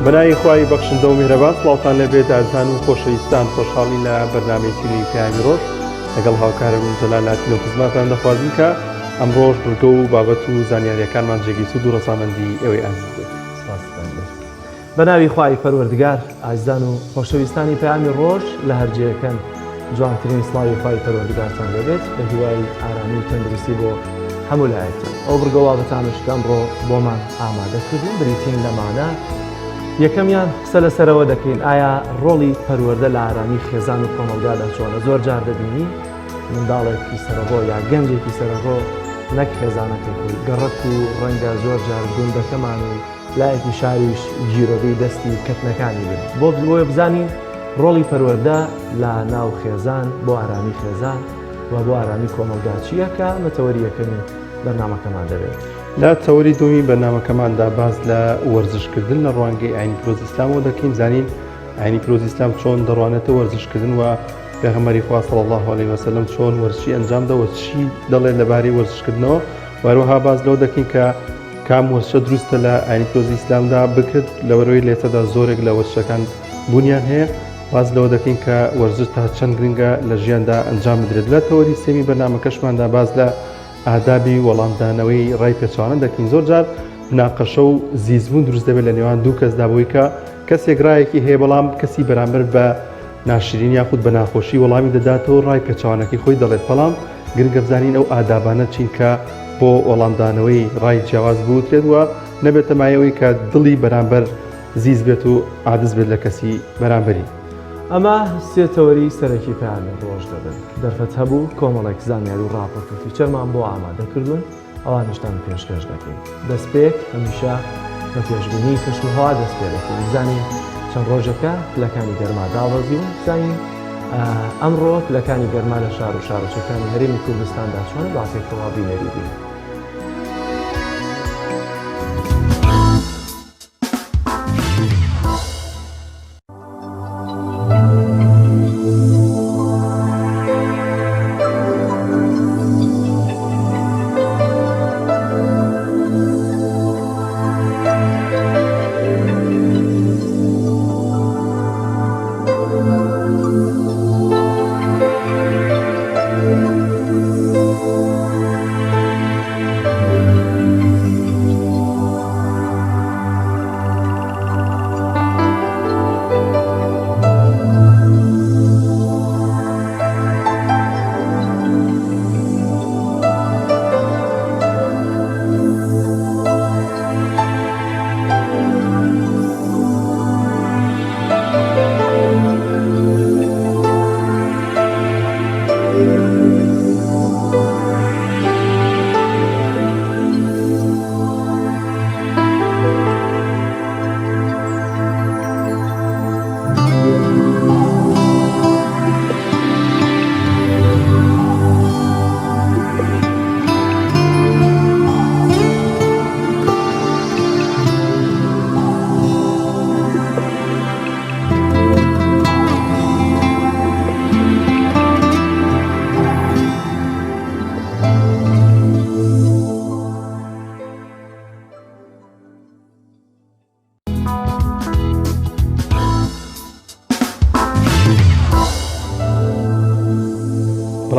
بەناوی خوای بەخشندە و میهرەبان سڵاوتان لێبێت ئازیزان و خۆشەویستان خۆشحاڵین لە بەرنامەیەکی نوێی پەیامی ڕۆژ لەگەڵ هاوکارم جەلال لاتینۆ خزمەتان دەخوازین کە ئەمڕۆژ بڕگە و بابەت و زانیاریەکانمان جێگەی سوود و ڕەزامەندی ئێوەی ئازیز بێت. سپاستان بێت. بە ناوی خوای پەروەردگار ئازیزان و خۆشەویستانی پەیامی ڕۆژ لە هەر جێیەکەن جوانترین سڵاوی خوای پەروەردگارتان لێبێت بە هیوای ئارامی و تەندروستی بۆ هەموو لایەکتان ئەو بڕگە بابەتانەش کە ئەمڕۆ بۆمان ئامادە کردوون بریتین لەمانە یەکەمیان قسە لەسەرەوە دەکەین ئایا ڕۆڵی پەروەردە لە ئارامی خێزان و کۆمەڵگادا چۆنە زۆر جار دەبینی منداڵێکی سەرەڕۆ یا گەنجێکی سەرەڕۆ نەک خێزانەکەی خۆی گەڕەک و ڕەنگە زۆر جار گوندەکەمان و لایەکی شاریش گیرۆدەی دەستی کەتنەکانی بن بۆ بۆیە بزانین ڕۆڵی پەروەردە لە ناو خێزان بۆ ئارامی خێزان و بۆ ئارامی کۆمەڵگا چییە کە ئەمە تەوەری یەکەمی بەرنامەکەمان دەبێت. لە تەوەری دووەمی بەرنامەکەماندا باس لە وەرزشکردن لە ڕوانگەی ئاینی پیرۆزی ئیسلامەوە دەکەین، زانین ئاینی پیرۆزی ئیسلام چۆن دەڕوانێتە وەرزشکردن و پێغەمبەری خوا صلی اللە علیه وسلم چۆن وەرزشی ئەنجام دا و چی دەڵێت لەبارەی وەرزشکردنەوە و هەروەها باس لەوە دەکەین کە کام وەرزشە دروستە لە ئاینی پیرۆزی ئیسلامدا بکرێت لەبەرئەوەی لێسەدا زۆرێک لە وەرزشەکان بوونیان هەیە باس لەوە دەکەین کە وەرزش تا چەند گرنگە لە ژیاندا ئەنجام بدرێت لە تەوەری سێمی بەرنامەکەشماندا باس لە ئادابی وەڵامدانەوەی ڕای پێچەوانە دەکەین زۆر جار مناقەشە و زیزبوون دروست دەبێت لە نێوان دوو کەسدا بۆی کە کەسێک ڕایەکی هەیە بەڵام کەسی بەرامبەر بە ناشرین یاخود بە ناخۆشی وەڵامی دەداتەوە ڕای پێچەوانەکەی خۆی دەڵێت بەڵام گرنگە بزانین ئەو ئادابانە چین کە بۆ وەڵامدانەوەی ڕای جیاواز بوترێت و نەبێتە مایەی ئەوەی کە دڵی بەرامبەر زیز بێت و عادز بێت لە کەسی بەرامبەری. ئەمە سێ تەوەری سەرەکی پەیامی ڕۆژ دەبن. دەرفەت هەبوو کۆمەڵێک زانیاری و ڕاپۆرت و feature مان بۆ ئامادە کردوون، ئەوانیشتان پێشکەش دەکەین. دەستپێک هەمیشە بە پێشبینی کەشوهەوا دەست پێ دەکەین. بزانین چەند ڕۆژێکە پلەکانی گەرما دابەزیون، بزانین ئەمڕۆ پلەکانی گەرما لە شار و شارۆچکەکانی هەرێمی کوردستاندا چۆنە، با پێکەوە بینەری بین.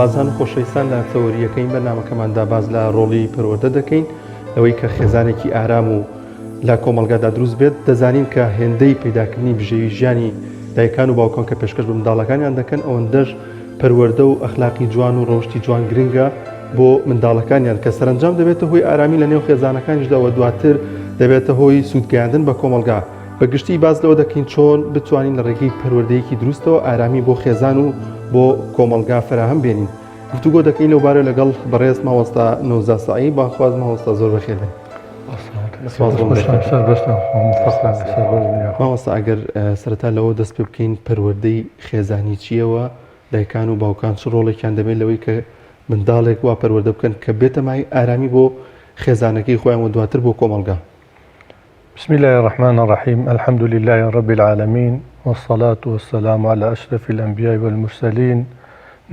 بەڕازان و خۆشەویستان لە تەوەریەکەی بەرنامەکەماندا باس لە ڕۆڵی پەروەردە دەکەین لەوەی کە خێزانێکی ئارام و لە کۆمەڵگادا دروست بێت دەزانین کە هێندەی پەیداکردنی بژێوی ژیانی دایکان و باوکان کە پێشکەش بە منداڵەکانیان دەکەن ئەوەندەش پەروەردە و ئەخلاقی جوان و ڕەوشتی جوان گرنگە بۆ منداڵەکانیان کە سەرەنجام دەبێتە هۆی ئارامی لە نێو خێزانەکانیشدا و دواتر دەبێتە هۆی سوودگەیاندن بە کۆمەڵگا. بە گشتی باس لەوە دەکەین چۆن بتوانین لە ڕێگەی پەروەردەیەکی دروستەوە ئارامی بۆ خێزان و بۆ کۆمەڵگا فەراهەم بێنین. گفتوگۆ دەکەین لەو بارەوە لەگەڵ بەڕێز مامۆستا نەوزاد سەعید. بانگخواز مامۆستا زۆر بەخێر بێن. مامۆستا ئەگەر سەرەتا لەوە دەست پێ بکەین پەروەردەی خێزانی چییەوە دایکان و باوکان چ ڕۆڵێکیان دەبێت لەوەی کە منداڵێک وا پەروەردە بکەن کە بێتە مایەی ئارامی بۆ خێزانەکەی خۆیان و دواتر بۆ کۆمەڵگا؟ بسم اللە الرحمن الرحیم الحمد للە رب العالمین والصلاة والسلام علی اشرف الانبیاء والمرسلین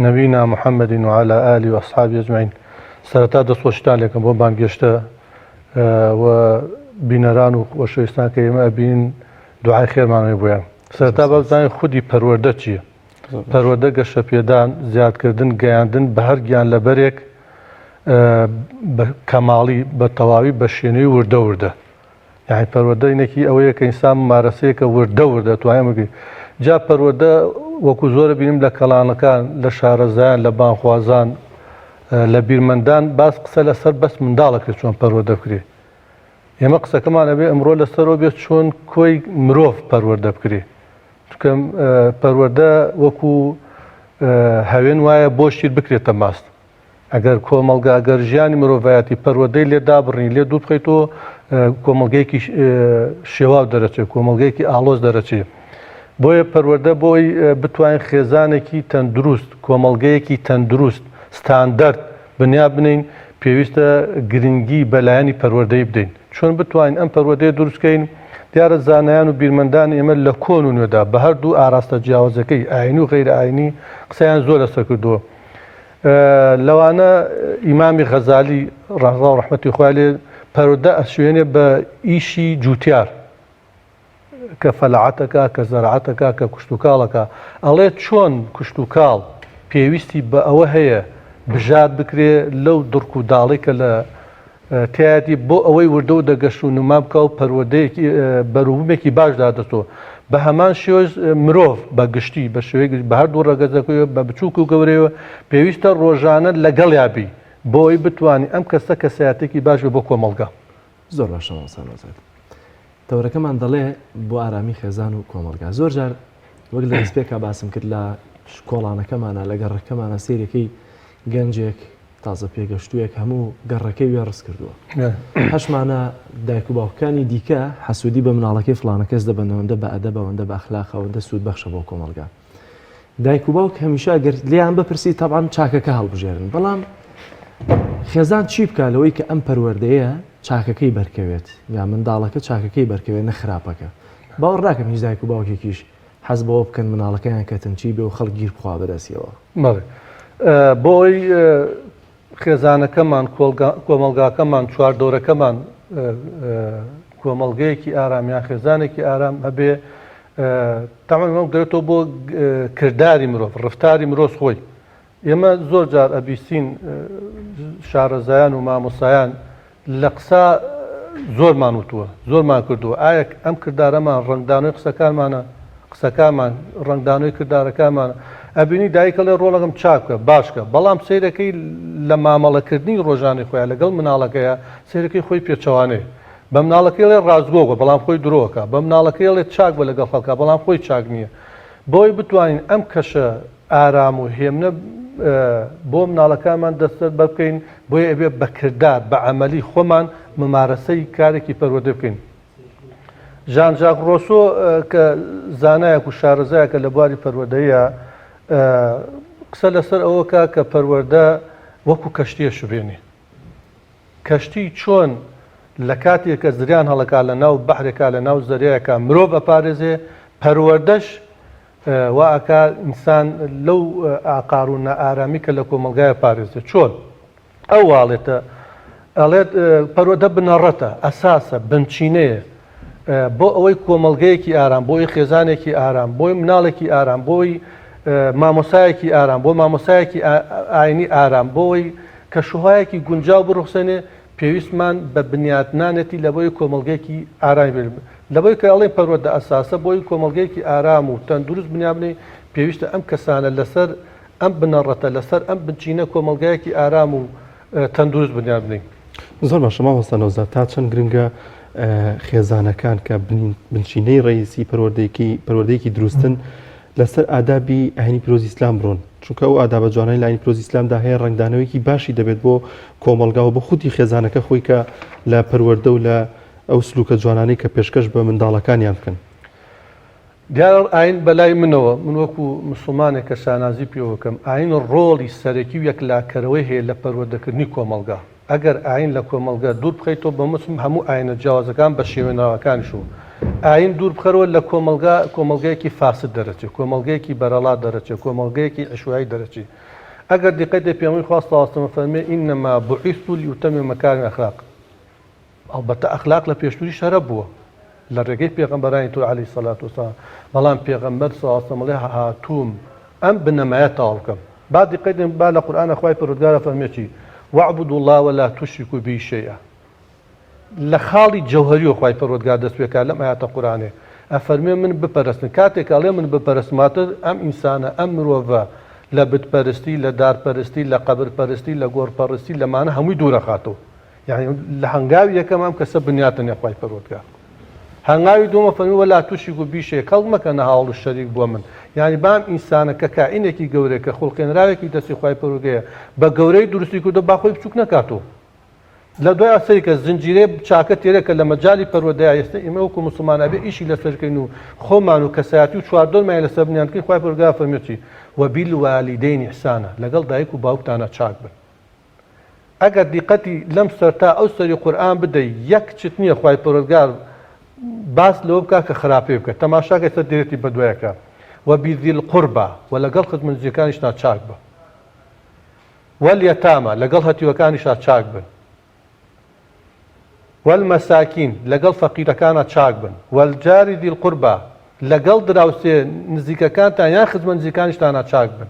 نبینا محمد وعلی آله واصحابه اجمعین سەرەتا دەستخۆشیتان لێکەم بۆ بانگێشتە و بینەران و خۆشەویستان کە ئێمە ئەبینین. دوعای خێرمان هەیە بۆیان. سەرەتا با بزانین خودی پەروەردە چییە؟ پەروەردە گەشەپێدان، زیادکردن، گەیاندن بە هەر گیانلەبەرێک بە کەماڵی، بە تەواوی، بە شێنەوی وردە وردە. یانی پەروەردە اینێکی ئەوەیە کە ئینسان ممارەسەیەکە وردە وردە توانێت بگری. جا پەروەردە وەکو زۆرە بینیم لە کەڵانەکان، لە شارەزایان، لە بانخوازان، لە بیرمەندان باس قسە لەسەر بەس منداڵەکرێت چۆن پەروەردە بکرێت. ئێمە قسەکەمان ئەبێ ئەمڕۆ لەسەرەوە بێت چۆن کۆی مرۆڤ پەروەردە بکرێ چونکە پەروەردە وەکو هەوێن وایە بۆ شیر بکرێتە ماست ئەگەر کۆمەڵگا گەر ژیانی مرۆڤایەتی پەروەردەی لێ دابڕین لێ دوور بخەیتەوە کۆمەڵگەیەکی شێواو دەرەچێت کۆمەڵگەیەکی ئاڵۆز دەرەچێت بۆیە پەروەردە بۆی بتوانین خێزانێکی تەندروست کۆمەڵگەیەکی تەندروست ستاندەرد بنیا بنێین پێویستە گرنگی بە لایەنی پەروەردەیی بدەین. چۆن بتوانین ئەم پەروەردەیە دروست کەین؟ دیارە زانایان و بیرمەندانی ئێمە لە کۆن و نوێدا بە هەردوو ئاراستە جیاوازەکەی ئایینی و غەیرە ئایینی قسەیان زۆر لەسەر کردووە. لەوانە ئیمامی غەزالی ڕەزا و ڕەحمەتی خوای لێ پەروەردە ئەشوێنێ بە ئیشی جووتیار. کە فەلعەتەکە کە زەرعەتەکە کە کوشتوکاڵەکە ئەڵێ چۆن کوشتوکاڵ پێویستی بە ئەوە هەیە بژار بکرێ لەو دڕک و داڵی کە لە تایەتی بۆ ئەوەی وردە و دەگەشت و نما بکە و پەروەردەیەکی بەروبوومێکی باش دادەتەوە بە هەمان شێوەش مرۆڤ بە گشتی بە شێوەی بە هەردوو ڕەگەزەکەی بە بچووک و گەورەیەوە پێویستە ڕۆژانە لەگەڵیا بی بۆ ئەوەی بتوانین ئەم کەسە کەسایەتێکی باش بێ بۆ کۆمەڵگا. زۆر باشە مامۆستا نەوزاد. تەوەرەکەمان دەڵێ بۆ ئارامی خێزان و کۆمەڵگا. زۆر جار وەک لە دەستپێکا باسم کرد لە کۆڵانەکەمانە لە گەڕەکەمانە سەیرەکەی گەنجێک تازە پێگەشتوویەک هەموو گەڕەکەی وێڕز کردووە. هەشمانە دایک و باوکانی دیکە حەسوودی بە مناڵەکەی فڵانە کەس دەبەن ئەوەندە بە ئەدەبە ئەوەندە بە ئەخلاقە ئەوەندە سوود بەخشە بۆ کۆمەڵگا. دایک و باوک هەمیشە گەر لێیان بپرسی تەبعەن چاکەکە هەڵبژێرن بەڵام خێزان چی بکە لەوەی کە ئەم پەروەردەیە چاکەکەی بەرکەوێت یا منداڵەکە چاکەکەی بەرکەوێت نە خراپەکە باوەڕ ناکەم هیچ دایک و باوکێکیش حەز بەوە بکەن مناڵەکەیان کەتنچی بێ و خەڵک گیر بخوا بەدەستیەوە. بەڵێ بۆ ئەوەی خێزانەکەمان، کۆمەڵگاکەمان، چواردەورەکەمان کۆمەڵگەیەکی ئارام یان خێزانێکی ئارام هەبێ، تەمەن ئەو گرێتەوە بۆ کرداری مرۆڤ، ڕفتاری مرۆڤ خۆی. ئێمە زۆر جار ئەبیستین شارەزایان و مامۆستایان لە قسە زۆرمان وتووە، زۆرمان کردووە، ئایا ئەم کردارەمان ڕەنگدانەوەی قسەکانمانە؟ قسەکانمان ڕەنگدانەوەی کردارەکانمانە؟ ئەبینی دایک ئەڵێ ڕۆڵەکەم چاک بکە، باش بکە، بەڵام سەیرەکەی لە مامەڵەکردنی ڕۆژانەی خۆیان لەگەڵ مناڵەکەیا سەیرەکەی خۆی پێچەوانەیە. بە مناڵەکەی ئەڵێ ڕاستگۆ بە، بەڵام خۆی درۆ ئەکا. بە مناڵەکەی ئەڵێ چاک بە لەگەڵ خەڵکا، بەڵام خۆی چاک نییە. بۆی بتوانین ئەم کەشە ئارام و هێمنە بۆ مناڵەکانمان دەستەبەر بکەین، بۆیە ئەبێ بە کردار، بە عەمەلی خۆمان ممارەسەی کارێکی پەروەردە بکەین. ژان ژاک ڕۆسۆ کە زانایەک و شارەزایەکە لە بواری پەروەردەیە، قسە لەسەر ئەوە کا کە پەروەردە وەکو کەشتیە شوبێنێ. کەشتی چۆن لە کاتێک کە زریان هەڵەکا لە ناو بەحرێکا لە ناو زەریایەکا مرۆڤ ئەپارێزێ، پەروەردەش وا ئەکا ئینسان لەو ئاقار و نائارامی کە لە کۆمەڵگایە پارێزێ. چۆن؟ ئەو واڵێتە ئەڵێت پەروەردە بنەڕەتە، ئەساسە، بنچینەیە بۆ ئەوەی کۆمەڵگەیەکی ئارام، بۆ ئەوەی خێزانێکی ئارام، بۆی مناڵێکی ئارام، بۆ ئەوەی مامۆسایەکی ئارام، بۆ مامۆسایەکی ئاینی ئارام، بۆ ئەوەی کەشوهەوایەکی گونجاو بڕوخسێنێ، پێویستمان بە بنیاتنانێتی لەبۆی کۆمەڵگەیەکی ئارامی بێت. لەبۆی کە ئەڵێن پەروەردە ئەساسە، بۆی کۆمەڵگەیەکی ئارام و تەندروست بنیات بنێین، پێویستە ئەم کەسانە لەسەر ئەم بنەڕەتە، لەسەر ئەم بنچینە کۆمەڵگایەکی ئارام و تەندروست بنیات بنێین. زۆر باشە مامۆستا نەوزاد، تا چەند گرنگە خێزانەکان کە بنچینەی ڕەئیسی پەروەردەیەکی پەروەردەیەکی دروستن لەسەر ئادابی ئاینی پیرۆزی ئیسلام بڕۆن، چونکە ئەو ئادابە جوانەی لە ئاینی پیرۆزی ئیسلامدا هەیە ڕەنگدانەوەیەکی باشی دەبێت بۆ کۆمەڵگا و بۆ خودی خێزانەکە خۆی کە لە پەروەردە و لە ئەو سلوکە جوانانەی کە پێشکەش بە منداڵەکانیان بکەن. دیارە ئاین بەلای منەوە، من وەکو مسوڵمانێک کە شانازی پێوە بکەم، ئاین ڕۆڵی سەرەکی و یەکلاکەرەوەی هەیە لە پەروەردەکردنی کۆمەڵگا. ئەگەر ئاین لە کۆمەڵگە دوور بخەیتەوە بە مەبەستم هەموو ئاینە جیاوازەکان بە شێوێنراوەکانیشەوە ئاین دوور بخەرەوە لە کۆمەڵگا کۆمەڵگەیەکی فاسد دەرەچێ کۆمەڵگەیەکی بەرەڵا دەرەچێ کۆمەڵگەیەکی عشوایی دەرەچێ ئەگەر دیقەت دەی پێغەمبەری خوا صلی اللە علیه و سلم فەرمووی انما بعثت لاتمم مکارم الاخلاق ئەڵبەتە ئەخلاق لە پێشتریش هەرە بووە. لە ڕێگەی پێغەمبەرانی تر علیە الصلوة والسلام، بەڵام پێغەمبەر صلی اللە علیە وسلم ئەڵێ هاتووم ئەم بنەمایە تەواو بکەم. با دیقەت دەین با لە قورئانا خوای پەروەردگار ئەفەرموێ چی، واعبدوا اللە ولا تشرکوا به شیئا. لە خاڵی جەوهەریەوە خوای پەروەردگار دەست پێکات لەم ئایەتە قورئانێ ئەفەرموێ من بپەرستن کاتێک ئەڵێ من بپەرستن واتە ئەم ئینسانە ئەم مرۆڤە لە بت پەرستی لە دار پەرستی لە قەبر پەرستی لە گۆڕ پەڕستی لەمانە هەمووی دوورەخاتەوە یعنی لە هەنگاوی یەکەم ئەم کەسە بنیاتە نێ خوای پەروەردگار هەنگاوی دووەمە فەرمی ولا تشرکوا بی شیئا کەڵک مەکەنە هاوڵ و شەریک بۆ من یعنی بام ئینسانە کە کائینێکی گەورەیە کە خوڵقێنراوێکی دەستی خوای پەروەردگارە بە گەورەی دروستی کردووە با خۆی بچووک نەکاتەوە لە دوای سەیرکە زنجیرەی چاکە تێرە کە لە مەجالی پەروەردەیا ئێستا ئێمە وەکو موسڵمان ئەبێ ئیشی لەسەر بکەین و خۆمان و کەسایەتی و چواردەورمان لەسەر بنیان بکەین خوای پەروەردگار فەرمووی چی وبالوالدین احسانا لەگەڵ دایک و باوکتانا چاک بن ئەگەر دیقەتی لەم سەر تا ئەو سەری قورئان بدەی یەک چت نییە خوای پەروەردگار باس لەوە بکا کە خراپەی بکە تەماشاکە سەر دێرێتی بەدوایەکە وبذی القربى و لەگەڵ خزمە نزیکەکانیشتان چاک بە والیتامی، لەگەڵ هەتیوەکانیشا چاک بن. والمساکین، لەگەڵ فەقیرەکانا چاک بن. والجار ذی القربی، لەگەڵ دراوسێ نزیکەکانتان یان خزمە نزیکانیشتانا چاک بن.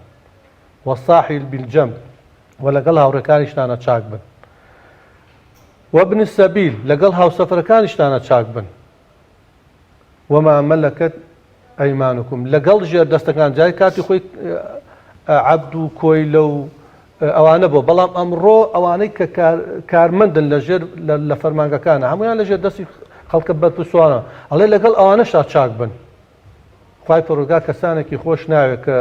والصاحب بالجنب، وە لەگەڵ هاوڕێکانیشتانا چاک بن. وابن السبیل، لەگەڵ هاوسەفەرەکانیشتانا چاک بن. وما ملکت ایمانکم لەگەڵ ژێر دەستەکان جای کاتی خۆی عەبد و کۆیلە و ئەوانە بۆ بەڵام ئەمڕۆ ئەوانەی کە کارمەندن لە ژێر لە فەرمانگەکانە هەمویان لە ژێر دەستی خەڵکە بەرپرسوانە ئەڵێ لەگەڵ ئەوانەشا چاک بن خوای پەروەردگار کەسانێکی خۆش ناوێت کە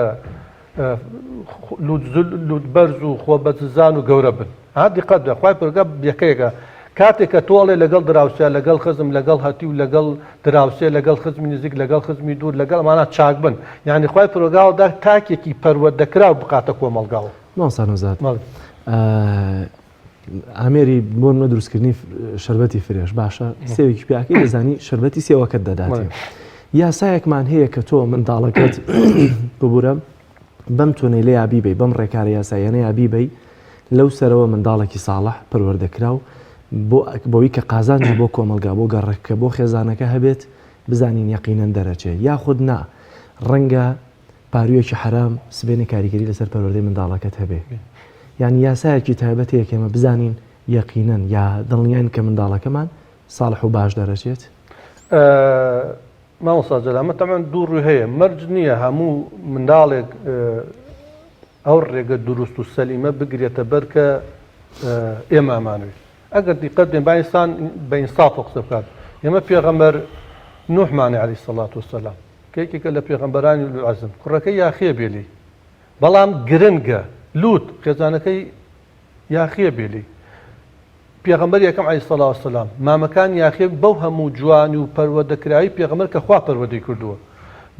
لوت بەرز و خۆ بەززان و گەورە بن ها دیقەت بە خوای پەروەردگار یەکەیەکە کاتێک کە تۆ ئەڵێ لەگەڵ دراوسێ لەگەڵ خزم لەگەڵ هەتی و لەگەڵ دراوسێ لەگەڵ خزمی نزیک لەگەڵ خزمی دوور لەگەڵ ئەمانە چاک بن یعنی خوای پەروەردگار دا تاکێکی پەروەردەکراو بخاتە کۆمەڵگاوە. مامۆستا نەوزاد ئامێری بۆ منە دروستکردنی شربەتی fresh باشە سێوێکی پیاکەی دەزانی شربەتی سێوەکەت دەداتێ یاسایەکمان هەیە کە تۆ منداڵەکەت ببورە بەم تونەیلە یا بیبەی بەم ڕێکارە یاساییانە یا بیبەی لەو سەرەوە منداڵێکی ساڵح پەروەردەکراو بۆ بۆی کە قازانجی بۆ کۆمەڵگا بۆ گەڕەکە بۆ خێزانەکە هەبێت بزانین یەقینەن دەرەچێ یاخود نا ڕەنگە پارویەکی حەرام سبەینێ کاریگەری لەسەر پەروەردەی منداڵەکەت هەبێ یانی یاسایەکی تایبەت هەیە کە ئێمە بزانین یەقینەن یا دڵنیاین کە منداڵەکەمان ساڵح و باش دەرەچێت؟ مامۆستا جەلال ئەمە تەبعەن دوو ڕووی هەیە مەرج نییە هەموو منداڵێک ئەو ڕێگە دروست و سەلیمە بگرێتە بەر کە ئێمە ئەمانەوێت ئەگەر دیقەت بێن با ئینسان بە ئینسافەوە قسە بکات ئێمە پێغەمبەر نوحمانە عەلەیهی سەڵات وسەلام کە یەکێکە لە پێغەمبەرانی ئولوالعەزم کوڕەکەی یاخیە بێ لێی بەڵام گرنگە لوت خێزانەکەی یاخیە بێ لێی پێغەمبەر یەکەم عەلەیهی سەڵات وسەلام مامەکان یاخیە بەو هەموو جوانی و پەروەردەکراوی پێغەمبەر کە خوا پەروەردەی کردووە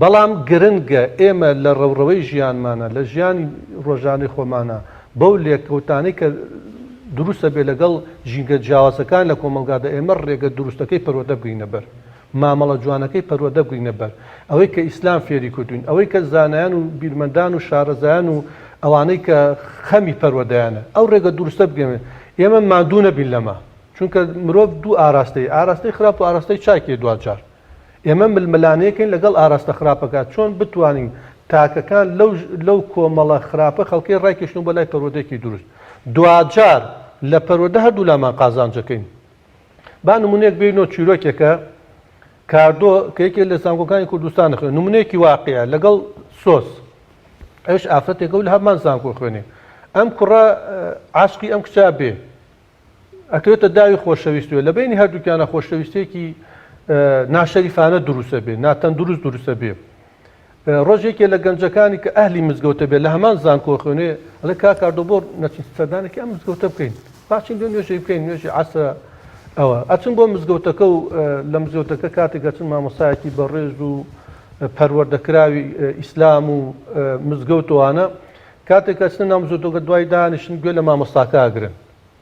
بەڵام گرنگە ئێمە لە ڕەوڕەوەی ژیانمانە لە ژیانی ڕۆژانەی خۆمانە بەو لێکەوتانەی کە دروستە بێ لەگەڵ ژینگە جیاوازەکان لە کۆمەڵگادا ئێمە ڕێگە دروستەکەی پەروەردە بگرینە بەر مامەڵە جوانەکەی پەروەردە بگرینە بەر، ئەوەی کە ئیسلام فێری کردووین، ئەوەی کە زانایان و بیرمەندان و شارەزایان و ئەوانەی کە خەمی پەروەردەیانە، ئەو ڕێگە دروستە بگرینە، ئێمە ماندوو نەبین لەمە، چونکە مرۆڤ دوو ئاراستەی، ئاراستەی خراپ و ئاراستەی چاک هەیە دواجار ئێمە ململانێکەین لەگەڵ ئاراستە خراپەکە، چۆن بتوانین تاکەکان لەو لەو کۆمەڵە خراپە خەڵکەی ڕایکێشن بۆ لای پەروەردەیەکی دروست، دواجار لە پەروەردە هەردوولامان قازانجەکەین. با نمونەیەک بێینەوە چیرۆکێکە کاردۆ کە یەکێک لە زانکۆکانی کوردستان خوێن نمونەیەکی واقعە لەگەڵ سۆس ئەوش ئافرەتێکە و لە هەمان زانکۆ خوێنێ ئەم کوڕە عاشقی ئەم کچە بێ ئەکەوێتە داوی خۆشەویستوە لە بینی هەردووکیانە خۆشەویستێکی ناشەریفانە دروستە بێ ناتەندروست دروستە بێ ڕۆژ یەکێ لە گەنجەکانی کە ئەهلی مزگەوتە بێ لە هەمان زانکۆ خوێنێ ئەڵێ کاک کاردۆ بۆ نەچین سەردانێکی ئەم مزگەوتە بکەین باچین لێ نوێژی بکەین نوێژی عەسرە ئەوە ئەچن بۆ مزگەوتەکە و لە مزگەوتەکە کاتێک ئەچن مامۆستایەکی بەڕێز و پەروەردەکراوی ئیسلام و مزگەوتوانە کاتێک ئەچنە ناو مزگەوتەکە دوای دانیشن گوێ لە مامۆستاکە ئەگرن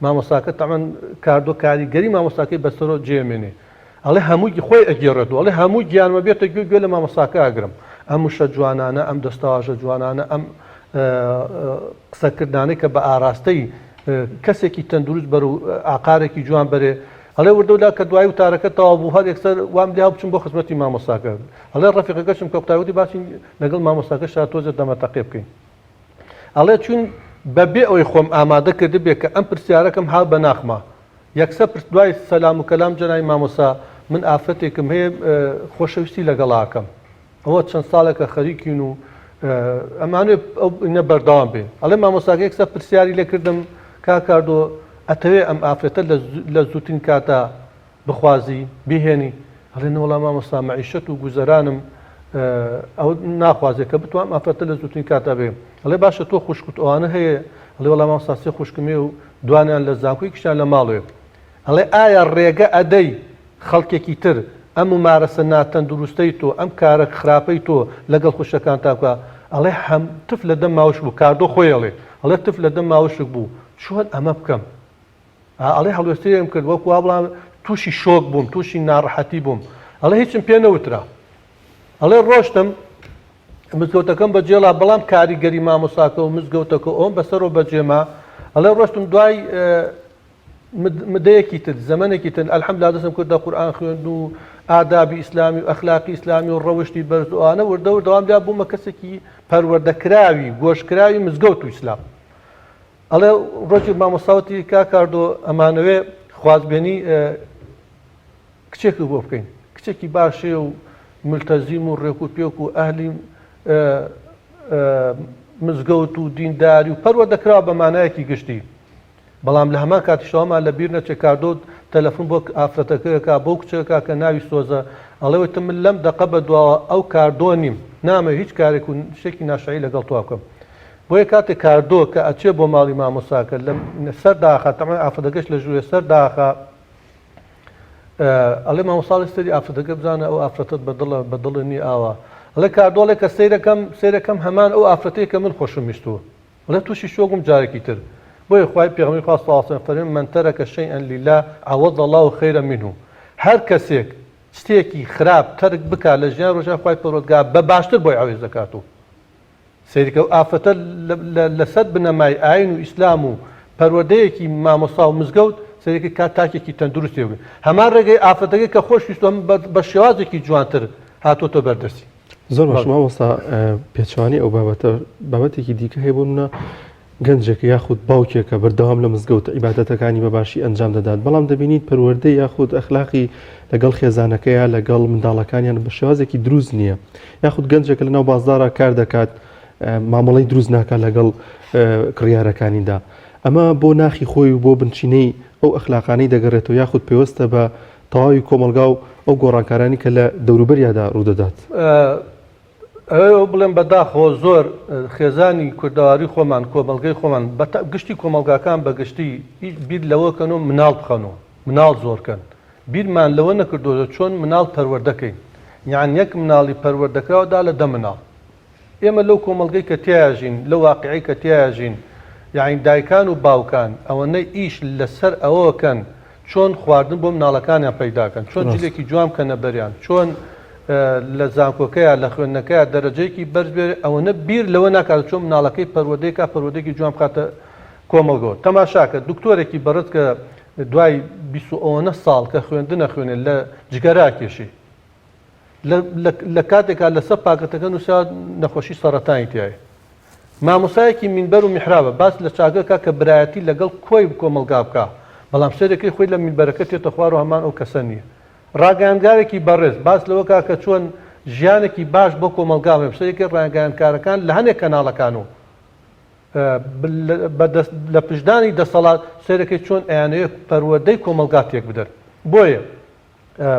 مامۆستاکە تەمەن کاردۆ کاریگەری مامۆستاکەی بەسەرۆ جێمێنێ ئەڵێ هەموو خۆی ئەگێڕێتەوە ئەڵێ هەموو گیانمە بێتە گوێ گوێ لە مامۆستاکە ئەگرم ئەم وشە جوانانە ئەم دەستەواژە جوانانە ئەم قسەکردانەی کە بە ئاراستەی کەسێکی تەندروست بەر و ئاقارێکی جوان بەرێ. ئەڵێ وردە ولا کە دوای وتارەکە تەواو بوو هەر یەکسەر وام لێ بچم بۆ خزمەتی مامۆستاکە. ئەڵێ ڕەفیقەکەشم کە قوتابی وتی باچین لەگەڵ مامۆستاکەشا تۆزێ دەمەتەقێ بکەین. ئەڵێ چوین بە بێ ئەوەی خۆم ئامادە کردبێ کە ئەم پرسیارەکەم ها بە ناخما. یەکسەر پرس دوای سەلام و کەلام جەنابی مامۆستا من ئافرەتێکم هەیە خۆشەویستی لەگەڵا ئەکەم. ئەوە چەند ساڵێکە خەریکین و ئەمانێ ئەو ئینە بەردەوام بێ. ئەڵێ مامۆستاکە یەکسەر پرسیاری لێ کردم کاک کاردۆ ئەتەوێ ئەم ئافرەتە لە زووترین کاتا بخوازی بیهێنی؟ ئەڵێ نەوەڵا مامۆستا مەعیشەت و گوزەرانم ئەو ناخوازێ کە بتوانم ئافرەتە لە زووترین کاتا بێ. ئەڵێ باشە تۆ خوشکت ئەوانە هەیە؟ ئەڵێ وەڵا مامۆستا سێ خوشکم هەیە و دوانیان لە زانکۆی کچیان لە ماڵێ. ئەڵێ ئایا ڕێگە ئەدەی خەڵکێکی تر ئەم مومارەسە ناتەندروستەی تۆ، ئەم کارە خراپەی تۆ لەگەڵ خوشکەکانتا بکا؟ ئەڵێ هەم تف لە دەمما وشک بوو، کاردۆ خۆی ئەڵێ، ئەڵێ تف لە دەمما وشک بوو، چۆن ئەمە بکەم؟ ئا ئەڵێ هەڵوێستەیەم کرد وەکو وا بڵام تووشی شۆک بووم، تووشی ناڕەحەتی بووم. ئەڵێ هیچم پێ نەوترا. ئەڵێ ڕۆشتم مزگەوتەکەم بەجێڵا، بەڵام کاریگەری مامۆستاکە و مزگەوتەکە و ئەوم بەسەرەوە بەجێما. ئەڵێ ڕۆشتم دوای مدەیەکی تر زەمەنێکی تر الحمدللە دەستم کردە قورئان خوێندن و ئادابی ئیسلامی و ئەخلاقی ئیسلامی و ڕەوشتی بەرز و ئەوانە وردە وردە وام لیا بوومە کەسێکی پەروەردەکراوی گۆشکراوی مزگەوت و ئیسلام. ئەڵێ ڕۆژێک مامۆستا وتی کاک کاردۆ ئەمانەوێ خوازبێنی کچێکت بۆ بکەین کچێکی باشێ و ملتەزیم و ڕێک و پێک و ئەهلی مزگەوت و دینداری و پەروەردەکراوە بە مانایەکی گشتی. بەڵام لە هەمان کاتیشەوە مان لە بیر نەچێ کاردۆ تەلەفون بۆ ئافرەتەکە ئەکا بەو کچە ئەکا کە ناوی سۆزە ئەڵێ وتم من لەم دەقە بە دواوە ئەو کاردۆ نیم نامەوێ هیچ کارێک و شتێکی ناشرعی لەگەڵ تۆ بکەم بۆیە کاتێ کاردۆ کە ئەچێ بۆ ماڵی مامۆستاکە لە سەر داخا تەبعەن ئافرەتەکەش لە ژوورێ سەر داخا ئەڵێ مامۆستا ئەڵێ سەیری ئافرەتەکە بزانە ئەو ئافرەتەت بە دڵە بە دڵت نییە ئاوا ئەڵێ کاردۆ ئەڵێ کە سەیرەکەم سەیرەکەم هەمان ئەو ئافرەتەیە کە من خۆشم ویستووە ئەڵێ توشی شۆک بووم جارێکی تر بۆیە خوای پێغەمبەری خوا صلی اللە علیە وسلم فەرمی من ترک شیئا للە عوض اللە خیرا منه هەر کەسێک شتێکی خراپ تەرک بکات لە ژیان ڕۆژان خوای پەروەردگار بە باشتر بۆی عەوێز دەکات و سەیرکە ئەو ئافرەتە لەسەر بنەمای ئاین و ئیسلام و پەروەردەیەکی مامۆستا و مزگەوت سەیرەکە کات تاکێکی تەندروستی هەمان ڕێگەی ئافرەتەکەی کە خۆش ویستوە بە شێوازێکی جوانتر هاتۆتە بەردەستی. زۆر باش مامۆستا پێچوانی ئەو بابەتە بابەتێکی دیکە هەیە بۆ منە گەنجێک یاخود باوکێکە بەردەوام لە مزگەوت عیبادەتەکانی بە باشی ئەنجام دەدات بەڵام دەبینیت پەروەردە یاخود ئەخلاقی لەگەڵ خێزانەکەیە لەگەڵ منداڵەکانیان بە شێوازێکی دروست نییە یاخود گەنجێکە لەناو بازارە کار دەکات مامەڵەی دروست ناکات لەگەڵ کڕیارەکانیدا ئەمە بۆ ناخی خۆی و بۆ بنچینەی ئەو ئەخلاقانەی دەگەڕێتەوە یاخود پێوەستە بە تەواوی کۆمەڵگا و ئەو گۆڕانکارانی کە لە دەوروبەریادا ڕوودەدات. ئەوە بڵێم بە داخەوە زۆر خێزانی کوردەواری خۆمان کۆمەڵگەی خۆمان بە گشتی کۆمەڵگاکان بە گشتی هیچ بیر لەوە کەن و مناڵ بخەن و مناڵ زۆر کەن بیرمان لەوە نەکردۆتە چۆن مناڵ پەروەردەکەین یان یەک مناڵی پەروەردەکراوە دا لە دە مناڵ ئێمە لەو کۆمەڵگەی کە تیایا ژین، لەو واقیعەی کە تیایا ژین، یەعنی دایکان و باوکان ئەوەنە ئیش لە سەر ئەوە کەن چۆن خواردن بۆ مناڵەکانیان پەیدا کەن، چۆن جلێکی جوان بکەنە بەریان، چۆن لە زانکۆکەیا لە خوێندنەکەیا دەرەجەیەکی بەرز بێرێ، ئەوەنە بیر لەوە ناکات چۆن مناڵەکەی پەروەردەی کا، پەروەردەیەکی جوان بخاتە کۆمەڵگەوە. تەماشاکە دکتۆرێکی بەڕێز کە دوای 20 و ئەوەنە ساڵ کە خوێندن ئەخوێنێ لە جگەرە ئەکێشێ، لە کاتێکا لەسەر پاکەتەکە نووسراوە نەخۆشی سەڕەتانی تیایە. مامۆستایەکی مینبەر و میحرابە باس لە چاکە کا کە برایەتی لەگەڵ کۆی کۆمەڵگا بکا، بەڵام سەیرەکەی خۆی لە مینبەرەکە تێتە خوار و هەمان ئەو کەسە نییە. ڕاگەیاندگارێکی بەڕێز باس لەوە کا کە چۆن ژیانێکی باش بۆ کۆمەڵگا بێ، سەیرەکەی ڕاگەیاندکارەکان لە هەنێک کەناڵەکان و بە لە پشتدانی دەسەڵات سەیرەکەی چۆن ئەیانەوێ پەروەردەی کۆمەڵگا تێک بدەن. بۆیە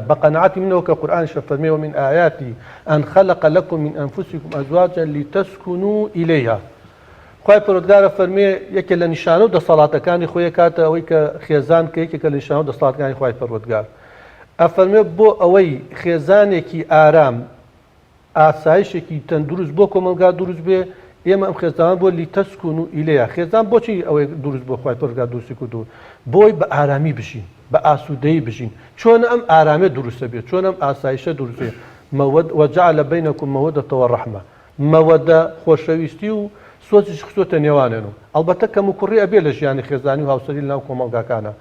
بە قەناعەتی منەوە کە قورئانیش ئەفەرمێ ومن آیاتی ان خلق لکم من انفسکم ازواجا لتسکنوا الیها خوای پەروەردگار ئەفەرمێ یەکێ لە نیشانە و دەسەڵاتەکانی خۆی کاتە ئەوەی کە خێزان کە یەکێکە لە نیشانە و دەسەڵاتەکانی خوای پەروەردگار ئەفەرمێ بۆ ئەوەی خێزانێکی ئارام ئاسایشێکی تەندروست بۆ کۆمەڵگا دروست بێ، ئێمە ئەم خێزانە بۆ لیتەسکونو ئیلەیە، خێزان بۆچی ئەوەی دروست بووە خوای پەروەردگار دروستی کردوون؟ بۆی بە ئارامی بژین، بە ئاسوودەیی بژین، چۆن ئەم ئارامیە دروستە بێ، چۆن ئەم ئاسایشە دروست بێ، مەوەد وجعل بینکم مودە ورحمە، مەوەدە خۆشەویستی و سۆزیش خستۆتە نێوانیان و ئەڵبەتە کەموکوڕی ئەبێ لە ژیانی خێزانی و هاوسەری لەناو کۆمەڵگاکانا.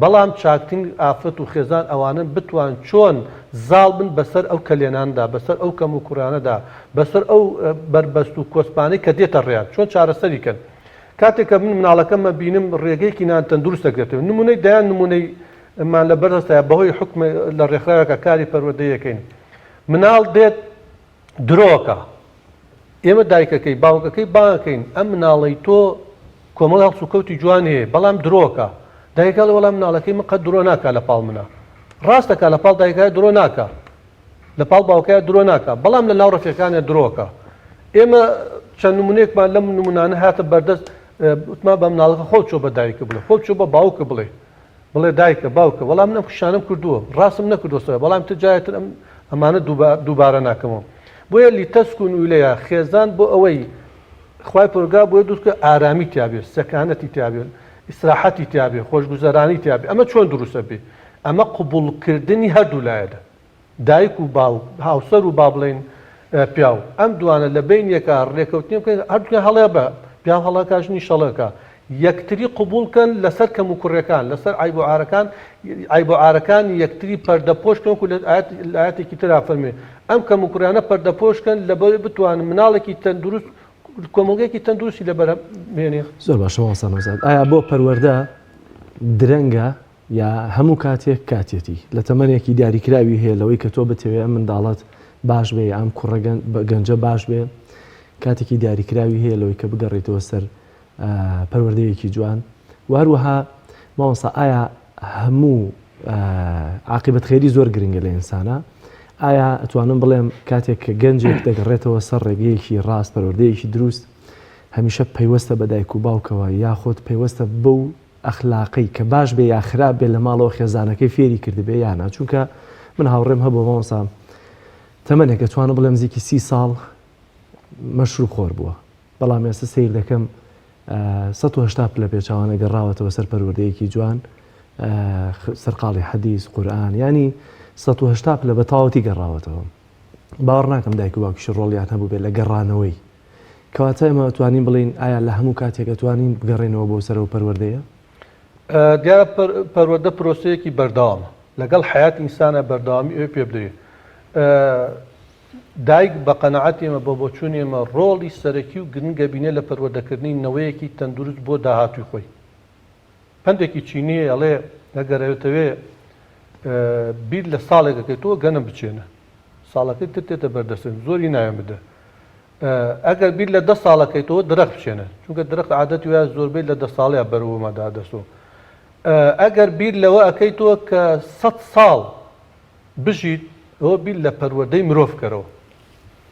بەڵام چاکترین ئافرەت و خێزان ئەوانەن بتوان چۆن زاڵ بن بەسەر ئەو کەلێناندا، بەسەر ئەو کەموکوڕیانەدا، بەسەر ئەو بەربەست و کۆسپانەی کە دێتە ڕێیان چۆن چارەسەری کەن. کاتێک کە من مناڵەکەم ئەبینم ڕێگەیەکی ناتەندروست دەگرێتەوە، نمونەی دەیان نمونەی مان لە بەردەستایە بەهۆی حوکم لە ڕێکخراوێکا کاری پەروەردەیی ئەکەین مناڵ دێت درۆکە ئێمە دایکەکەی باوکەکەی بانگەکەین ئەم مناڵەی تۆ کۆمەڵ هەڵسوکەوتی جوان هەیە بەڵام درۆکە دایکە ئەڵێ وەڵا مناڵەکەی من قەت درۆ ناکا لە پاڵ منە ڕاستەکە لە پاڵ دایکە درۆ ناکا لە پاڵ باوکە درۆ ناکا بەڵام لە ناو ڕەفیقانە درۆکە ئێمە چەند نمونەیەکمان لەم نمونانە هاتە بەردەست وتمان بە مناڵەکە خۆ چۆ بە دایکە بڵێ خۆ چۆ بە باوکە بڵێ بڵێ دایکە باوکە وەڵا من ئەم شتانەم کردووە ڕاستم نەکردووە سەر بەڵام تر جارێ تر ئەم ئەمانە دووبارە ناکەمەوە بۆیە لیتەسکون ئیلەیها خێزان بۆ ئەوەی خوای پەروەردگار بۆیە دروست کرد ئارامی تیابێ سەکانەتی تیابێ ئیسراحەتی تیابێ خۆشگوزەرانی تیابێ ئەمە چۆن دروستە بێ ئەمە قبوڵکردنی هەردوو لایەدە دایک و باوک، هاوسەر و با بڵێین پیاو، ئەم دوانە لە بەین یەکا ڕێکەوتنی بکەن، هەردووکیان هەڵەیە بە پیاو هەڵەکا ژنیش هەڵەکا، یەکتری قبوڵ کەن لەسەر کەموکوڕیەکان، لەسەر عەیب و عارەکان، عەیب و عارەکانی یەکتری پەردەپۆش کەن، وەکو لە ئایەت لە ئایەتێکی ترا فەرمووی، ئەم کەموکوڕیانە پەردەپۆش کەن لەبەرئەوەی بتوانن مناڵێکی تەندروست کۆمەڵگەیەکی تەندروستی لەبەرهەم بێنێ. زۆر باشە مامۆستا نەوزاد، ئایا بۆ پەروەردە درەنگە یا هەموو کاتێک کاتیەتی لە تەمەنێکی دیاریکراوی هەیە لەوەی کە تۆ بتەوێ ئەم منداڵەت باش بێ یا ئەم کوڕە گەنجە باش بێ کاتێکی دیاریکراوی هەیە لەوەی کە بگەڕێیتەوە سەر پەروەردەیەکی جوان و هەروەها مامۆستا ئایا هەموو عاقبەت خێری زۆر گرنگە لە ئینسانە ئایا ئەتوانم بڵێم کاتێک کە گەنجێک دەگەڕێتەوە سەر ڕێگەیەکی ڕاست پەروەردەیەکی دروست هەمیشە پەیوەستە بە دایک و باوکەوە یاخود پەیوەستە بەو ئەخلاقەی کە باش بێ یا خراپ بێ لە ماڵەوە خێزانەکەی فێری کردبێ یا نا چونکە من هاوڕێم هەبوو مامۆستا تەمەنێک ئەتوانم بڵێم نزیکی سی ساڵ مەشروب خۆر بووە بەڵام ئێستا سیر دەکەم 180 پلە پێچوانە گەڕاوەتەوە سەر پەروەردەیەکی جوان سەرقاڵی حەدیث قورئان ینی 180 پلە بە تەواوەتی گەڕاوەتەوە باوەڕ ناکەم دایک و باوکیشی ڕۆڵیان هەبوو بێت لە گەڕانەوەی کەواتە ئێمە ئەتوانین بڵێین ئایا لە هەموو کاتێک ئەتوانین بگەڕێینەوە بۆ سەر ئەو پەروەردەیە؟ دیارە پەروەردە پرۆسەیەکی بەردەوامە لەگەڵ حەیاتی ئینسانە بەردەوامی ئەوێ پێ بدرێ. دایک بە قەناعەتی ئێمە بە بۆچوونی ئێمە ڕۆڵی سەرەکی و گرنگ ئەبینێ لە پەروەردەکردنی نەوەیەکی تەندروست بۆ داهاتووی خۆی. پەندێکی چینی هەیە ئەڵێ ئەگەر ئەتەوێ بیر لە ساڵێک ئەکەیتەوە گەنم بچێنە ساڵەکەی تر تێتە بەردەستت زۆری ناوێن بدە ئەگەر بیر لە دە ساڵەکەیتەوە درەخت بچێنە چونکە درەخت عادەتی وایە زۆربەی لە دە ساڵەیە بەرەوەمە دادەسۆ ئەگەر بیر لەوە ئەەکەیتەوە کە سە ساڵ بژیت ئەوە بیر لە پەروەردەی مرۆڤ کەرەوە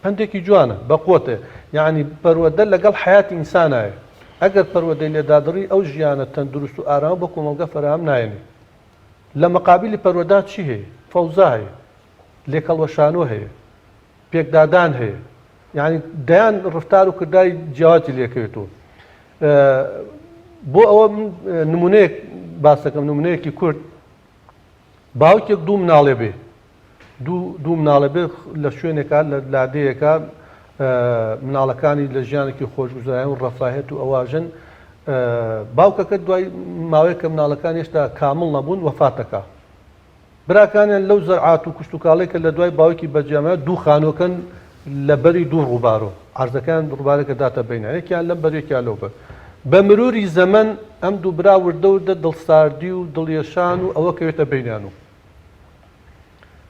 پەندێکی جوانە بەقوەتێ یەعنی پەروەردە لەگەڵ حەیاتی ئینسانایە ئەگەر پەروەردەی لێ دادڕی ئەو ژیانە تەندروست و ئارامە بۆ کۆمەڵگە فەراهەم نایەنێ لە مەقابیلی پەروەدا چی هەیە فەوزا هەیە لێکهەڵوەشانەوە هەیە پێکدادان هەیە یعنی دەیان ڕفتار و کرداری جیاوازی لێکەوێتەوە بۆ ئەوە من نمونەیەک باسەکەم نمونەیەکی کورد باوکێک دوو مناڵێ بێ دوو دوو مناڵە بێ لە شوێنێکا لە لادێیەکا مناڵەکانی لە ژیانێکی خۆشگوزەرانی و ڕەفاهێت و ئەواژن باوکەکە دوای ماوەیەک کە مناڵەکان هێشتا کامڵ نەبوون وەفاتەکە براکانیان لەو زەرعات و کشتتوکاڵی کە لە دوای باوکی بەجێمە دوو خانوەکەن لە بەری دوو ڕووبارۆ عرزەکان ڕووبارەکە داتە بینە یەکیان لەم بەر یەکیان لەو بەر بە مروری زەمەن ئەم دوو برا وردە وردە دڵساردی و دڵیەشان و ئەوە کەوێتە بینیان و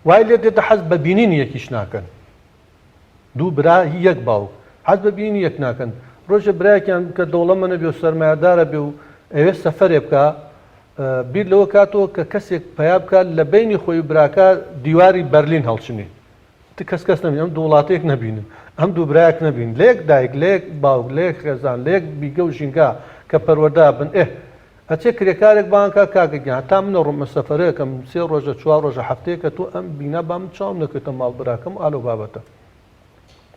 وای لێ دێتە حەز بە بینینی یەکیش ناکەن دوو برا هی یەک باوک حەز بە بینینی یەک ناکەن ڕۆژێ برایەکیان کە دەوڵەمەنە بێ و سەرمایەدارە بێ و ئەوێ سەفەرێ بکا بیر لەوە کاتەوە کە کەسێک پیا بکات لە بینی خۆی و براکە دیواری بەرلین هەڵچنێ ت کەس کەس نەبین ئەم دوو وڵاتەیەک نەبینن ئەم دوو برایەک نەبین لە یەک دایک لە یەک باوک لە یەک خێزان لە یەک بیگە و ژینگا کە پەروەردە بن ئێه ئەچێ کرێکارێک بانگ کا کاکە گیان هەتا من ئەڕۆم ئەم سەفەرە ئەکەم سێ ڕۆژە چوار ڕۆژە هەفتەیەکە تۆ ئەم بینا با من چاوم نەکەوێتە ماڵ براکەم و ئالەو بابەتە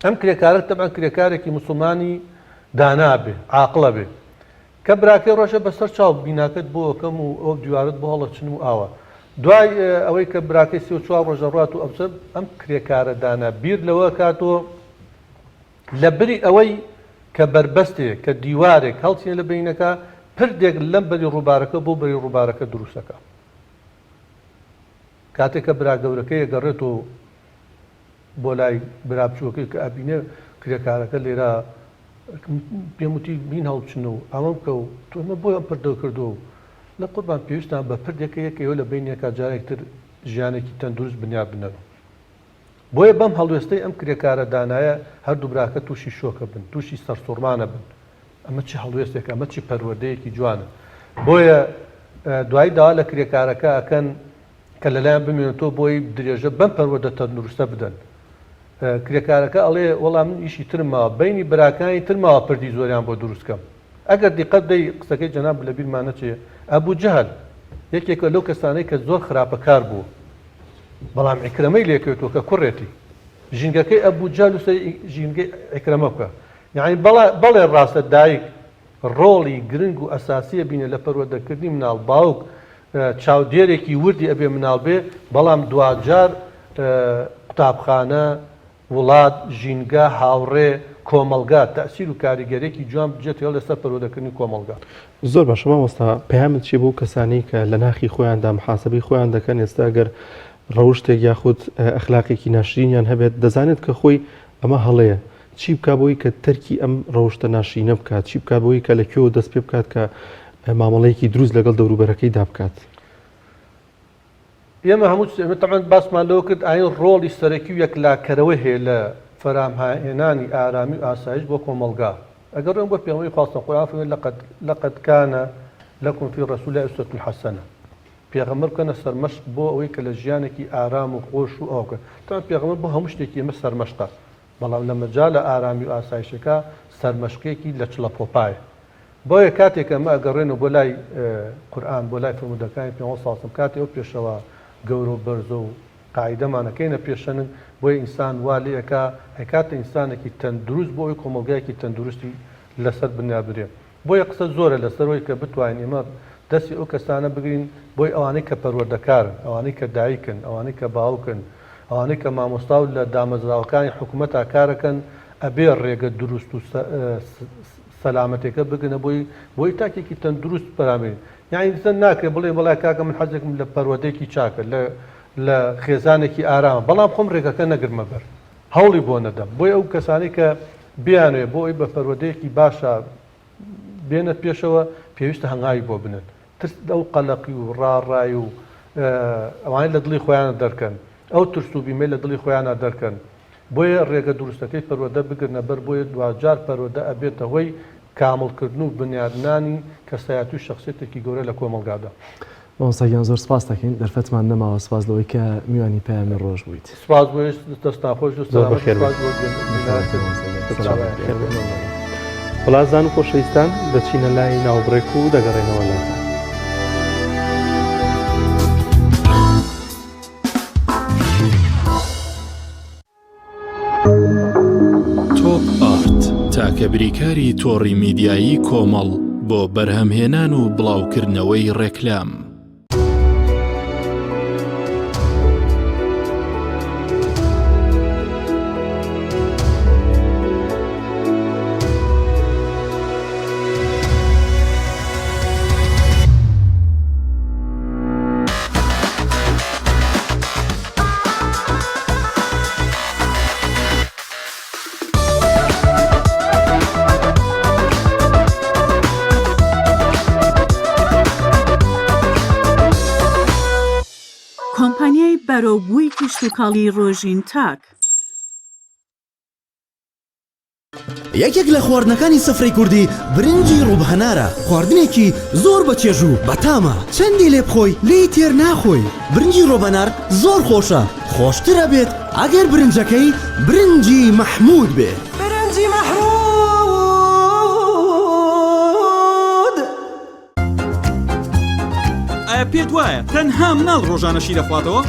ئەم کرێکارە تەبعەن کرێکارێکی موسڵمانی دانا بێ عاقڵە بێ کە براکەی ڕۆژە بەسەر چاو بیناکەت بۆ ئەکەم و ئەو دیوارەت بۆ هەڵەچنم و ئاوا دوای ئەوەی کە براکەی سێ و چوار ڕۆژە ڕات و ئەمسە ئەم کرێکارە دانا بیر لەوە کاتەوە لە بری ئەوەی کە بەربەستێ کە دیوارێک هەڵچنێ لە بەینەکە. پردێک لەم بەری ڕووبارەکە بۆ بەری ڕووبارەکە دروستەکە. کاتێک کە برا گەورەکەی ئەگەڕێتەوە بۆ لای برا بچووەکەی کە ئەبینێ کرێکارەکە لێرە پێم وتی بین هەڵبچن و ئەمە بکە و تۆ ئەمە بۆ ئەم پردە کردووە و لە قوربان پێویستان بە پردێکە یەک ئێوە لە بەینێکا جارێک تر ژیانێکی تەندروست بنیات بنەن. بۆیە بەم هەڵوێستەی ئەم کرێکارە دانایە هەردوو براکە تووشی شۆکە بن، تووشی سەرسوڕمانە بن. ئەمە چ هەڵوێستێکە، ئەمە چ پەروەردەیەکی جوانە. بۆیە دوایی داوا لە کرێکارەکە ئەکەن کە لەلایان بمێنێتەوە بۆی درێژە بەم پەروەردە تەندروستە بدەن. کرێکارەکە ئەڵێ وەڵا من ئیشی ترم ماوە، بەینی براکانی تر ماوە پردی زۆریان بۆ دروست کەم. ئەگەر دیقەت بدەی قسەکەی جەنابت لە بیرمان نەچێ، ئەبو جەهل یەکێکە لەو کەسانەی کە زۆر خراپەکار بووە. بەڵام عیکرەمەی لێکەوتووە کە کوڕێتی. ژینگەکەی ئەبو جەهل و سەری ژینگەی عیکرەمە بکە. یەعنی بەڵێ ڕاستە دایک ڕۆڵی گرنگ و ئەساسی ئەبینێ لە پەروەردەکردنی مناڵ، باوک چاودێرێکی وردی ئەبێ مناڵ بێ، بەڵام دواجار قوتابخانە، وڵات، ژینگە، هاوڕێ، کۆمەڵگا تەئسیر و کاریگەریەکی جوان بجێتەوە لەسەر پەروەردەکردنی کۆمەڵگا. زۆر باشە مامۆستا پەیامت چیە بۆ کەسانەی کە لە ناخی خۆیاندا محاسبەی خۆیان دەکەن ئێستا گەر ڕەوشتێک یاخود ئەخلاقێکی ناشرینیان هەبێت دەزانێت کە خۆی ئەمە هەڵەیە چی بکا بۆی کە تەرکی ئەم ڕەوشتە ناشرینە بکات چی بکات بۆی کە لە کوێوە دەست پێ بکات کە مامەڵەیەکی دروست لەگەڵ دەوروبەرەکەیدا بکات؟ ئێمە هەموو ئێمە تەبعەن باسمان لەوە کرد ئاین ڕۆڵی سەرەکی و یەکلاکەرەوەی هەیە لە فەراهەمهێنانی ئارامی و ئاسایش بۆ کۆمەڵگا ئەگەر ڕۆین بۆ پێغەمبەری خوا صلی قورئان فەرمووی لقد لقد کان لکم فی رسول الله اسوة حسنە پێغەمبەر بکەنە سەرمەشق بۆ ئەوەی کە لە ژیانێکی ئارام و خۆش و ئەوە بکەن تەبعەن پێغەمبەر بۆ هەموو شتێکی ئێمە سەرمەشقە بەڵام لە مەجالە ئارامی و ئاسایشەکە سەرمەشقێکی لە چڵەپۆپایە بۆیە کاتێک ئەمە ئەگەڕێنەوە بۆ لای قورئان بۆ لای فەرموودەکانی پێغەمبەر صلی اللە علیە وسلم کاتێ ئەو پێشەوا گەورە و بەرزە و قاعیدەمان ئەکەینە پێشەنگ بۆیە ئینسان وا لێ ئەکا ئەیکاتە ئینسانێکی تەندروست بۆ ئەوەی کۆمەڵگایەکی تەندروستی لەسەر بنیات بنرێ بۆیە قسە زۆرە لەسەر ئەوەی کە بتوانین ئێمە دەستی ئەو کەسانە بگرین بۆی ئەوانەی کە پەروەردەکارن ئەوانەی کە دایکن ئەوانەی کە باوکن ئەوانەی کە مامۆستا و لە دامەزراوەکانی حکومەتا کارەکەن ئەبێ ڕێگە دروست و سەلامەتێکە بگرنە بۆی بۆی تاکێکی تەندروست بەرامبەری یانی ئینسان ناکرێت بڵێ وەڵا کاکە من حەزێکم لە پەروەردەیەکی چاکە لە لە خێزانێکی ئارامە بەڵام خۆم ڕێگەکە نەگرمە بەر هەوڵی بۆ نەدەم بۆی ئەو کەسانەی کە بیانوێ بۆ ئەوی بە پەروەردەیەکی باشە بێنە پێشەوە پێویستە هەنگاوی بۆ بنن ترس ئەو قەلەقی و ڕاڕای و ئەوانەی لە دڵی خۆیانە دەرکەن ئەو ترس و بیمەی لە دڵی خۆیانە دەرکەن بۆیە ڕێگە دروستەکەی پەروەردە بگرنە بەر، بۆیە دواجار پەروەردە ئەبێتە هۆی کامڵ کردن و بنیادنانی کەسایەتی و شەخسیەتێکی گەورە لە کۆمەڵگادا. مامۆستا گیان زۆر سپاست دەکەین دەرفەتمان نەماوە سپاس لەوەی کە میوانی پەیامی ڕۆژ بوویت. سپاس بۆ ئێوەش دەستتان خۆش و زۆر سەلامەت بەخێر سپاس بێن. بۆ گوێ سەرچاوەیان. وڵاتزان و خۆشەویستان دەچینە لای ناوبڕێک و دەگەڕێنەوە لاتان. تۆپ ئارت تاکە بریکاری تۆڕی میدیایی کۆمەڵ بۆ بەرهەمهێنان و بڵاوکردنەوەی ڕێکلام. کۆمپانیای بەرەوبووی کشتوکاڵی ڕۆژین تاک. یەکێک لە خواردنەکانی سفرەی کوردی برنجی ڕووب هەنارە، خواردنێکی زۆر بە چێژ و بەتامە، چەندی لێ بخۆی لێی تێر ناخۆی، برنجی ڕۆب هەنار زۆر خۆشە، خۆشتر ئەبێت ئەگەر برنجەکەی برنجی مەحموود بێ. برنجی مەحموود. ئایا پێت وایە تەنها مناڵ ڕۆژانە شیر ئەخواتەوە؟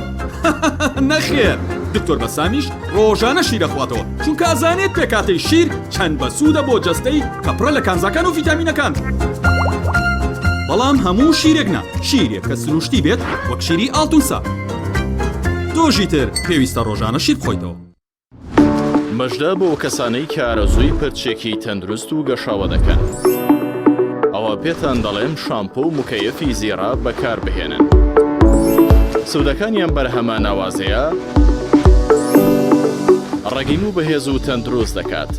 نەخێر دکتۆر بەسامیش ڕۆژانە شیر ئەخواتەوە چونکە ئەزانێت پێکهاتەی شیر چەند بەسوودە بۆ جەستەی کە پڕە لە کانزاکان و ڤیتامینەکان بەڵام هەموو شیرێک نا شیرێک کە سروشتی بێت وەک شیری ئاڵتونسا تۆژی تر پێویستە ڕۆژانە شیر بخۆیتەوە. مژدە بۆ کەسانەی کە ئارەزووی پرچێکی تەندروست و گەشاوە دەکەن. ئەوا پێتان دەڵێم شامپۆ و مکەیەفی زیڕە بەکاربهێنن. سوودەکانی ئەم بەرهەمە ناوازەیە ڕەگی موو بەهێز و تەندروست دەکات.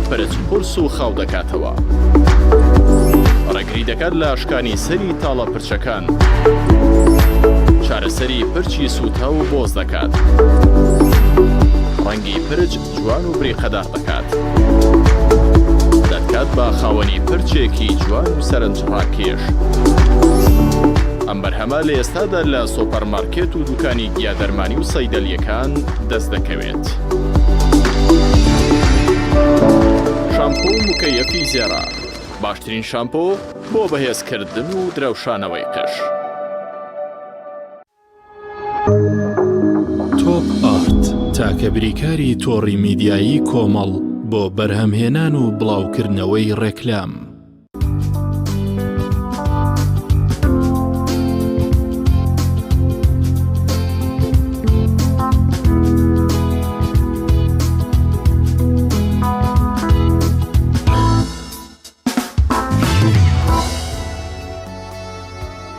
پرچ قورس و خاو دەکاتەوە. ڕێگری دەکات لە شکانی سەری تاڵە پرچەکان. چارەسەری پرچی سووتاو و بۆز دەکات. ڕەنگی پرچ جوان و بریقەدار دەکات. دەتکات بە خاوەنی پرچێکی جوان و سەرنجڕاکێش. ئەم بەرهەمە لە ئێستادا لە سۆپەرمارکێت و دوکانی گیادەرمانی و سەیدەلییەکان دەست دەکەوێت. شامپۆ و مکەیەفی زێڕە، باشترین شامپۆ بۆ بەهێزکردن و درەوشانەوەی قژ. تۆپ ئارت، تاکە بریکاری تۆڕی میدیایی کۆمەڵ بۆ بەرهەمهێنان و بڵاوکردنەوەی ڕێکلام.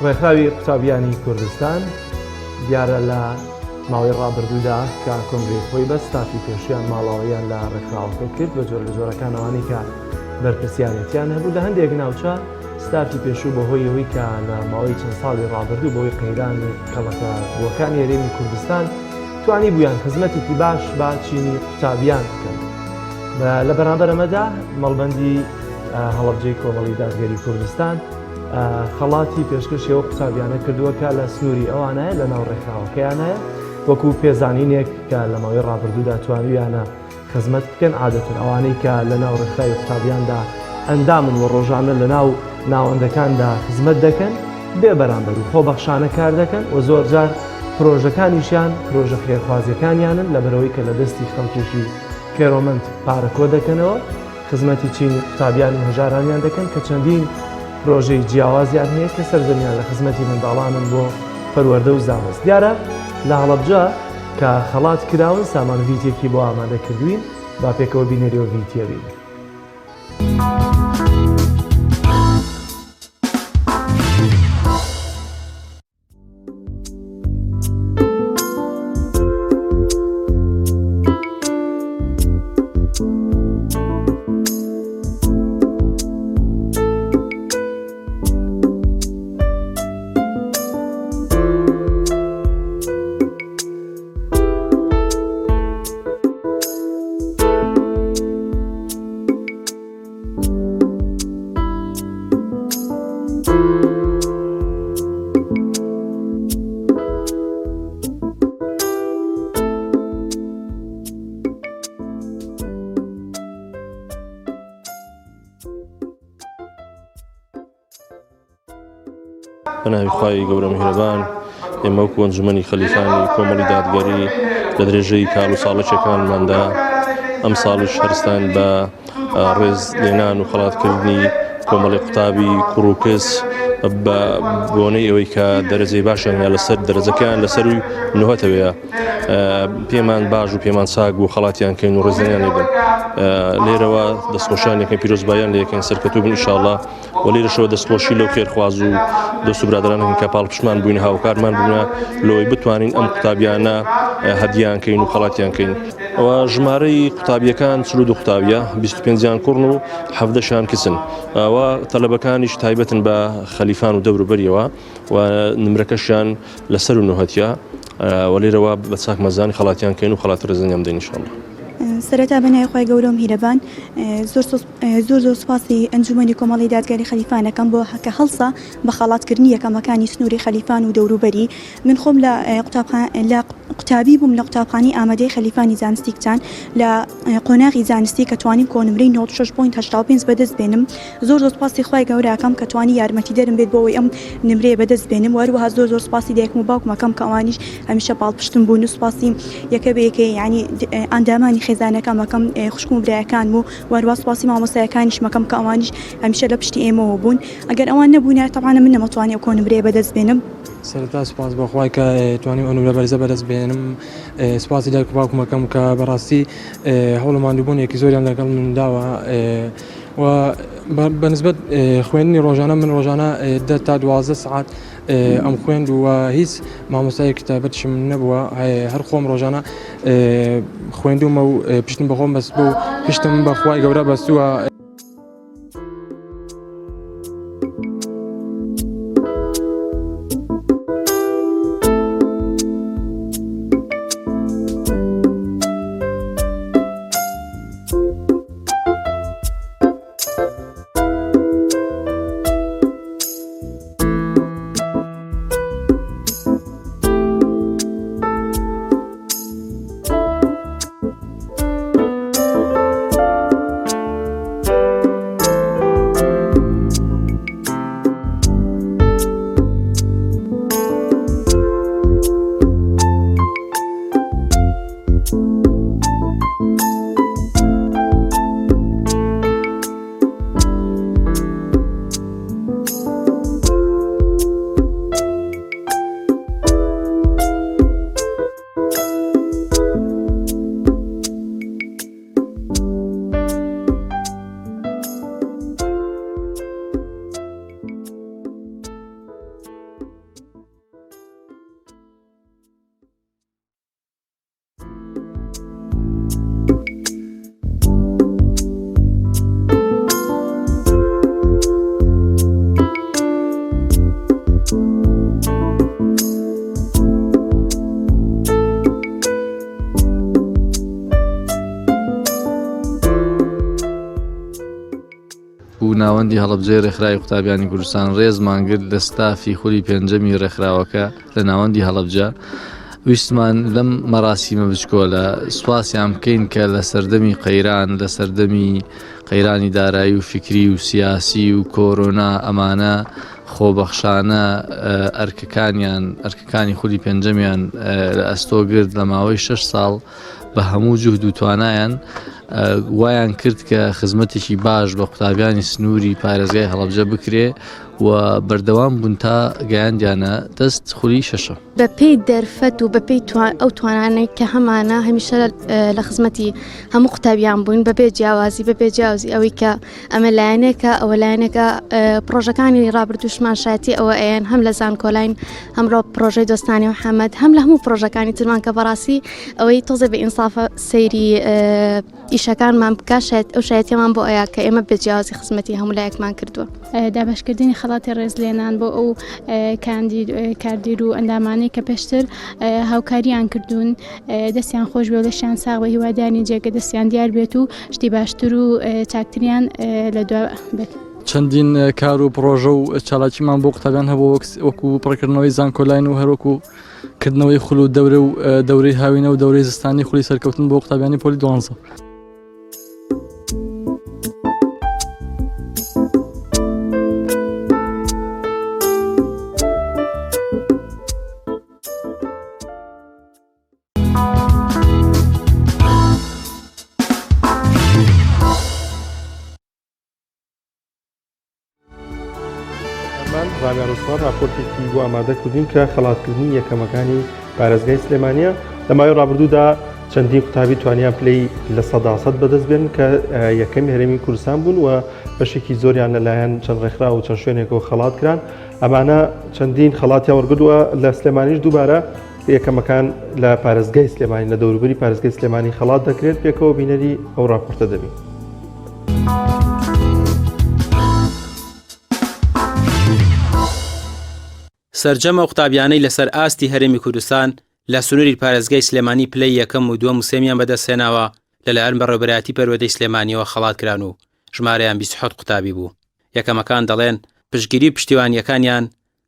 ڕێکخراوی قوتابیانی کوردستان دیارە لە ماوەی ڕابردوودا کە کۆنگرەی خۆی بە ستافی پێشویان ماڵاوەیان لە ڕێکخراوەکە کرد بە جۆر لە جۆرەکان ئەوانەی کە بەرپرسیارێتیان هەبوو لە هەندێک ناوچە ستافی پێشوو بەهۆی ئەوەی کە لە ماوەی چەند ساڵی ڕابردوو بەهۆی قەیران و کەڵەکە بووەکانی هەرێمی کوردستان توانی بوویان خزمەتێکی باش بە چینی قوتابیان بکەن لە بەرامبەر ئەمەدا مەڵبەندی هەڵەبجەی کۆمەڵی دادگەری کوردستان خەڵاتی پێشکەشی ئەو قوتابیانە کردووە کە لە سنووری ئەوانایە لە ناو ڕێکخراوەکەیانایە وەکو پێزانینێک کە لە ماوەی ڕابردوودا توانیویانە خزمەت بکەن عادەتەن ئەوانەی کە لە ناو ڕێکخراوی قوتابیاندا ئەندامن و ڕۆژانە لە ناو ناوەندەکاندا خزمەت دەکەن بێ بەرامبەر و خۆبەخشانە کار دەکەن و زۆرجار پرۆژەکانیشیان پرۆژە خێرخوازیەکانیانن لەبەرئەوەی کە لە دەستی خەڵکێکی خێرۆمەند پارە کۆ دەکەنەوە خزمەتی چینی قوتابیان و هەژارانیان دەکەن کە چەندین پرۆژەی جیاوازیان هەیە کە سەرجەمیان لە خزمەتی منداڵانن بۆ پەروەردە و زانست دیارە لە هەڵەبجە کە خەڵات کراون سامان ڤیتێکی بۆ ئامادە کردوین با پێکەوە بینەریەوە ڤیتیە بین. بەناوی خوای گەورە میهرەبان ئێمە وەکو ئەنجومەنی خەلیفانی کۆمەڵی دادگەری لە درێژەی کار و ساڵەکیەکانماندا ئەم ساڵیش هەرستان بە ڕێز لێنان و خەڵاتکردنی کۆمەڵی قوتابی کوڕ و کچ بە بۆنەی ئەوەی کە دەرەجەی باشیان هەیە لەسەر دەرەجەکەیان لەسەروی نهۆتەوەیە پێمان باش و پێمان چاک بوو خەڵاتیان کەین و ڕێزیان لێبن لێرەوە دەستخۆشیان لەکەین پیرۆزبایان لەکەین سەرکەوتوو بن ئینشاءاللە و لێرەشەوە دەستخۆشی لەو خێرخواز و دۆست و برادەران هەن کە پاڵپشتمان بووین هاوکارمان بوونە لەوەی بتوانین ئەم قوتابیانە هەدیان کەین و خەڵاتیان کەین ئەوە ژمارەی قوتابیەکان 42 قوتابیە 25یان کوڕن و حەڤدەشیان کچن ئەوە تەلەبەکانیش تایبەتن بە خەلیفان و دەوروبەریەوە و نمرەکەشیان لەسەر و نۆهەتە و لێرەوە بە چاک مەزانی خەڵاتیان کەین و خەڵاتی ڕێزانیان بدەین ان شاء اللە. سەرەتا بە ناوی خوای گەورە و میهرەبان زۆر زۆر زۆر سوپاسی ئەنجومەنی کۆمەڵی دادگەری خەلیفان ئەکەم بۆ کە هەڵسا بە خەڵاتکردنی یەکەمەکانی سنووری خەلیفان و دەوروبەری من خۆم لە قوتابخان لە قوتابی بووم لە قوتابخانەی ئامادەی خەلیفانی زانستی کچان لە قۆناغی زانستی کە توانیم کۆنمرەی 96.85 بەدەست بێنم زۆر زۆر سوپاسی خوای گەورە ئەکەم کە توانی یارمەتیدەرم بێت بۆ ئەوەی ئەم نمرەیە بەدەست بێنم و هەروەها زۆر زۆر سوپاسی دایکم و باوکم ئەکەم کە ئەوانیش هەمیشە پاڵپشتم بوون و سوپاسی یەکە بە یەکەی یانی ئەندامانی خێزانەکەم ئەکەم خوشکم و برایەکانم و هەروەها سوپاسی مامۆستایەکانیشم ئەکەم کە ئەوانیش هەمیشە لە پشتی ئێمەوە بوون ئەگەر ئەوان نەبوونایە تەبعەن من نەمەتوانی ئەو کۆنمرەیە بەدەست بێنم. سەرەتا سوپاس بۆ خوای کە توانیم ئەو نمرە بەرزە بەدەست بهێنم سوپاسی دایک و باوکم ئەکەم کە بەڕاستی هەوڵ و ماندووبوونێکی زۆریان لەگەڵ من داوە و. بەنسبەت خوێندنی ڕۆژانە من ڕۆژانە دە تا 12 سعات ئەم خوێند و هیچ مامۆستایەکی تایبەتیشم نەبووە هەر خۆم ڕۆژانە خوێندومە و پشتم بەخۆم بەس بوو پشتم بەخوای گەورە بەستووە. و ناوەندی هەڵەبجەی ڕێکخراوی قوتابیانی کوردستان ڕێزمان گرت لە ستافی خولی پێنجەمی ڕێکخراوەکە لە ناوەندی هەڵەبجە ویستمان لەم مەراسیمە بچکۆلە سوپاسیان بکەین کە لە سەردەمی قەیران لە سەردەمی قەیرانی دارایی و فیکری و سیاسی و کۆرۆنا ئەمانە خۆبەخشانە ئەرکەکانیان ئەرکەکانی خولی پێنجەمیان لە ئەستۆ گرت لە ماوەی شەش ساڵ بە هەموو جوهد و توانایان وایان کرد کە خزمەتێکی باش بە قوتابیانی سنووری پارێزگای هەڵەبجە بکرێ و بەردەوام بوون تا گەیاندیانە دەست خولی شەشەم. بەپێی دەرفەت و بەپێی ئەو توانانەی کە هەمانە هەمیشە لە خزمەتی هەموو قوتابیان بووین بەبێ جیاوازی بەبێ جیاوازی ئەوەی کە ئەمە لایەنێکە ئەوە لایەنێکە پرۆژەکانی ڕابردووشمان شایەتی ئەوە ئەیەن هەم لە زانکۆلاین هەمڕۆ پرۆژەی دۆستانی محەممەد هەم لە هەموو پرۆژەکانی ترمان کە بەڕاستی ئەوەی تۆزێ بە ئینسافە سەیری ئیشەکانمان بکە شایەت ئەو شایەتیمان بۆ ئەیا کە ئێمە بە جیاوازی خزمەتی هەموو لایەکمان کردووە. دابەشکردنی خەڵاتی ڕێزلێنان بۆ ئەو کاندید کاردیر و ئەندامانەی کە پێشتر هاوکاریان کردوون دەستیان خۆش بێ و لەشیان ساغ بە هیوادارین جێگە دەستیان دیار بێت و شتی باشتر و چاکتریان لە دوا بێت. چەندین کار و پڕۆژە و چالاکیمان بۆ قوتابیان هەبوو وەکو پڕکردنەوەی زانکۆلاین و هەروەکو کردنەوەی خول و دەورە و دەورەی هاوینە و دەورەی زستانی خولی سەرکەوتن بۆ قوتابیانی پۆلی دوانزە. ڕامیار عوسمان راپۆرتێکی بۆ ئامادە کردین کە خەڵاتکردنی یەکەمەکانی پارێزگای سلێمانیە لە ماوەی ڕابردوودا چەندین قوتابی توانیان پلەی 100% بەدەست بێن کە یەکەمی هەرێمی کوردستان بوون و بەشێکی زۆریان لەلایەن چەند ڕێکخراو و چەند شوێنێکەوە خەڵات کران ئەمانە چەندین خەڵاتیان وەرگرتووە لە سلێمانیش دووبارە یەکەمەکان لە پارێزگای سلێمانی لە دەوروبەری پارێزگای سلێمانی خەڵات دەکرێت پێکەوە بینەری ئەو راپۆرتە دەبین. سەرجەم ئەو قوتابیانەی لەسەر ئاستی هەرێمی کوردستان لە سنووری پارێزگای سلێمانی پلەی یەکەم و دووەم و سێمیان بەدەستهێناوە لەلایەن بەڕێوەبەرایەتی پەروەردەی سلێمانیەوە خەڵات کران و ژمارەیان 27 قوتابی بوو یەکەمەکان دەڵێن پشتگیری و پشتیوانیەکانیان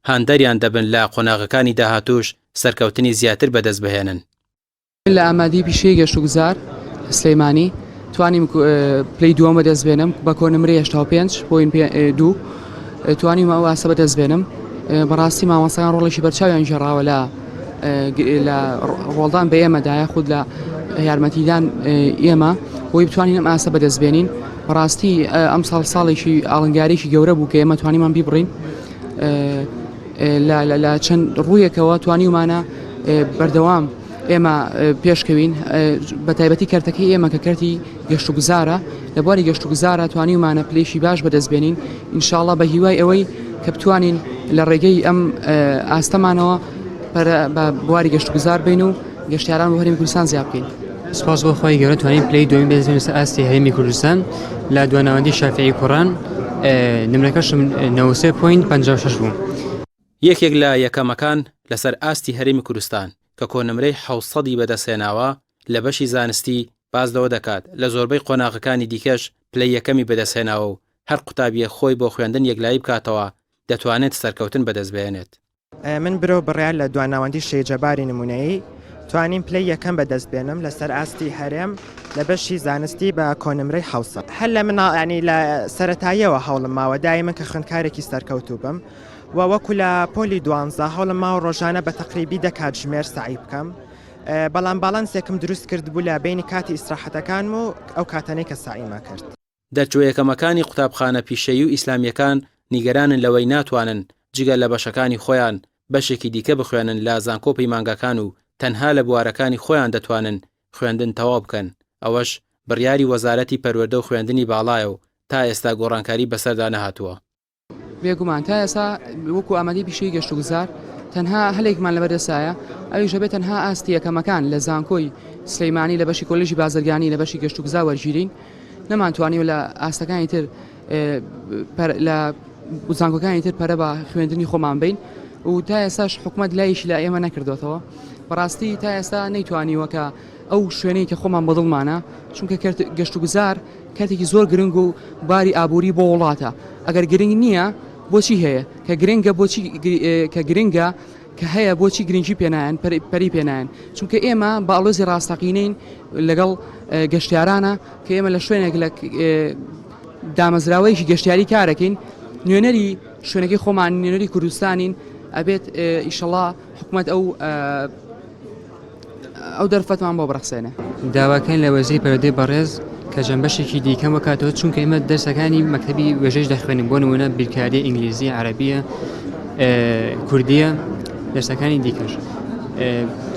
هاندەریان دەبن لە قۆناغەکانی داهاتووش سەرکەوتنی زیاتر بەدەست بهێنن. من لە ئامادەی پیشەی گەشتوگوزار سلەیمانی توانیم پلەی دووەم بەدەست بێنم بە کۆنمرەی 85 پۆین دوو توانیم ئەو ئاستە بەدەست بێنم بەڕاستی مامۆستایان ڕۆڵێکی بەرچاویان گێڕاوە لە لە ڕۆڵدان بە ئێمەدا یاخود لە یارمەتیدان ئێمە بۆی بتوانین ئەم ئاستە بەدەست بێنین بەڕاستی ئەم ساڵ ساڵێکی ئاڵنگارێکی گەورە بوو کە ئێمە توانیمان بیبڕین لە چەند ڕوویەکەوە توانیومانە بەردەوام. ئێمە پێشکەوین بە تایبەتی کەرتەکەی ئێمە کە کەرتی گەشتوگوزارە لە بواری گەشتوگوزارە توانیومانە پلەیەکی باش بەدەست بێنین ان شاء اللە بە هیوای ئەوەی کە بتوانین لە ڕێگەی ئەم ئاستەمانەوە پەرە بە بواری گەشتوگوزار بین و گەشتیاران بۆ هەرێمی کوردستان زیاد بکەین. سوپاس بۆ خوای گەورە توانیم پلەی دووەمی بەدەست بێنین لەسەر ئاستی هەرێمی کوردستان لە دواناوەندی شافعی کوڕان نمرەکەشم 93.56 بوو. یەکێک لە یەکەمەکان لەسەر ئاستی هەرێمی کوردستان کە کۆنمرەی 700 ی بەدەستهێناوە لە بەشی زانستی باس لەوە دەکات لە زۆربەی قۆناغەکانی دیکەش پلەی یەکەمی بەدەستهێناوە و هەر قوتابییەک خۆی بۆ خوێندن یەکلایی بکاتەوە دەتوانێت سەرکەوتن بەدەستبهێنێت. من برۆ بڕیار لە دواناوەندی شەهید جەباری نمونەیی توانیم پلەی یەکەم بەدەست بێنم لەسەر ئاستی هەرێم لە بەشی زانستی بە کۆنمرەی 700. هەر لە مناڵ یانی لە سەرەتاییەوە هەوڵم ماوە دایمەن کە خوێندکارێکی سەرکەوتوو بم و وەکو لە پۆلی دوانزە هەوڵم ماوە ڕۆژانە بە تەقریبی دە کاتژمێر سەعی بکەم بەڵام باڵانسێکم دروست کردبوو لە بەینی کاتی ئیسراحەتەکانم و ئەو کاتانەی کە سەعیم ئەکرد. دەرچووە یەکەمەکانی قوتابخانە پیشەیی و ئیسلامییەکان نیگەرانن لەوەی ناتوانن جگە لە بەشەکانی خۆیان بەشێکی دیکە بخوێنن لە زانکۆ و پەیمانگاکان و تەنها لە بوارەکانی خۆیان دەتوانن خوێندن تەواو بکەن، ئەوەش بڕیاری وەزارەتی پەروەردە و خوێندنی باڵایە و تا ئێستا گۆڕانکاری بەسەردا نەهاتووە. بێگومان تا ئێستا وەکو ئامادەی پیشەی گەشتوگوزار تەنها هەلێکمان لەبەردەستایە ئەویش ئەبێت تەنها ئاستی یەکەمەکان لە زانکۆی سلەیمانی لە بەشی کۆلێژی بازرگانی لە بەشی گەشتوگوزار وەرگیرین نەمانتوانیوە لە ئاستەکانی تر لە زانکۆکانی تر پەرە بە خوێندنی خۆمان بین و تا ئێستاش حکومت لایشی لە ئێمە نەکردوێتەوە بەڕاستی تا ئێستا نەیتوانیوە کە ئەو شوێنەی کە خۆمان بەدڵمانە چونکە گەشتوگوزار کەرتێکی زۆر گرنگ و باری ئابووری بۆ وڵاتە ئەگەر گرنگ نییە بۆچی هەیە کە گرنگە بۆچی کە گرنگە کە هەیە بۆچی گرنگی پێنایەن پەری پێنایەن چونکە ئێمە باڵۆزی ڕاستەقینەین لەگەڵ گەشتیارانە کە ئێمە لە شوێنێک لە دامەزراوەیەکی گەشتیاری کارەکەین نوێنەری شوێنەکەی خۆمان نوێنەری کوردستانین ئەبێت ئیشەڵا حکوومەت ئەو ئەو دەرفەتمان بۆ بڕەخسێنێ. داواکەین لە وەزیری پەروەردەی بەڕێز کە جەند بەشێکی دیکەم بکاتەوە چونکە ئێمە دەرسەکانی مەکتەبی وێژەش دەخوێنین بۆ نمونە بیرکاریە ئینگلیزی عەرەبیە کوردیە دەرسەکانی دیکەش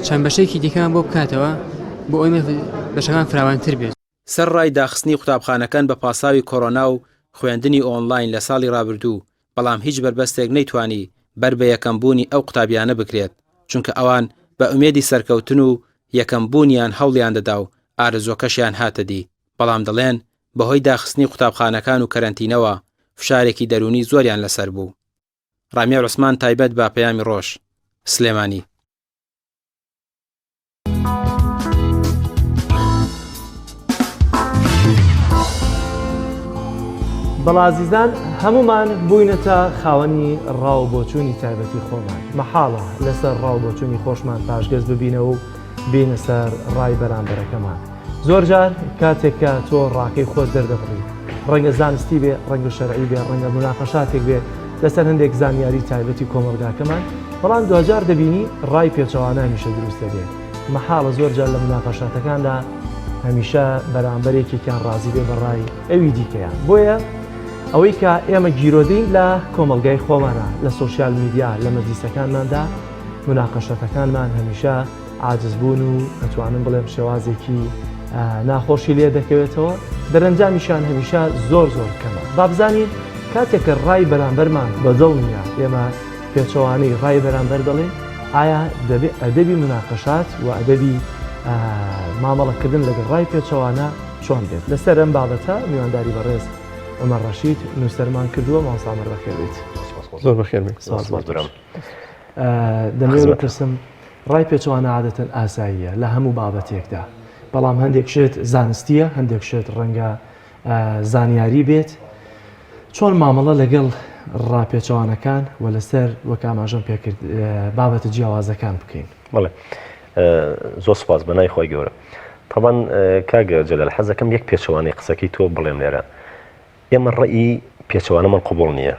چەند بەشێکی دیکەمان بۆ بکاتەوە بۆ ئەوەی بەشەکان فراوانتر بێت. سەرەڕای داخستنی قوتابخانەکان بە پاساوی کۆرۆنا و خوێندنی ئۆنڵاین لە ساڵی رابردوو، بەڵام هیچ بەربەستێک نەیتوانی بەر بە یەکەم بوونی ئەو قوتابیانە بگرێت، چونکە ئەوان بە ئومێدی سەرکەوتن و یەکەم بوونیان هەوڵیان دەدا و ئارەزووەکەشیان هاتە دی، بەڵام دەڵێن بەهۆی داخستنی قوتابخانەکان و کەرەنتینەوە فشارێکی دەروونی زۆریان لەسەر بوو. ڕامیار عوسمان تایبەت بە پەیامی ڕۆژ، سلێمانی. بەڵا ئازیزان هەمومان بووینەتە خاوەنی ڕاو بۆچوونی تایبەتی خۆمان مەحاڵە لەسەر ڕاو بۆچوونی خۆشمان پاشگەز ببینەوە و بینە سەر ڕای بەرامبەرەکەمان زۆرجار کاتێک کە تۆ ڕاکەی خۆت دەردەبڕی ڕەنگە زانستی بێ ڕەنگە شەرعی بێ ڕەنگە مناقەشاتێک بێ لەسەر هەندێک زانیاری تایبەتی کۆمەڵگاکەمان بەڵام دواجار دەبینی ڕای پێچەوانە هەمیشە دروست دەبێ مەحاڵە زۆر جار لە مناقەشاتەکاندا هەمیشە بەرامبەر یەکێکیان ڕازی بێ بە ڕای ئەوی دیکەیان بۆیە ئەوەی کە ئێمە گیرۆدەین لە کۆمەڵگای خۆمانە لە سۆشیال میدیا لە مەجلیسەکانماندا مناقەشەتەکانمان هەمیشە عاجزبوون و ئەتوانم بڵێم شێوازێکی ناخۆشی لێ دەکەوێتەوە دەرەنجامیشان هەمیشە زۆر زۆر کەمە بابزانین کاتێک کە ڕای بەرامبەرمان بەدڵ نییە ئێمە پێچەوانەی ڕای بەرامبەر دەڵێن ئایا دەبێ ئەدەبی مناقەشات و ئەدەبی مامەڵەکردن لەگەڵ ڕای پێچەوانە چۆن بێت لەسەر ئەم بابەتە میوانداری بەڕێز عمر ڕەشید نووسەرمان کردووە مامۆستا عومەر بەخێر بێیت. زۆر بەخێر بێیت. دەمەوێت بپرسم ڕای پێچەوانە عادەتەن ئاساییە لە هەموو بابەتێکدا، بەڵام هەندێک شت زانستییە، هەندێک شت ڕەنگە زانیاری بێت، چۆن مامەڵە لەگەڵ ڕاپێچەوانەکان و لەسەر وەک ئاماژەم پێکرد بابەتە جیاوازەکان بکەین؟ بەڵێ زۆر سپاس بە ناوی خوای گەورە. تەبعەن کاک جەلال حەزەکەم یەک پێچەوانەی قسەکەی تۆ بڵێم لێرە. ئێمە ڕەئی پێچەوانەمان قبوڵ نییە.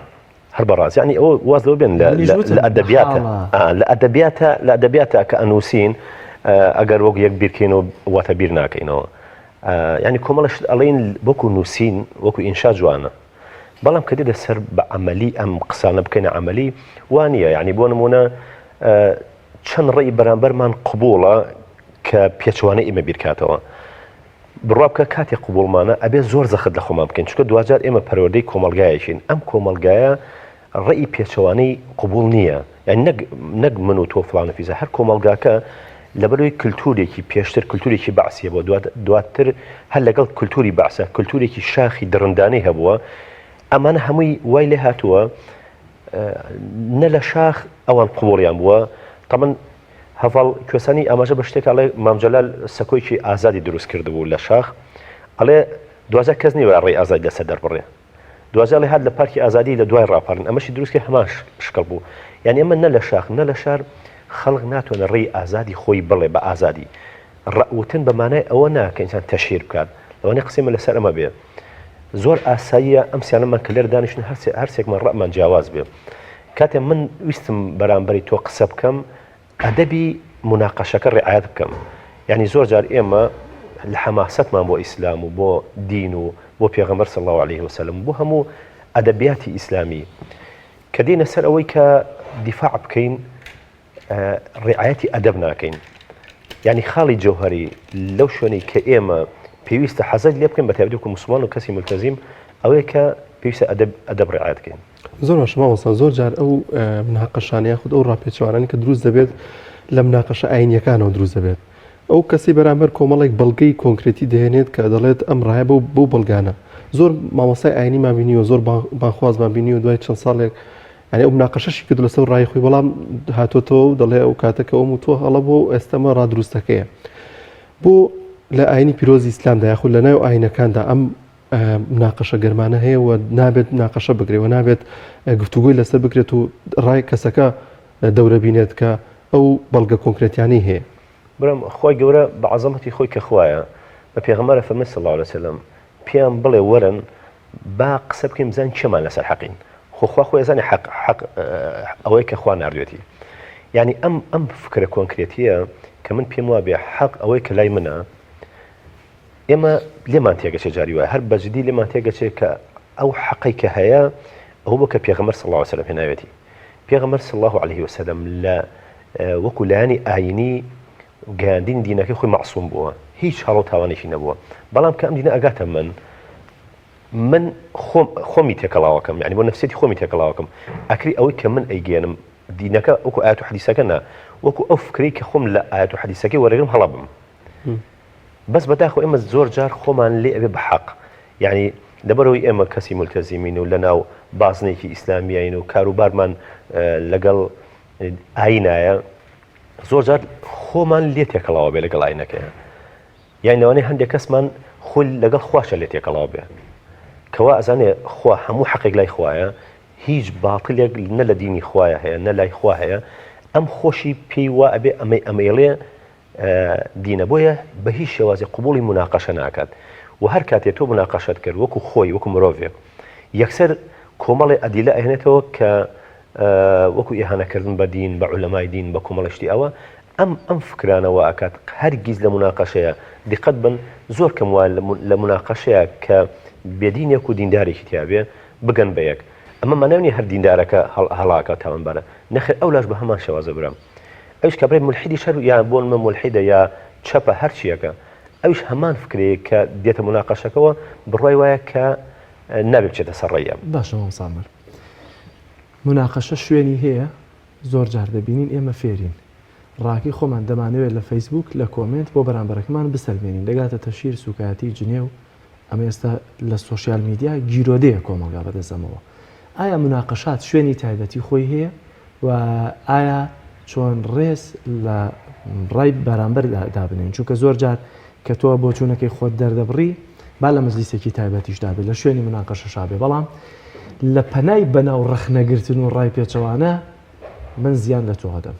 هەر بەڕاست یعنی ئەوە واز لەوە بێن لە ئەدەبیاتە لە ئەدەبیاتە لە ئەدەبیاتە کە ئەنووسین ئەگەر وەک یەک بیرکەینەوە واتە بیر ناکەینەوە یعنی کۆمەڵە شت ئەڵێن وەکو نووسین وەکو ئینشا جوانە بەڵام کە دێتە سەر بە عملی ئەم قسانە بکەینە عملی وانە یعنی بۆ نمونە چەند ڕێی بەرامبەرمان قبوڵە. کە پێچەوانەی ئێمە بیرکاتەوە. بڕوا بکە کاتێ قبوڵمانە ئەبێ زۆر زەخت لە خۆمان بکەین چونکە دواجار ئێمە پەروەردەی کۆمەڵگایەکین ئەم کۆمەڵگایە ڕێی پێچەوانەی قبوڵ نییە یانی نەک نەک من و تۆ فڵان و فیزە هەر کۆمەڵگاکە لەبەرەوەی کلتورێکی پێشتر کلتورێکی بەعسیە بۆ دواتر هەر لەگەڵ کلتوری بەعسە کلتورێکی شاخی دڕندانەی هەبووە ئەمانە هەمووی وای لێ هاتووە نە لە شاخ ئەوان قبوڵیان بووە تەمەن هەڤاڵ کوێسانی ئاماژە بە شتێک ئەڵێ مام جەلال سەکۆیەکی ئازادی دروست کردبوو لە شاخ ئەڵێ دواجار کەس نیوە ڕێی ئازادی لەسەر دەربڕێ دواجار ئەڵێ هات لە پارکی ئازادی لە دوای ڕاپەڕین ئەمەشی دروست کرد هەمان شکڵ بوو یعنی ئەمە نە لە شاخ نە لە شار خەڵک ناتوانێت ڕێی ئازادی خۆی بڵێ بە ئازادی ڕەوتن بە مانای ئەوە نا کە ئینسان تەشهیر بکات لەوانەیە قسەی من لەسەر ئەمە بێ زۆر ئاساییە ئەم سیانەمان کە لێرە دانیشتن هەرسێکمان ڕەمان جیاواز بێ کاتێ من ویستم بەرامبەری تۆ قسە بکەم ئەدەبی مناقەشەکە ڕعایەت بکەم یعنی زۆر جار ئێمە لە حەماسەتمان بۆ ئیسلام و بۆ دین و بۆ پێغەمبەر صلی الله علیه وسلم بۆ هەموو ئەدەبیاتی ئیسلامی کە دێنە سەر ئەوەی کە دیفاع بکەین ڕعایەتی ئەدەب ناکەین یعنی خاڵی جەوهری لەو شوێنەی کە ئێمە پێویستە حەزەت لێ بکەین بە تایبەتی وەکو موسڵمان و کەسی ملتەزیم ئەوەیە کە پێویستە ئەدەب ئەدەب ڕعایەت بکەین. زۆر باشە مامۆستا زۆر جار ئەو مناقەشانە یاخود ئەو ڕاپێچەوانانە کە دروست دەبێت لە مناقەشە ئاینیەکانەوە دروست دەبێت ئەو کەسی بەرامبەر کۆمەڵێک بەڵگەی کۆنکرێتی دەهێنێت کە دەڵێت ئەم ڕایە بەو بەو بەڵگانە زۆر مامۆستای ئاینیمان بینیوە زۆر بانخوازمان بینیوە دوای چەند ساڵێک یانی ئەو مناقەشەشی کرد لەسەر ڕای خۆی بەڵام هاتۆتەوە و دەڵێ ئەو کاتە کە ئەوم و تۆ هەڵە بۆ ئێستەمە ڕادروستەکەیە بۆ لە ئاینی پیرۆزی ئیسلامدا یاخود لە ناو ئاینەکاندا ئەم مناقەشە گەرمانە هەیە و نابێت ناقەشە بگرێ و نابێت گفتوگۆی لەسەر بکرێت و ڕای کەسەکە دەورە بینێت کە ئەو بەڵگە کۆنکرێتیانەی هەیە. برام خوای گەورە بە عەزەمەتی خۆی کە خوایە بە پێغەمبەر ئەفەرمێ صلی اللە علیە وسلم پێیان بڵێ وەرن با قسە بکەین بزانین کێمان لەسەر حەقین خۆ خوا خۆی ئەزانێ حەق حەق ئەوەیە کە خوا ناردوێتی یعنی ئەم ئەم فکرە کۆنکرێتیە کە من پێم وابێ حەق ئەوەی کە لای منە ئێمە لێمان تێگەچێ جاری وایە هەر بەجدی لێمان تێگەچێ کە ئەو حەقەی کە هەیە ئەوە بۆ کە پێغەمبەر صلی الله علیه وسلم هێناوێتی پێغەمبەر صلی الله علیه وسلم لە وەکو لایەنی ئاینی گەیاندنی دینەکەی خۆی مەعسوم بووە هیچ هەڵە و تاوانێکی نەبووە بەڵام کە ئەم دینە ئەگاتە من من خۆم خۆمی تێکەڵاوەکەم یعنی بۆ نفسێتی خۆمی تێکەڵاوەکەم ئەکری ئەوەی کە من ئەیگەێنم دینەکە وەکو ئاەت و حەدیسەکە نا وەکو ئەو فکرەی کە خۆم لە ئاەت و حەدیسەکەی وەرەگرم هەڵە بم بەس بەداخەوە ئێمە زۆر جار خۆمان لێ ئەبێ بە حەق یعنی لەبەرەوەی ئێمە کەسی ملتەزیمین و لەناو بازنێکی ئیسلامیین و کاروبارمان لەگەڵ ئاینایە زۆر جار خۆمان لێ تێکەڵاوە بێ لەگەڵ ئاینەکەیە یان لەوانەیە هەندێک کەسمان خۆی لەگەڵ خواشە لێ تێکەڵاو بێ کەوا ئەزانێ خوا هەموو حەقێک لای خوایە هیچ باتلێک نە لە دینی خوایە هەیە نە لای خوا هەیە ئەم خۆشی پێی وا ئەبێ ئەمەی ئەمەیڵێ دینە بۆیە بە هیچ شێوازی قوبولی مناقەشە ناکات و هەر کاتێ تۆ مناقەشەت کرد وەکو خۆی وەکو مرۆڤێک یەکسەر کۆمەڵی ئەدیلە ئەهێنێتەوە کە وەکو ئیهانەکردن بە دین، بە عولەمای دین، بە کۆمەڵێک شتی ئاوا، ئەم ئەم فکرانە وا ئەکات هەرگیز لە موناقەشەیا دیقەت بن زۆر کەم وا لە موناقەشەیا کە بێدینێک و دیندارێکی تیا بێ بگەن بە یەک ئەمە مانای نیە هەر دیندارەکە هەڵاکا تاوانبارە نەخێر ئەولاش بە هەمان شێوازە برام ئەویش کابرای مولحیدیش هەر یا بۆ نمە مولحیدە یا چەپە هەرچیەکە ئەویش هەمان فکرەیە کە دێتە موناقەشەکەوە بڕوای وایە کە نابێ بچێتە سەر ڕێی ئەم. باشە مامۆستا عومەر موناقەشە شوێنی هەیە زۆر جار دەبینین ئێمە فێرین ڕاکەی خۆمان دەمانەوێت لە فەیسبوک لە کۆمێنت بۆ بەرامبەرەکەمان بسەلمێنین دەگاتە تەشهیر سوکایەتی جنێو ئەمە ئێستا لە سۆشیال میدیا گیرۆدەیە کۆمەڵگا بەدەست ئەمەوە ئایا موناقەشات شوێنی تایبەتی خۆی هەیە و ئایا چۆن ڕێز لە ڕای بەرامبەر دابنێین چونکە زۆر جار کە تۆ بۆچوونەکەی خۆت دەردەبڕی با لە مەجلیسێکی تایبەتیشدا بێت لە شوێنی مناقەشەشا بێ بەڵام لە پەنای بەناو ڕەخنەگرتن و ڕای پێچەوانە من زیان لە تۆ ئەدەم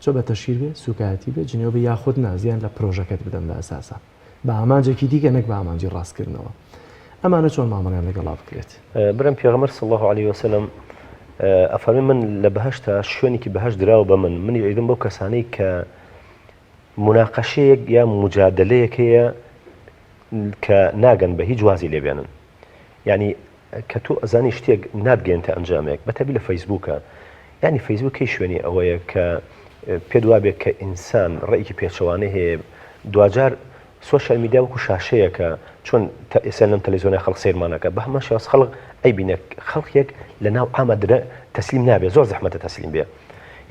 چۆ بە تەشهیر بێ سوکایەتی بێ جنێو بێ یاخود نا زیان لە پرۆژەکەت بدەم لە ئەساسا بە ئامانجێکی دیکە نەک بە ئامانجی ڕاستکردنەوە. ئەمانە چۆن مامەڵەیان لەگەڵا بکرێت؟ برام پێغەمبەر صلی اللە علیە وسلم ئەفەرمێ من لە بەهەشتا شوێنێکی بەهەشت دراوە بە من منیش ئەیدەم بەو کەسانەی کە موناقەشەیەک یا مجادلەیەک هەیە کە ناگەن بە هیچ وازی لێ بێنن یعنی کە تۆ ئەزانی شتێک ناتگەێنتە ئەنجامێک بەتەبی لە فەیسبوکە یعنی فەیسبوک کەی شوێنی ئەوەیە کە پێت وابێ کە ئینسان ڕێکی پێچەوانەی هەیە دواجار سۆشیال میدیا وەکو شاشەیەکە چۆن ئێستا لەم تەلەڤیزیۆنە خەڵک سەیرمان ئەکا بە هەمان شێواز خەڵک ئەیبینێ خەڵکێک لە ناو عامە درە تەسلیم نابێ زۆر زەحمەتە تەسلیم بێ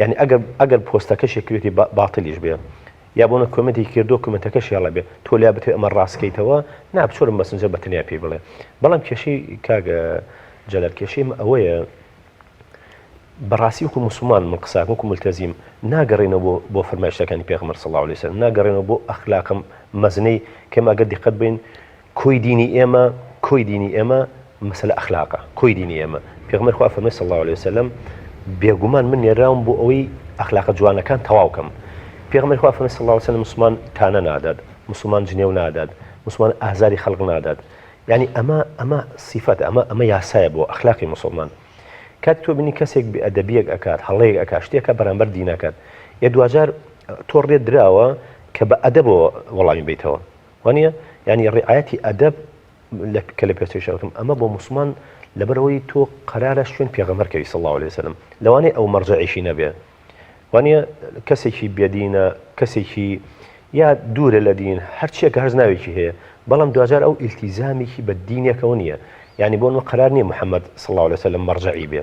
یعنی ئەگەر ئەگەر پۆستەکەشی کردێتی باتلیش بێ یا بۆنە کۆمنتی کردو کۆمنتەکەشی هەڵە بێ تۆ لیا بتێ ئەمە ڕاستکەیتەوە نا بچۆرم مەسنجەر بە تەنیا پێی بڵێ بەڵام کێشەی کاک جەلال کێشەی ئەمە ئەوەیە بەڕاستی وەکو موسڵمان من قسە وەکو ملتەزیم ناگەڕێنەوە بۆ بۆ فەرمایشتەکانی پێغەمبەر صلی الله علیه وسلم ناگەڕێنەوە بۆ ئەخلاقم مەزنەی کەم ئەگەر دیقەت بین کۆی دینی ئێمە کۆی دینی ئێمە مەسەلە ئەخلاقە کۆی دینی ئێمە پێغەمبەر خوا فەرمی صلی الله علیه وسلم بێگومان من نێراوم بۆ ئەوەی ئەخلاقە جوانەکان تەواو کەم پێغەمبەر خوا فەرمی صلی الله علیه وسلم مسلمان تانە نادات مسلمان جنێو نادات مسلمان ئازاری خەڵک نادات یعنی ئەمە ئەمە سیفەت ئەمە ئەمە یاسایە بۆ ئەخلاقی مسلمان کاتێک تۆ بینی کەسێک بێ ئەدەبیەک ئەکات هەڵەیەک ئەکات شتێکە بەرامبەر دینەکەت یە دواجار تۆ ڕێت دراوە کە بە ئەدەبەوە وەڵامی بیتەوە وانە ینی ڕعایەتی ئەدەب کە لە پێچەی شەوتم ئەمە بۆ مسلمان لەبەرەوەی تۆ قەرارە شوێن پێغەمبەر کەوی صلی الله علیه وسلم لەوانەیە ئەو مەرجەعیشی نەبێ وانیە کەسێکی بێدینە کەسێکی یا دوورە لە دین هەرچیەکە هەرز ناوێکی هەیە بەڵام دواجار ئەو ئیلتیزامێکی بە دینێکەوە نییە یعنی بۆ نمە قەرار نییە محەممەد صلی الله علیه وسلم مەرجەعی بێ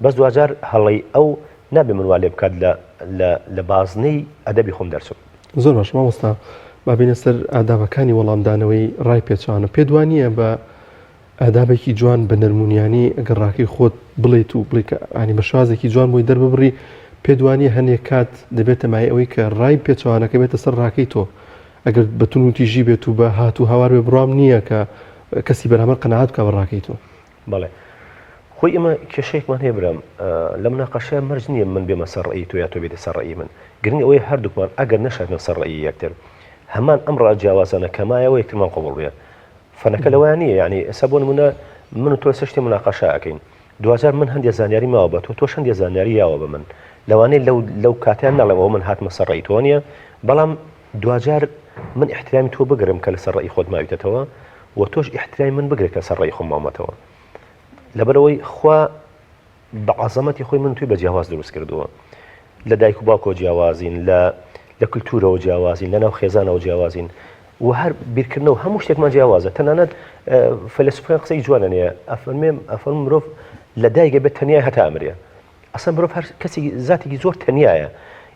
بەس دواجار هەڵەی ئەو نابێ من وا لێ بکات لە لە لە بازنەی ئەدەبی خۆم دەرچم. زۆر باش مامۆستا با بێینە سەر ئادابەکانی وەڵامدانەوەی ڕای پێچەوانە پێت وا نییە بە ئادابێکی جوان بە نەرمونیانی ئەگەر ڕاکەی خۆت بڵێیت و بڵێی کە ینی بە شێوازێکی جوان بۆی دەرببڕی پێت وانیە هەنێک کات دەبێتە مایەی ئەوەی کە ڕای پێچەوانەکە بێتە سەر ڕاکەی تۆ ئەگەر بە تون و تیژی بێت و بە هات و هاوار بێ بڕوام نییە کە کەسی بەرامبەر قەناعەت بکا بە ڕاکەی تۆ. بەڵێ خۆی ئێمە کێشەیەکمان هەیە برام لە مناقەشە مەرج نییە من بێمە سەر ڕەئی تۆ یا تۆ بێتە سەر ڕەئی من گرنگ ئەوەیە هەردووکمان ئەگەر نەشاتنە سەر ڕەئی یەکتر هەمان ئەم ڕا جیاوازانە کەمایەوە یەکترمان قبوڵ بێ فەنەکە لەوەیا نییە یعنی ئێستا بۆ نمونە من و تۆ لەسەر شتێ مناقەشە ئەکەین دواجار من هەندێ زانیاری ماوە بە تۆ تۆش هەندێ زانیاری یاوە بە من لەوانەیە لەو لەو کاتیان نەڵێم ئەوە من هاتمە سەر ڕێی تۆ نییە بەڵام دواجار من احترامی تۆ بگرم کە لەسەر ڕێی خۆت ماویتەتەوە و تۆش احترامی من بگرە کە لەسەر ڕێی خۆم ماومەتەوە لەبەرئەوەی خوا بە عەزەمەتی خۆی من توی بە جیاواز دروست کردووە لە دایک و باوکەوە جیاوازین لە لە کللتورەوە جیاوازین لە ناو خێزانەوە جیاوازین و هەر بیرکردنەوە هەموو شتێکمان جیاوازە تەنانەت فەلسفەکان قسەی جوانە نیە ئەفەرمێم ئەفەرم مرۆڤ لە دایکە بێت تەنیا هەتا ئەمرێ ئەسە مرۆڤ هەر کەسی زاتێکی زۆر تەنیایە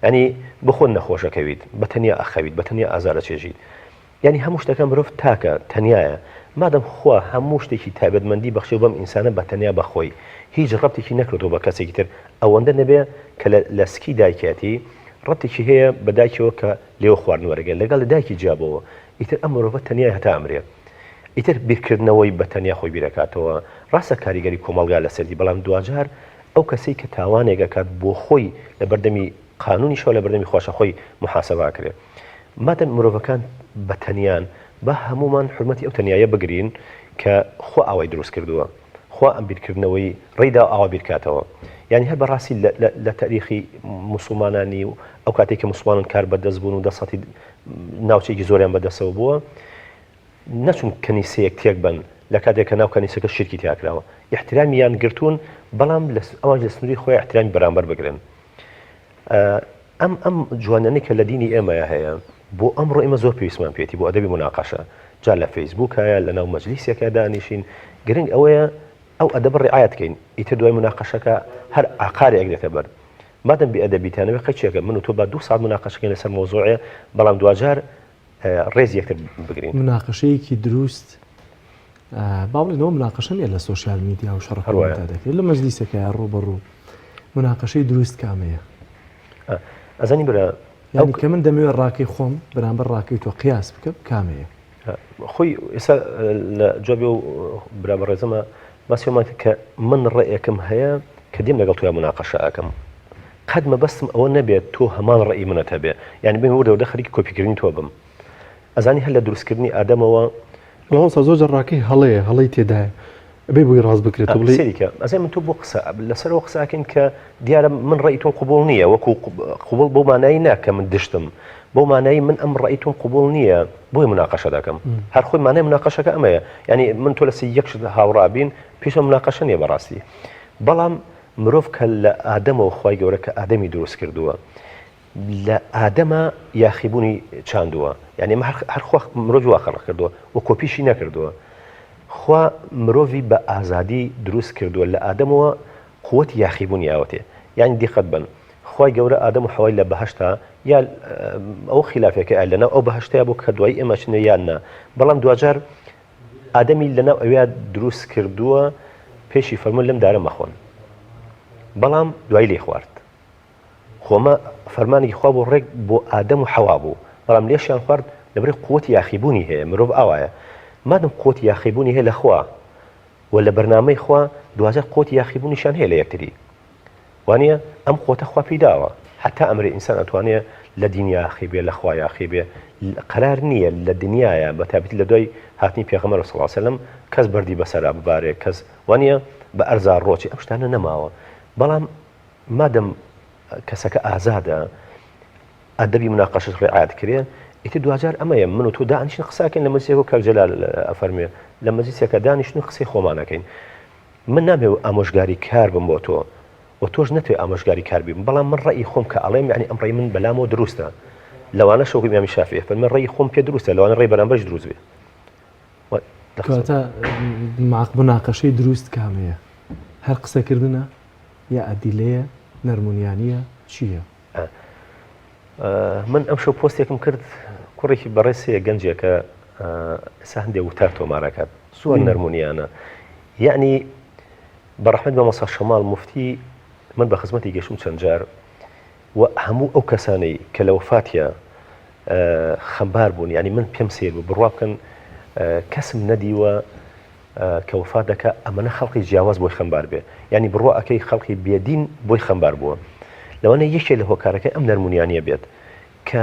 ینی بخۆن نەخۆشەکەویت بە تەنیا ئەخەویت بە تەنیا ئازارە چێژیت یانی هەموو شتەکان مرۆڤ تاکە، تەنیایە. مادەم خوا هەموو شتێکی تایبەتمەندی بەخشیوە بەم ئینسانە بە تەنیا بە خۆی، هیچ ڕەبتێکی نەکردووە بە کەسێکی تر ئەوەندە نەبێ کە لە لە سکی دایکیەتی ڕەبتێکی هەیە بە دایکیەوە کە لێوە خواردن وەرەگرێ لەگەڵ لە دایکی جیابۆوە ئیتر ئەم مرۆڤە تەنیایە هەتا ئەمرێ ئیتر بیرکردنەوەی بە تەنیا خۆی بیرەکاتەوە ڕاستە کاریگەری کۆمەڵگا لەسەری بەڵام دواجار ئەو کەسەی کە تاوانێک ئەکات بۆ خۆی لە بەردەمی قانونیشەوە لە بەردەمی خواشە خۆی موحاسەبە ئەکرێ. مادەم مرۆڤەکان بە تەنیان با هەموومان حورمەتی ئەو تەنیایە بگرین کە خوا ئاوای دروست کردووە خوا ئەم بیرکردنەوەی ڕێی داوە ئاوا بیرکاتەوە یعنی هەر بەڕاستی لە تاریخی موسڵمانانی و ئەو کاتێک کە موسڵمانان کار بەدەست بوون و دەسەڵاتی ناوچەیەکی زۆریان بەدەستەوە بووە نەچون کەنیسەیەک تێک بەن لە کاتێک کە ناو کەنیسەکە شیرکی تیا کراوە ئیحترامیان گرتوون بەڵام ئەوان لە سنووری خۆی ئیحترامی بەرامبەر بگرن ئەم ئەم جوانیانەی کە لە دینی ئێمەیا هەیە بۆ ئەمڕۆ ئێمە زۆر پێویستمان پێیەتی بۆ ئەدەبی موناقەشە جا لە فەیسبووکایە لە ناو مەجلیسێکا دانیشین گرنگ ئەوەیە ئەو ئەدەبە ڕعایەت کەین ئیتر دوای موناقەشەکە هەر ئاقارێک دێتە بەر مادەم بێ ئەدەبیتانەوە قەچێکە من و تۆ با دوو ساعت موناقەشەکەین لەسەر مەوزوعێ بەڵام دواجار ڕێز یەکتر بگرین. مناقەشەیەکی دروست با بڵێین ئەوە مناقەشە نییە لە سۆشیال میدیا و شەڕ هەروایە. دەکرێت لە مەجلیسەکەیا ڕوو بە ڕوو مناقەشەی دروست کامەیە؟ ئەزانی برا یانی کە من دەمەوێت ڕاکەی خۆم بەرامبەر ڕاکەی تۆ قیاس بکەم کامەیە؟ خۆی ئێستا لە جوابی ئەو برا بەڕێزەمە باسی ئەومان کرد کە من ڕێیەکم هەیە کە دێم لەگەڵ تۆیا مناقەشە ئەکەم قەت مەبەستم ئەوە نەبێت تۆ هەمان ڕێی منت هەبێ یانی بێم وردە وردە خەریکی کۆپیکردنی تۆ بم ئەزانی هەر لە دروستکردنی ئادەمەوە مامۆستا زۆر جار ڕاکەی هەڵەیە هەڵەی تێدایە ئەبێ بۆی ڕاست بکرێتەوە بڵێی سەیری کە ئەزانی من تۆ بۆ قسە لەسەر ئەوە قسە ئەکەین کە دیارە من ڕێی تۆم قبوڵ نییە وەکو قبوڵ بەو مانایی نا کە من دشتم بەو مانایی من ئەم ڕێی تۆم قبوڵ نییە بۆیە مناقەشە دەکەم هەر خۆی مانای مناقەشەکە ئەمەیە یعنی من تۆ لەسەر یەک شت هاوڕا بین پێش مناقەشە نییە بەڕاستی بەڵام مرۆڤ کە لە ئادەمەوە خوای گەورە کە ئادەمی دروست کردووە. لە ئادەما یاخیبوونی چاندووە یعنی ئەمە هەر خوا مرۆڤی وا خەڵق کردووە و کۆپیشی نەکردووە خوا مرۆڤی بە ئازادی دروست کردووە لە ئادەمەوە قوتی یاخیبوونی ئاوەتێ یعنی دیقەت بن خوای گەورە ئادەم و حەوای لە بەهەشتا یا ئەو خلافێکە لەناو ئەو بەهەشتەیە بۆ کە دوایی ئێمە چنە یان نا بەڵام دواجار ئادەمی لەناو ئەویا دروست کردووە پێشی فەرموون لەم دارە مەخۆن بەڵام دوایی لێ خوارد خۆ ئەمە فەرمانێکی خوا بوو ڕێک بۆ ئادەم و حەوا بوو بەڵام لێشیان خوارد لەبەرئەوەی قوتی یاخیبوونی هەیە مرۆڤ ئاوایە مادەم قوتی یاخیبوونی هەیە لە خوا و لە بەرنامەی خوا دواجار قوتی یاخیبوونیشیان هەیە لە یەکتری وانە ئەم قوتە خوا پێی داوە حتا ئەمرێ ئینسان ئەتوانێ لە دین یاخی بێ لە خوا یاخی بێ قەرار نییە لە دنیاە بە تایبەتی لە دوای هاتنی پێغەمبەر صلی الله علیه و سلم کەس بەردی بەسەرا ببارێ کەس وانە بە ئەرزا ڕۆچی ئەم شتانە نەماوە بەڵام مادەم کەسەکە ئازادە ئەدەبی مناقەشەش ڕعایەت کرێ ئیتر دواجار ئەمەیە من و تۆ دانیشن قساکەین لە مەجلیسێک کاک جەلال ئەفەرموێ لە مەجلیسێکە دانیشن و قسەی خۆمانەکەین من نامەوێ ئامۆژگاری کار بم بۆ تۆ و تۆش نەتوێ ئامۆژگاری کار بیم بەڵام من ڕەئی خۆم کە ئەڵێم یعنی ئەم ڕەئی من بەلامەوە دروستە لەوانەش وەکو ئیمامی شافعی فەرموێ ڕەئی خۆم پێ دروستە لەوانە ڕەئی بەرامبەرش دروست بێ کەواتە مناقەشەی دروست کامەیە هەر قسەکردنە یا ئەدیلەیە نەرمونیانیە چییە؟ من ئەمشەو پۆستێکم کرد کوڕێکی بەڕێز هەیە گەنجێکە ئێستا هەندێک وتار تۆمارەکات زۆر نەرمونیانە یعنی بە ڕەحمەت مامۆستا شەماڵ مفتی من بە خزمەتی گەشتم چەند جار و هەموو ئەو کەسانەی کە لە وەفاتە خەمبار بوون یعنی من پێم سیر بوو بڕوا بکەن کەسم نەدیوە کە وەفات دەکا ئەمەنە خەڵقی جیاواز بۆی خەمبار بێ یانی بڕوا ئەکەی خەڵقی بێدین بۆی خەمبار بووە لەوانەیە یەکێ لە هۆکارەکەی ئەم نەرمونیانیە بێت کە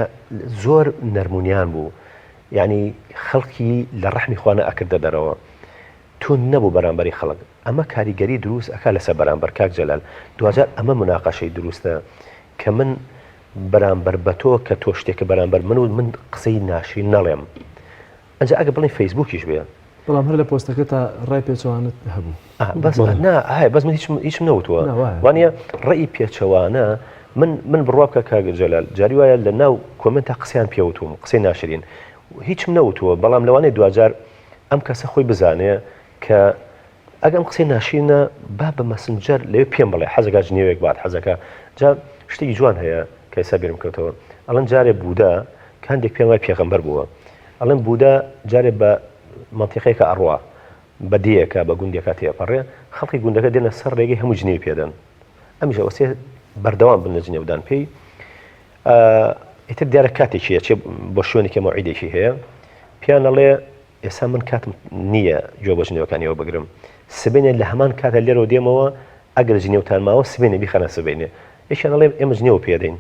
زۆر نەرمونیان بوو یعنی خەڵکی لە ڕەحمی خوانە ئەکردە دەرەوە تون نەبوو بەرامبەری خەڵک ئەمە کاریگەری دروست ئەکا لەسەر بەرامبەر کاک جەلال دواجار ئەمە مناقەشەی دروستە کە من بەرامبەر بە تۆ کە تۆ شتێکە بەرامبەر من و من قسەی ناشرین نەڵێم ئەنجا ئەگەر بڵێن فەیسبووکیش بێ. بەڵام هەر لە پۆستەکەتا ڕای پێچەوانەت هەبوو. ئا بەس نا هەیە بەس من هیچم هیچم نەوتووە. نا وایە. وانییە ڕەئی پێچەوانە من من بڕوا بکە کاک جەلال جاری وایە لە ناو کۆمێنتا قسەیان پێ وتووم قسەی ناشرین هیچم نەوتووە بەڵام لەوانەیە دواجار ئەم کەسە خۆی بزانێ کە ئەگەر ئەم قسەی ناشرینە با بە مەسنجەر لەوێ پێم بڵێ حەزەکا جنێوێک بات حەزەکا جا شتێکی جوان هەیە کە ئێستا بیرم کەوتەوە ئەڵێن جارێ بوودا کە هەندێک پێیان وایە پێغەمبەر بووە ئەڵێن بوودا جارێ بە مەنتیقەیەکا ئەڕوا بە دێیەکا بە گوندێکا تێئەپەڕێ خەڵکی گوندەکە دێنە سەر ڕێگەی هەموو جنێوی پێدەن ئەمیش ئەوەسێ بەردەوام بن لە جنێودان پێی ئیتر دیارە کاتێکی ئەچێ بۆ شوێنێکی مەوعیدێکی هەیە پیان ئەڵێ ئێستا من کاتم نییە گوێ بۆ جنێوەکانی ئەوە بگرم سبەینێ لە هەمان کاتە لێرەوە دێمەوە ئەگەر جنێوتان ماوە سبەینێ بیخەنە سبەینێ یەکیان ئەڵێ ئێمە جنێوە پێدەین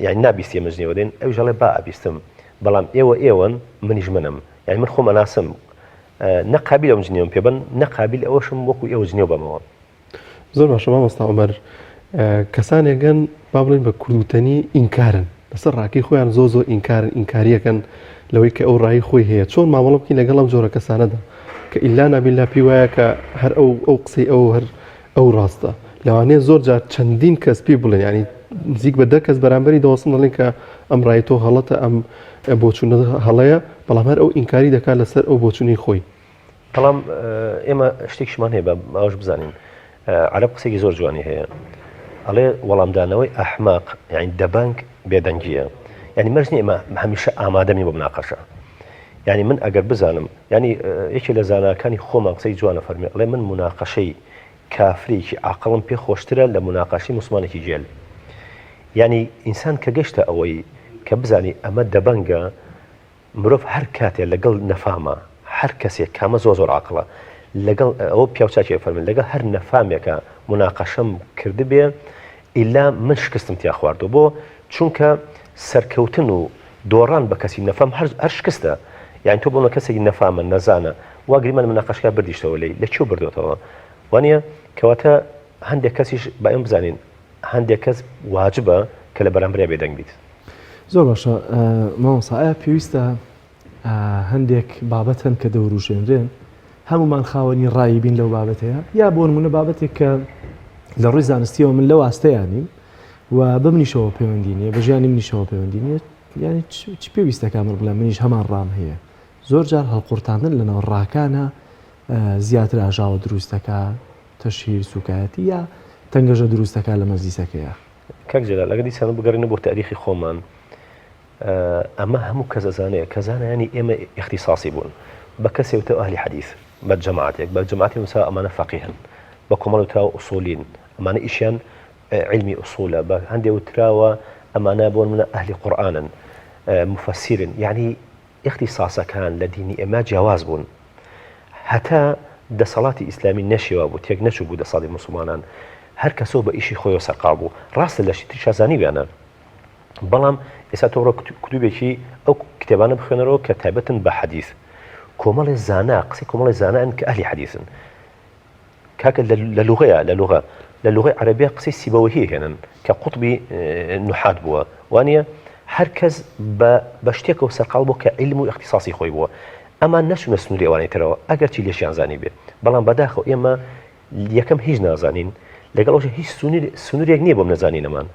یانی نابیستی ئێمە جنێوە دەین ئەویش ئەڵێ با ئەبیستم بەڵام ئێوە ئێوەن منیش منم یانی من خۆم ئەناسم نە قابیل ئەوم جنێوم پێ بن نە قابیل ئەوەشم وەکو ئێوە جنێو بەمەوە. زۆر باشە مامۆستا عومەر کەسانێکن با بڵێن بە کوردوتەنی ئینکارن لەسەر ڕاکەی خۆیان زۆر زۆر ئینکارن ئینکاریەکەن لەوەی کە ئەو ڕای خۆی هەیە چۆن مامەڵە بکەین لەگەڵ ئەم جۆرە کەسانەدا کە ئیلا نابیلا پێی وایە کە هەر ئەو ئەو قسەی ئەو هەر ئەو ڕاستە لەوانەیە زۆر جار چەندین کەس پێی بڵێن یعنی نزیک بە دە کەس بەرامبەری دەوەستن دەڵێن کە ئەم ڕای تۆ غەڵەتە ئەم بۆچوونە هەڵەیە بەڵام هەر ئەو ئینکاری دەکات لەسەر ئەو بۆچوونەی خۆی. بەڵام ئێمە شتێکیشمان هەیە با ئەوەش بزانین عەرەب قسێکی زۆر جوانی هەیە ئەڵێ وەڵامدانەوەی ئەحمەق یعنی دەبەنگ بێدەنگیە یعنی مەرج نییە ئێمە هەمیشە ئامادە بین بۆ مناقەشە یعنی من ئەگەر بزانم یعنی یەکێ لە زاناکانی خۆمان قسەی جوانە فەرمی ئەڵێ من مناقەشەی کافرێکی عاقڵم پێ خۆشترە لە مناقەشەی موسڵمانێکی گێل یعنی ئینسان کە گەشتە ئەوەی کە بزانی ئەمە دەبەنگە مرۆڤ هەر کاتێ لەگەڵ نەفامە هەر کەسێک کامە زۆر زۆر عاقڵە لەگەڵ ئەوە پیاوچاکی ئەفەرمن لەگەڵ هەر نەفامێکە مناقەشەم کردبێ ئیلا من شکستم تیا خواردوە بۆ چونکە سەرکەوتن و دۆڕان بە کەسی نەفام هەر هەر شکستە یانی تۆ بۆنە کەسێکی نەفامە نەزانە وا گریمان مناقەشکە بردیشتەوە لێی لە کوێ بردۆتەوە وانە کەواتە هەندێک کەسیش با ئێمە بزانین هەندێک کەس واجبە کە لە بەرامبەریا بێدەنگ بیت. زۆر باشە مامۆستا ئایا پێویستە هەندێک بابەت هەن کە دەوروژێنرێن هەمومان خاوەنی ڕایی بین لەو بابەتەیە یا بۆ نمونە بابەتێک کە لە ڕووی زانستیەوە من لەو ئاستەیان نیم. و بە منیشەوە پەیوەندی نییە بە ژیانی منیشەوە پەیوەندی نییە یعنی چ پێویستەکە من بڵێم منیش هەمان ڕام هەیە زۆر جار هەڵقورتاندن لەناو ڕاکانە زیاتر ئاژاوە دروست دەکا تەشهیر سوکایەتی یا تەنگەژە دروست دەکا لە مەجلیسەکەیا. کاک جەلال ئەگەر دیسان بگەڕێینەوە بۆ تاریخی خۆمان ئەمە هەموو کەس ئەزانێ کە زانایانی ئێمە ئیختیساسی بوون بە کەسێ وتە ئەهلی حەدیث بە جەماعەتێک بە جەماعەتی وتراوە ئەمانە فەقیهن بە کۆمەڵ وتراوە ئوسوڵین ئەمانە ئیشیان عیلمی ئوسوڵە بە هەندێ وتراوە ئەمانە بۆ نمونە ئەهلی قورئانن مفەسیرن یعنی ئیختیساسەکان لە دینی ئێمە جیاواز بوون. هەتا دەسەڵاتی ئیسلامی نەشێوا بوو، تێک نەچوو بوو دەسەڵاتی موسڵمانان، هەر کەسەو بە ئیشی خۆیەوە سەرقاڵ بوو. ڕاستە لە شتی تریشا زانیویانە، بەڵام ئێستا تۆ بڕۆ کتوبێکی ئەو کتێبانە بخوێنەرەوە کە تایبەتن بە حەدیث. کۆمەڵێ زانا، قسەی کۆمەڵێ زانان کە ئەهلی حەدیثن. کاکە لە لوغەیە لە لوغە لە لوغەی عەرەبیە قسەی سیبەوەهی هێنن کە قوتبی نوحات بووە وانە هەر کەس بە بە شتێکەوە سەرقاڵ بوو کە عیلم و اختصاصی خۆی بووە ئەمان نەچوونە سنووری ئەوانەی ترەوە ئەگەرچی لێشیان زانی بێ بەڵام بەداخەوە ئێمە یەکەم هیچ نازانین لەگەڵ ئەوش هیچ سنوورێک نییە بۆم نەزانینەمان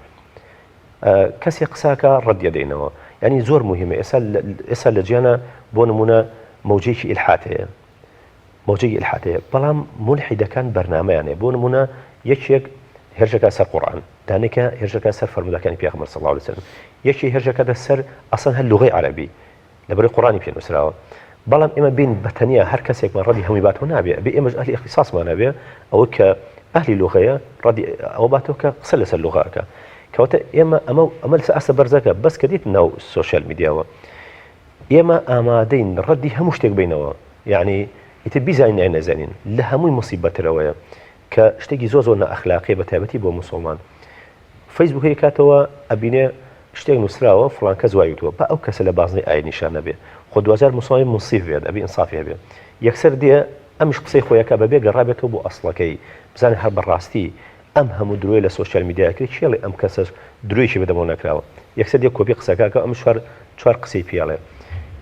کەسێ قساکە ڕەدیە دەینەوە ینی زۆر مهمە ئێستا ئێستا لە جیانە بۆ نمونە مەوجێکی ئیلحات هەیە مەوجەی ئیلحاد هەیە بەڵام مولحیدەکان بەرنامەیان هەیە بۆ نمونە یەکێک هێرشەکە سەر قورئان دانێکە هێرشەکە سەر فەرمودەکانی پێغەمبەر صلی الله علیه وسلم یەکی هێرشەکەتە سەر ئەسڵەن هەر لوغەی عەرەبی لەبەرەی قورئانی پێ نووسراوە بەڵام ئێمە بین بە تەنیا هەر کەسێکمان ڕەدی هەمووی باتەوە نابێ ئەبێ ئێمەش ئەهلی ئیختیساسمان هەبێ ئەوە کە ئەهلی لوغەیە ڕەدی ئەوە باتەوە کە قسە لەسەر لوغە ئەکا کەواتە ئێمە ئەمە ئەمە لەسەر ئاستە بەرزەکە بەس کە دێت ناو سۆشیال میدیاوە ئێمە ئامادەین ڕەدی هەموو شتێک بینەوە یەعنی ئیتر بیزانین یان نەزانین لە هەمووی موسیبەتر ئەوەیە کە شتێکی زۆر زۆر نائەخلاقیە بە تایبەتی بۆ موسڵمان فەیسبووک کاتەوە ئەبینێ شتێک نووسراوە فڵان کەس وای وتووە با ئەو کەسە لە بازنەی ئاین نیشان نەبێ خۆ دواجار موسڵمان مونسیف بێت ئەبێ ئینسافی هەبێ یەکسەر دێ ئەمیش قسەی خۆیەکە بەبێ گەڕابێتەوە بۆ ئەسڵەکەی بزانێ هەر بەڕاستی ئەم هەموو درۆیە لە سۆشیال میدیا ئەکرێ کێ ئەڵێ ئەم کەسەش درۆیەکی بەدەمەوە نەکراوە یەکسەر دێ کۆپی قسەکە ئەکا ئەم چوار چوار قسەی پێ ئەڵێ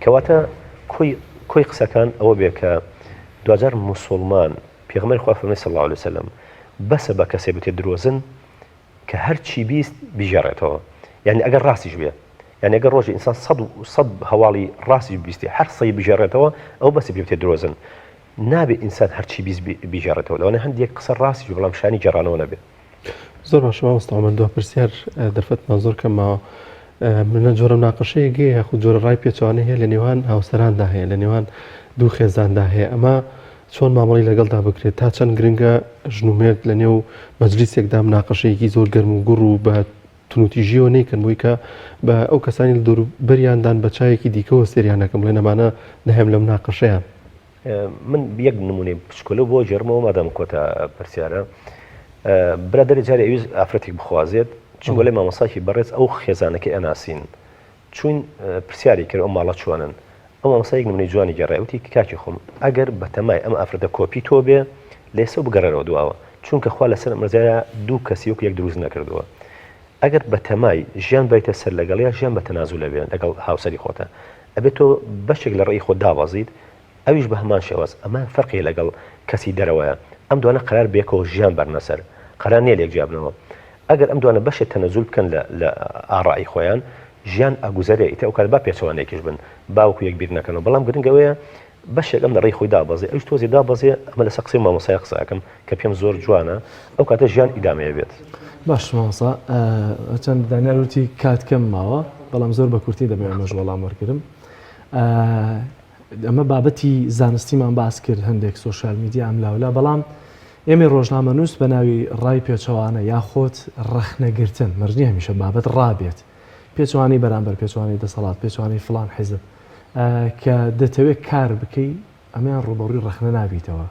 کەواتە کۆی کۆی قسەکان ئەوە بێ کە دواجار موسوڵمان پێغەمبەری خوا فەرمی صلی الله علیه وسلم بەسە بە کەسێ بتێ درۆزن کە هەرچی 20 بیگێڕێتەوە یعنی ئەگەر ڕاستیش بێ یعنی ئەگەر ڕۆژی ئینسان سەد و سەد هەواڵی ڕاستی بیستی هەر سەی بگێڕێتەوە ئەو بەسە پێ بتێ درۆزن نابێ ئینسان هەرچی 20 بیگێڕێتەوە لەوانەیە هەندێک قسە ڕاستیش بێ بەڵام شانی گێڕانەوە نەبێ. زۆر باشە مامۆستا عومەر دوا پرسیار دەرفەتمان زۆر کەم ماوە منە جۆرە مناقەشەیەک هەیە یاخود جۆرە ڕای پێچەوانە هەیە لە نێوان هاوسەراندا هەیە لە نێوان دوو خێزاندا هەیە ئەمە چۆن مامەڵی لەگەڵدا بکرێت تا چەند گرنگە ژن و مێرد لە نێو مەجلیسێکدا مناقەشەیەکی زۆر گەرم و گوڕ و بە تونوتیژیەوە نەیکەن بۆی کە بە ئەو کەسانی لە دەوروبەریاندان بە چاوێکی دیکەوە سێریان نەکەن بڵێن ئەمانە نەهێم لە مناقەشەیان. من یەک نمونەی بچکۆلە بۆ گێڕمەوە مادام کۆتا پرسیارە برادەرێ جارێ ئەویست ئافرەتێک بخوازێت چون بۆ لای مامۆستاکی بەڕێز ئەو خێزانەکەی ئەناسین چوین پرسیاری کرد ئەو ماڵە چۆنن ئەو مامۆستا یەک نمونەی جوانی گێڕای وتی کاکی خۆم ئەگەر بەتەمای ئەم ئافرەتە کۆپی تۆ بێ لێسەو بگەڕێرەوە دواوە چونکە خوا لەسەر ئەم ڕزایە دوو کەسی وەکو یەک دروست نەکردووە ئەگەر بەتەمای ژیان بەریتە سەر لەگەڵیا ژیان بە تەنازولە بێ لەگەڵ هاوسەری خۆتە ئەبێت تۆ بەشێک لە ڕێی خۆت دابەزیت ئەویش بە هەمان شێواز ئەمە فەرقی لەگەڵ کەسی دەرەوەیە ئەم دوانە قەرار بەیەکەوە ژیان بەرنە سەر قەرار نیە لێک جیا بنەوە ئەگەر ئەم دوانە بەشێ تەنەزول بکەن لە لە ئاڕائی خۆیان ژیان ئەگوزەرێ ئیتر ئەو کات با پێچەوانەیەکیش بن با وەکو یەک بیر نەکەنەوە بەڵام گرنگ ئەوەیە بەشێک ئەم لە ڕێی خۆی دابەزێ ئەویش تۆزێ دابەزێ ئەمە لەسەر قسەی مامۆستای قسە ئەکەم کە پێم زۆر جوانە ئەو کاتە ژیان ئیدامەیە بێت. باش مامۆستا چەند دانیار وتی کات کەم ماوە بەڵام زۆر بە کورتی دەمەوێت ئەمەش وەڵام وەرگرم ئەمە بابەتی زانستیمان باس کرد هەندێک سۆشیال میدیا ئەم لاولا بەڵام ئێمەی ڕۆژنامەنووس بە ناوی ڕای پێچەوانە یاخۆت ڕەخنەگرتن مەرجنی هەمیشە بابەت ڕابێت پێچوانی بەرامبەر پێچوانی دەسەڵات پێچوانی فلان حیزب کە دەتەوێت کار بکەی ئەمەیان ڕوبەڕووی ڕەخنە نابیتەوە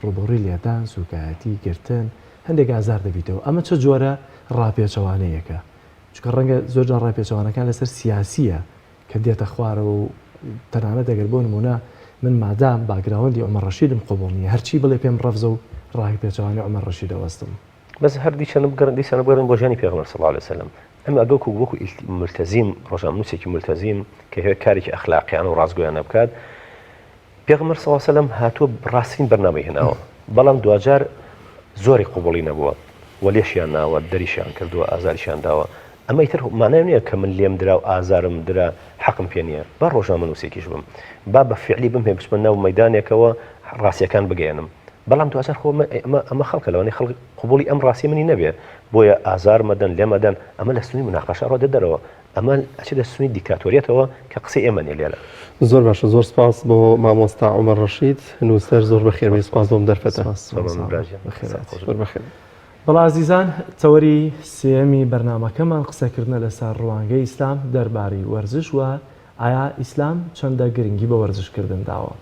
ڕوبەڕووی لێدان سوکایەتی گرتن هەندێک ئازار دەبیتەوە ئەمە چە جۆرە ڕاپێچەوانەیەکە چونکە ڕەنگە زۆرجار ڕای پێچەوانەکان لەسەر سیاسیە کە دێتە خوارەوە و تەنانەت ئەگەر بۆ نموونە من مادام background ی عومەر ڕەشیدم قبوڵ نییە هەرچی بڵێ پێم ڕەفزە و ڕای پێچەوانەی عومەر ڕەشید ئەوەستم. بەس هەر دیسان بگەڕێن دیسان بگەڕێن بۆ ژیانی پێغەمبەر صلی اللە علیە وسلم ئەمە ئەگەر وەکو وەکو ملتەزیم ڕۆژنامەنووسێکی ملتەزیم کە هەیە کارێکی ئەخلاقیانە و ڕاستگۆیانە بکات پێغەمبەر صلی اللە علیە وسلم هاتووە ڕاستترین بەرنامەی هێناوە بەڵام دواجار زۆری قبوڵی نەبووە. و لێشیان ناوە، دەریشیان کردووە، ئازاریشیان داوە. ئەمە ئیتر مانای نییە کە من لێم درا و ئازارم درا حەقم پێ نییە. با ڕۆژنامەنووسێکیش بم. با بە فیعلی بمهەوێ بچمە ناو مەیدانێکەوە ڕاستییەکان بگەیەنم. بەڵام دواجار خۆ ئەمە ئەمە خەڵکە لەوانەیە خەڵک قبوڵی ئەم ڕاستیە منی نەبێ. بۆیە ئازار مەدەن، لێ مەدەن. ئەمە لە سنووری موناقەشە ڕۆدە دەرەوە. ئەمە ئەچێتە سنووری دیکتاتۆریەتەوە کە قسەی ئێمە نیە لێرە. زۆر باشە زۆر سپاس بۆ مامۆستا عومەر ڕەشید نووسەر زۆر بەخێربێی سپاس بۆم دەرفەتە. زۆر بەخێربێی. بەڵێ ئازیزان تەوەری سێیەمی بەرنامەکەمان قسەکردنە لەسەر ڕوانگەی ئیسلام دەربارەی وەرزش و ئایا ئیسلام چەندە گرنگی بە وەرزشکردن داوە.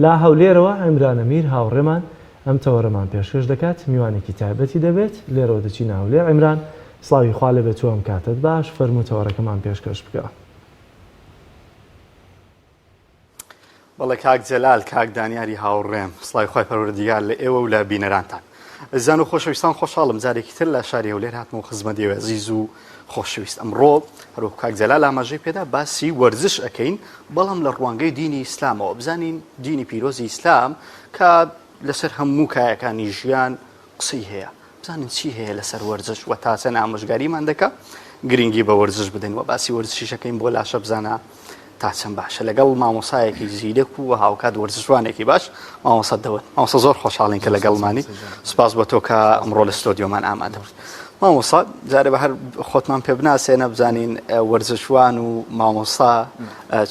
لە هەولێرەوە عیمران ئەمیر هاوڕێمان ئەم تەوەرەمان پێشکەش دەکات، میوانێکی تایبەتی دەبێت، لێرەوە دەچینە هەولێر، عیمران سڵاوی خوا لێبێت و ئەم کاتەت باش، فەرموو تەوەرەکەمان پێشکەش بکە. بەڵێ کاک جەلال، کاک دانیاری هاوڕێم، سڵاوی خوای پەروەردیگار لە ئێوە و لە بینەرانتان. ئەزیزان و خۆشەویستان خۆشحاڵم جارێکی تر لە شاری هەولێر هاتمەوە خزمەت ئێوەی ئەزیز و خۆشەویست. ئەمڕۆ هەروەکو کاک جەلال ئاماژەی پێدا باسی وەرزش ئەکەین، بەڵام لە ڕوانگەی دینی ئیسلامەوە، بزانین دینی پیرۆزی ئیسلام کە لەسەر هەموو کایەکانی ژیان قسەی هەیە، بزانین چی هەیە لەسەر وەرزش و تا چەند ئامۆژگاریمان دەکا گرنگی بە وەرزش بدەین و باسی وەرزشیشەکەین بۆ لاشە بزانە تا چەند باشە لەگەڵ مامۆسایەکی زیرەک و هاوکات وەرزشوانێکی باش مامۆسا دەوت مامۆسا زۆر خۆشحاڵین کە لەگەڵمانی سپاس بۆ تۆ کە ئەمڕۆ لە ستۆدیۆمان ئامادە بوویت مامۆسا جارێ بە هەر خۆتمان پێ بناسێنە بزانین وەرزشوان و مامۆسا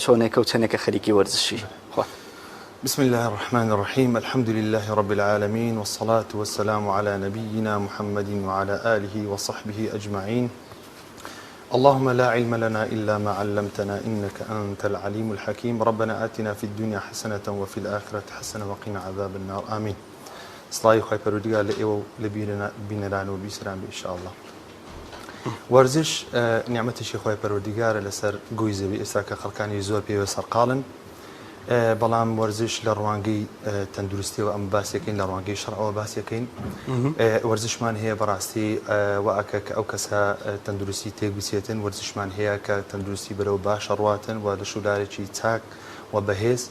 چۆنێکە و چەندێکە خەریکی وەرزشی خۆت بسم اللە الرحمن الرحیم الحمد للە رب العالمین والصلاة والسلام علی نبینا محمد وعلی آله وصحبه اجمعین اللهم لا علم لنا إلا ما علمتنا إنك أنت العليم الحكيم ربنا آتنا في الدنيا حسنة وفي الآخرة حسنة وقنا عذاب النار آمين سڵاوی خوای پەروەردگار لە ئێوە و لە بینەران و بیسەران بێ ئیشاءاللە. وەرزش نیعمەتێکی خوای پەروەردگارە لەسەر گۆی زەوی ئێستا کە خەڵکانی زۆر پێوە سەرقاڵن بەڵام وەرزش لە ڕوانگەی تەندروستیەوە ئەم باسێکین لە ڕوانگەی شەڕەوە باسیەکەین وەرزشمان هەیە بەڕاستی وئەکە کە ئەو کەسە تەندروستی تێک بچێتن وەرزشمان هەیە کە تەندروستی بەرەو باشە ڕواتن و لە شولارێکی چاک و بەهێز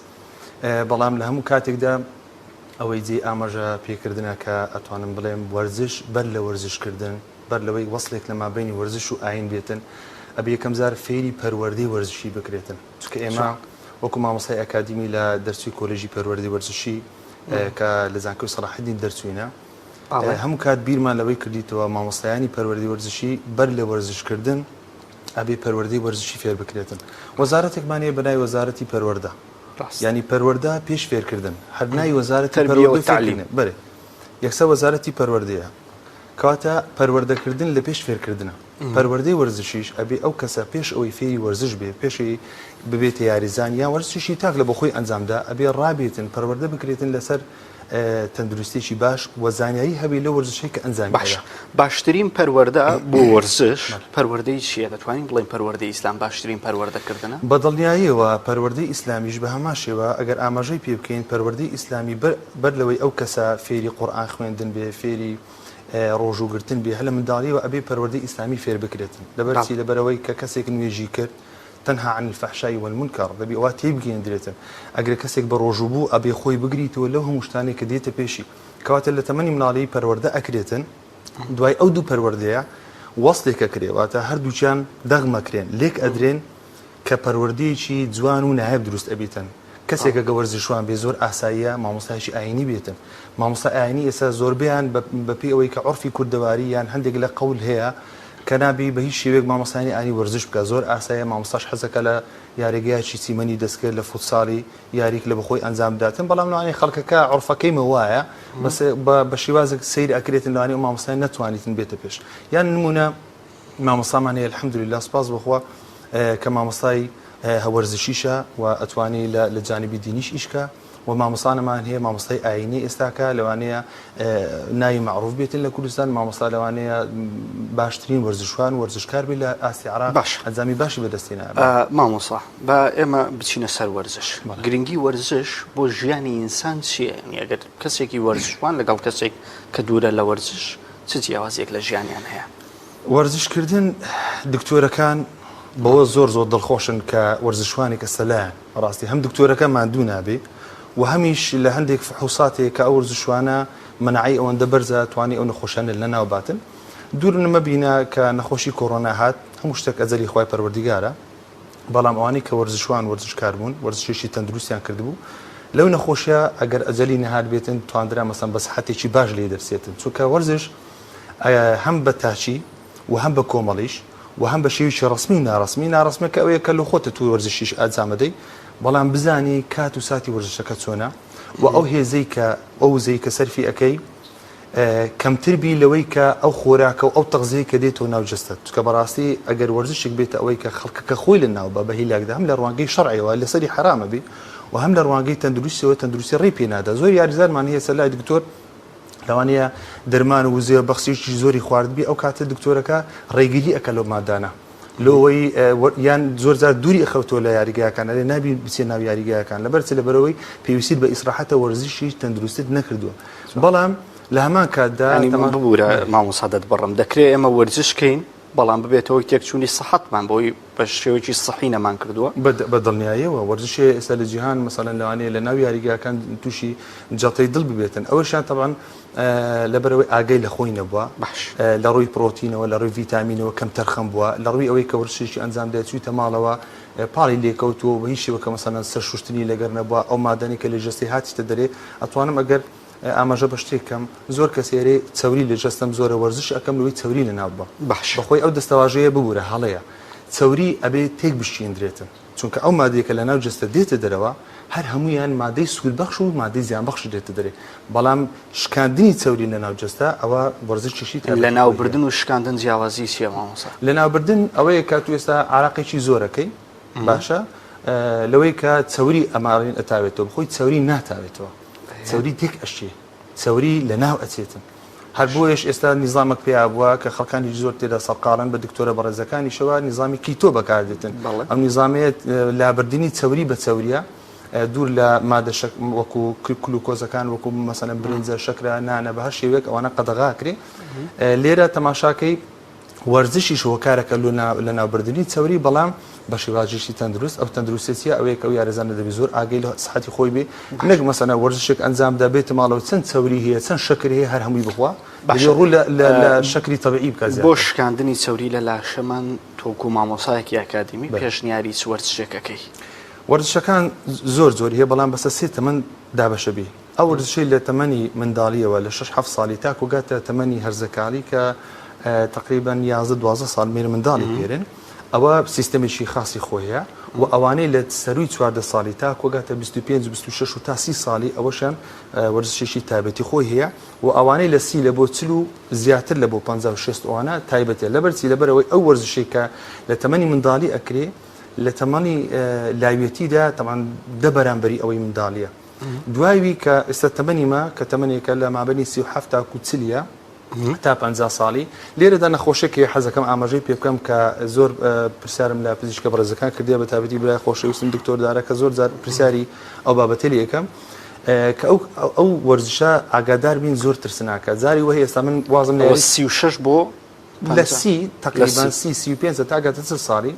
بەڵام لە هەموو کاتێکدا ئەوەی جێی ئاماژە پێکردنە کە ئەتوانم بڵێم وەرزش بەر لە وەرزشکردن بەر لەوەی وەسڵێک لە مابەینی وەرزش و ئایین بێتن ئەبێ یەکەم جار فێری پەروەردەی وەرزشی بکرێتن چونکە ئێمە وەکو مامۆستای ئەکادیمی لە دەرچووی کۆلێژی پەروەردەی وەرزشی کە لە زانکۆی سەڵاحەدین دەرچووینە هەموو کات بیرمان لەوەی کردیتەوە مامۆستایانی پەروەردەی وەرزشی بەر لە وەرزشکردن ئەبێ پەروەردەی وەرزشی فێر بکرێتن وەزارەتێکمان هەیە بە ناوی وەزارەتی پەروەردە یانی پەروەردە پێش فێرکردن هەر ناوی وەزارەتی پەروەردە و فێرکردنە بەرێ یەکسەر وەزارەتی پەروەردەیە کەواتە پەروەردەکردن لە پێش فێرکردنە پەروەردەی وەرزشیش ئەبێ ئەو کەسە پێش ئەوەی فێری وەرزش بێ پێشی ببێتە یاریزان یان وەرزشی تاک لە بۆخۆی ئەنجامدا ئەبێ ڕابێتن پەروەردە بکرێتن لەسەر تەندروستیەکی باش و زانیاری هەبێ لەو وەرزشەی کە ئەنجامی باشە باشترین پەروەردە بۆ وەرزش پەروەردەی چییە؟ دەتوانین بڵێین پەروەردەی ئیسلام باشترین پەروەردەکردنە؟ بە دڵنیاییەوە پەروەردەی ئیسلامیش بە هەمان شێوە ئەگەر ئاماژەی پێ بکەین پەروەردەی ئیسلامی بەر بەر لەوەی ئەو کەسە فێری قورئان خوێندن بێ فێری ڕۆژوو گرتن بێ هەر لە منداڵیەوە ئەبێ پەروەردەی ئیسلامی فێر بکرێتن لەبەر چی لەبەرئەوەی کە کەسێک نوێژی کرد تنهی عن الفحشاء والمنکر دەبی ئەوە تێیبگەیەندرێتن ئەگەر کەسێک بە ڕۆژوو بوو ئەبێ خۆی بگریتەوە لەو هەموو شتانەی کە دێتە پێشی کەواتە لە تەمەنی مناڵی پەروەردە ئەکرێتن دوای ئەو دوو پەروەردەیە وەسلێک ئەکرێ واتە هەردووکیان دەغمەکرێن لێک ئەدرێن کە پەروەردەیەکی جوان و نایاب دروست ئەبیتن کەسێک ئەگە وەرزشوان بێ زۆر ئاساییە مامۆستایەکی ئایینی بێتن مامۆستا ئایینی ئێستا زۆربەیان بە پێی ئەوەی کە عورفی کوردەواری یان هەندێک لە قەول هەیە کە نابی بە هیچ شێوەیەک مامۆستایانی ئایینی وەرزش بکا زۆر ئاساییە مامۆستاش حەزەکا لە یاریگایەکی چیمەنی دەستکرد لە فوتساڵی یاریک لە بەخۆی ئەنجام بداتن بەڵام لەوانەیە خەڵکەکە عورفەکەی مە وایە بەس بە شێوازێک سەیر ئەکرێتن لەوانەیە ئەو مامۆستای نەتوانیتن بێتە پێش یان نمونە مامۆستامان هەیە الحمدللە سوپاس بۆ خوا کە مامۆستای وەرزشیشە و ئەتوانی لە جانبی دینیش ئیش کا و مامۆستانەمان هەیە مامۆستای ئاینی ئێستاکە لەوانەیە ناوی مەعروف بێتن لە کوردستان مامۆستا لەوانەیە باشترین وەرزشوان وەرزشکار بێت لە ئاستی عراق باش ئەنجامی باشی بەدەستێنا مامۆستا با ئێمە بچینە سەر وەرزش گرنگی وەرزش بۆ ژیانی ئینسان چییە ئەگەر کەسێکی وەرزشوان لەگەڵ کەسێک کە دوورە لە وەرزش چ جیاوازیەک لە ژیانیان هەیە؟ وەرزش کردن دکتۆرەکان بەوە زۆر زۆر دڵخۆشن کە وەرزشوانێکە سەلایان بەڕاستی هەم دکتۆرەکە ماندوو نابێ. و هەمیش لە هەندێک فحوساتێک کە ئەو وەرزشوانە مەناعەی ئەوەندە بەرزە توانی ئەو نەخۆشیانە لەناو باتن. دوور مەبینە کە نەخۆشی کۆرۆنا هات هەموو شتێک ئەجەلی خوای پەروەردیگارە بەڵام ئەوانەی کە وەرزشوان وەرزشکار بوون وەرزشێکی تەندروستیان کردبوو لەو نەخۆشیە ئەگەر ئەجەلی نەهات بێتن تواندرا مەسەن بە سحەتێکی باش لێ دەرسێتن چونکە وەرزش هەم بە تاچی و هەم بە کۆمەڵیش و هەم بە شێویکی ڕسمی و ناڕسمی ناڕسمەکە ئەوەیە کە لە خۆتە تو وەرزشیش ئەنجامەدەی بەڵام بزانی کات و ساتی وەرزشەکە چۆنە و ئەو هێزەی کە ئەو وزەی کە سەرفی ئەەکەی کەمتر بی لەوەی کە ئەو خۆراکە و ئەو تەغزیەی کە دێتەوە ناو جەستەت چونکە بەڕاستی ئەگەر وەرزشێک بێتە ئەوەی کە خەڵکەکە خۆی لە ناو با بە هیلاکدا هەم لە ڕوانگەی شەرعیەوە لەسەری حەرامە بی و هەم لە ڕوانگەی تەندروستیەوە تەندروستی ڕێی پێ نادا زۆر یاریزانمان هەیە سەر لای دکتۆر لەوانەیە دەرمان و وزەیە بەخسیشی زۆری خواردبی ئەو کاتە دکتۆرەکە ڕێگری ئەکە لەو مادانە لۆوەی یان زۆر جار دووری ئەخەوتەوە لە یاریگاکان ئەرێ نابی بچێ ناو یاریگاکان لەبەر چ لەبەرەوەی پێویستیت بە ئیسراحەتە وەرزشی تەندروستت نەکردووە بەڵام لە هەمان کاتدا ینی من ببوورە مامۆستا دەتبڕم دەکرێ ئێمە وەرزش کەین بەڵام ببێتە هۆی تێکچوونی سەحەتمان بۆی بە شێوەیەکی سەحی نەمان کردووە؟ بە دڵنیاییەوە وەرزش هەیە ئێستا لە جیهان مەسەلەن لەوانەیە لە ناو یاریگاکان تووشی جەڵتەی دڵ ببێتن ئەوەشیان تەبعەن لەبەرئەوەی ئاگای لە خۆی نەبووە، لە ڕووی پڕۆتینەوە، لە ڕووی ڤیتامینەوە کەمتەرخەم بووە، لە ڕووی ئەوەی کە وەرزشێکی ئەنجام دایە چوویتە ماڵەوە پاڵی لێکەوتووە و بە هیچ شێوە کە مەسەلەن سەر شوشتنی لەگەر نەبووە، ئەو مادانەی کە لە جەستەی هاتیتە دەرێ، ئەتوانم ئەگەر ئاماژە بە شتێک کەم، زۆر کەس ئێرێ چەوری لە جەستەم زۆرە وەرزش ئەکەم لەوەی چەوری لەناو ببەم. بەخۆی ئەو دەستەواژەیە ببورە هەڵەیە. چەوری ئەبێ تێک بشکێندرێتن. چونکە ئەو مادەیە کە لەناو جەستە دێتە دەرەوە هەر هەموویان مادەی سوودبەخش و مادەی زیانبەخش دێتە دەرێ، بەڵام شکاندنی چەوری لەناو جەستە ئەوە وەرزشێکی تایبەتی خۆی هەیە. لەناوبردن و شکاندن جیاوازی چییە مامۆستا؟ لەناوبردن ئەوەیە کە تو ئێستا عارەقێکی زۆر ئەکەی باشە لەوەی کە چەوری ئەمارین ئەتاوێتەوە بەخۆی چەوری ناتاوێتەوە چەوری تێک ئەشکێ چەوری لەناو ئەچێتن. هەر بۆیەش ئێستا نیزامەک پەیا بووە کە خەڵکانیش زۆر تێدا سەرقاڵن بە دکتۆرە بەڕێزەکانیشەوە نیزامی کیتۆ بەکاردێتن ئەم نیزامەیە لابردنی چەوری بە چەوریە دوور لە مادە شەک وەکو کلوکۆزەکان وەکو مەسەلەن برنجە شەکرە نانە بە هەر شێوەیەک ئەوانە قەدەغاکرێ لێرە تەماشاکەی وەرزشیش هۆکارەکە لەناوبردنی چەوری بەڵام بە شێوازێکی تەندروست، ئەو تەندروستیە چیە ئەوەیە کە ئەو یاریزانە دەبێت زۆر ئاگەی لە سحەتی خۆی بێ نەک مەسەلەن وەرزشێک ئەنجام بدا بێتە ماڵەوە چەند چەوری هەیە چەند شەکر هەیە هەر هەمووی بخوا دەبێ ڕوو لە لە شەکری تەبیعی بکات زیاتر. بۆ شکاندنی چەوری لە لاشەمان تۆ وەکو مامۆسایەکی ئەکادیمی پێشنیاری چ وەرزشێک ئەکەی؟ وەرزشەکان زۆر جۆری هەیە بەڵام بەسەر سێ تەمەن دابەشە بی. ئەو وەرزشەی لە تەمەنی منداڵییەوە لە شەش حەفت ساڵی تاکو گاتە تەمەنی هەرزەکاری کە تەقریبەن 11 12 ساڵ مێر منداڵی پێرن ئەوە سیستەمێکی خاصی خۆیە و ئەوانەی لە سەروی 14 ساڵی تاکو گاتە 25 26 و تا 30 ساڵی ئەوەشیان وەرزشێکی تایبەتی خۆی هەیە و ئەوانەی لە سی لە بۆ چل و زیاتر لە بۆ 56 ئەوانە تایبەتە لەبەرچی لەبەرەوەی ئەو وەرزشێک کە لە تەمەنی منداڵی ئەکرێ لە تەمەنی لاویەتیدا تەمان دە بەرامبەری ئەوەی منداڵیە دوای وی کە ئێستا تەمەنی مە کە تەمەنێکە لە مابەنی 37 تاکو چلیە تا 50 ساڵی لێرەدا نەخۆشێک هەیە حەزەکەم ئاماژەی پێ بکەم کە زۆر پرسیارم لە پزیشکە بەڕێزەکان کردیە بە تایبەتی برای خۆشەویستم دکتۆر دارە کە زۆر جار پرسیاری ئەو بابەتە لێ یەکەم کە ئەو ئەو وەرزشە ئاگادار بین زۆر ترسناکە جاری وە ئێستا من وازم لە 36 بۆ لە سی تەقریبەن سی 35 تا گاتە 40 ساڵی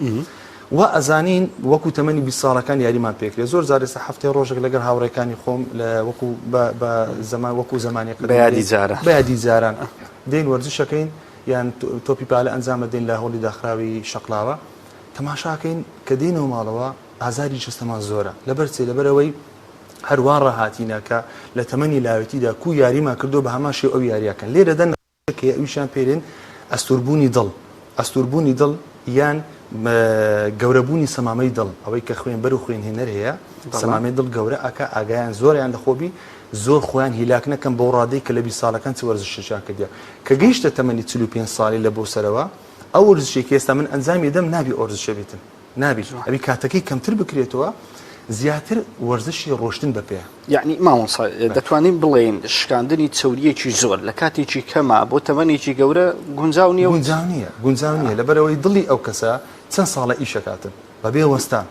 وا ئەزانین وەکو تەمەنی 20 ساڵەکان یاریمان پێکرێت زۆر جار ئێستا هەفتەی ڕۆژێک لەگەڵ هاوڕێکانی خۆم لە وەکو بە زەمان وەکو زمانی قەدیم بە یادی جاران بە یادی جاران دێین وەرزشەکەین یان تۆپی پالە ئەنجام دەدەین لە هۆڵی داخراوی شەقلاوە تەماشاکەین کە دێینەوە ماڵەوە ئازاری جەستەمان زۆرە لەبەر چێ لەبەرەوەی هەروە ڕاهاتینە کە لە تەمەنی لاوێتیدا کو یاریمان کردو بە هەمان شێوە ئەو یاریاکەن لێرەدا کە ئەویشیان پێرێن ئەستووربوونی دڵ، ئەستووربوونی دڵ یان گەورەبوونی سەمامەی دڵ، ئەوەی کە خوێنبەر و خوێنهێنەر هەیە، سەمامەی دڵ گەورە ئەکا، ئاگایان زۆریان لە خۆ بی، زۆر خۆیان هیلاک نەکەن بەو ڕادەی کە لە 20 ساڵەکان چ وەرزشێکیان کردیە. کە گەیشتە تەمەنی 45 ساڵی لە بۆ سەرەوە، ئەو وەرزشەی کە ئێستا من ئەنجامی دەم نابی ئەو وەرزشە بیتن. نابی ئەبی کاتەکەی کەمتر بکرێتەوە زیاتر وەرزشی ڕۆشتن بە پێ. یەعنی مامۆستا دەتوانین بڵێین شکاندنی چەورییەکی زۆر لە کاتێکی کەما بۆ تەمەنێکی گەورە گونجاو نییە و. گونجاو نییە گونجاو نییە لەبەرئەوەی دڵی ئەو کەسە چەند ساڵە ئیش ئەکاتن بەبێ وەستان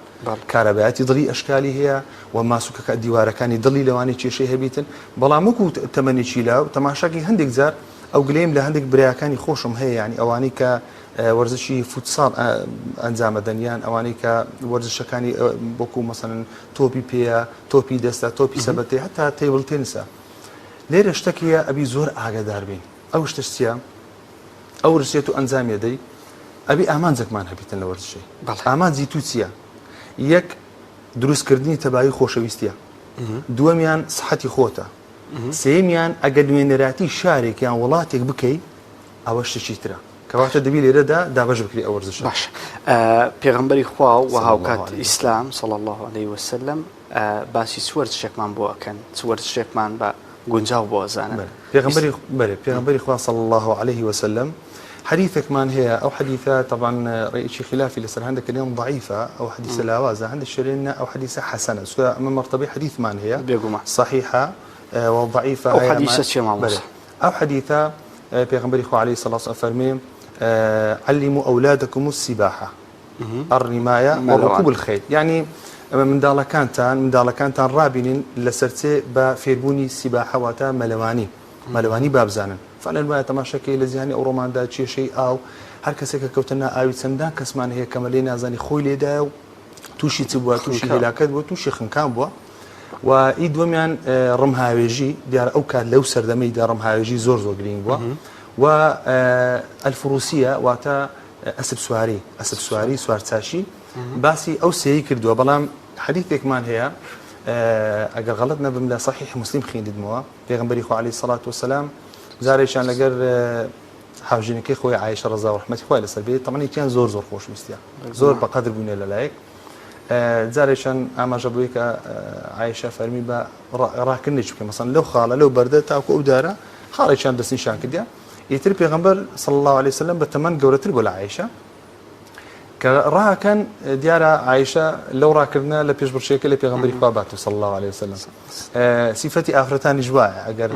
کارەبایەتی دڵی ئەشکالی هەیە و ماسوکەکە دیوارەکانی دڵی لەوانەیە کێشەی هەبیتن بەڵام وەکو تەمەنێکی لاو تەماشاکەی هەندێک جار ئەو گلەیم لە هەندێک برایەکانی خۆشم هەیە یانی ئەوانەی کە. وەرزشی فوتساڵ ئەنجامەدەن یان ئەوانەی کە وەرزشەکانی وەکو مەسەلەن تۆپی پێیە، تۆپی دەستە، تۆپی سەبەتەی هەتا table tennis ە. لێرە شتەک هەیە ئەبی زۆر ئاگادار بین. ئەو شتەش چییە؟ ئەو وەرزشەی تۆ ئەنجامی ئەدەی ئەبی ئامانجێکمان هەبیتن لە وەرزشەی. ئامانجی تو چییە؟ یەک دروستکردنی تەبایی خۆشەویستیە. دووەمیان سحەتی خۆتە. سێیەمیان ئەگەر نوێنەراتی شارێک یان وڵاتێک بکەی ئەوە شتێکی ترە. کەواتە دەبی لێرەدا دابەش بکری ئەو وەرزشە. باشە پێغەمبەری خوا و هاوکات ئیسلام صلی اللە علیه وسلم باسی چ وەرزشێکمان بۆ ئەکەن چ وەرزشێکمان بە گونجاو بۆ ئەزانن؟ پێغەمبەری بەرێ پێغەمبەری خوا صلی اللە علیه وسلم حەدیثێکمان هەیە ئەو حەدیثە طبعا ڕێیەکی خلافی لەسەر هەندێک لێن ضعیفە ئەو حەدیثە لاوازە هەندێک شەرێن نا ئەو حەدیثە حەسەنە چونکە ئەمە مەرتەبەی حەدیثمان هەیە بێگومان صحیحە و ضعیفە ئەو حەدیثە چیە مامۆستا؟ ئەو حەدیثە پێغەمبەری خوا علیه الصلاة والسلام فەرمێ علموا اولادکم السباحە الرمایە ورکوب الخیل یعنی منداڵەکانتان منداڵەکانتان ڕابینن لەسەر چێ بە فێربوونی سیباحە واتە مەلەوانی مەلەوانی بابزانن فعلا وایە تەماشاکەی لە جیهانی ئەوڕۆماندا کێشەی ئاو هەر کەسێک کە کەوتە نا ئاوی چەندان کەسمان هەیە کە مەلەی نازانی خۆی لێدایە و تووشی چ بووە تووشی هیلاکەت بووە تووشی خنکان بووە و ئی دووەمیان ڕمهاوێژی دیارە ئەو کات لەو سەردەمەیدا ڕمهاوێژی زۆر زۆر گرینگ بووە و ئەلفروسیە واتە ئەسپ سواری ئەسپ سواری سوارچاشی باسی ئەو سێی کردووە بەڵام حەدیثێکمان هەیە ئەگەر غەڵت نەبم لە صحیح مسلم خوێندمەوە پێغمبەری خوا علیه الصلاة والسلام جارێکیان لەگەر هاوژینەکەی خۆی عایشە ڕەزا و ڕەحمەتی خوای لەسەر بێت تەمەنی یەکیان زۆر زۆر خۆشویستە زۆر بەقەدر بووینە لەلایەک جارێکیان ئاماژە بۆی کە عایشە فەرمی بە ڕاکردنێکی بکە مەسەن لەو خاڵە لەو بەردە تاکو ئەو دارە خاڵێکیان دەستنیشان کردیا ئیتر پێغەمبەر صلی الله علیه وسلم بە تەمەن گەورەتر بۆ لە عایشە کە ڕاکەن دیارە عایشە لەو ڕاکردنە لە پێشبڕکێکە لە پێغەمبەری خوا بات صلی الله علیه وسلم سیفەتی ئافرەتانیش وایە ئەگەر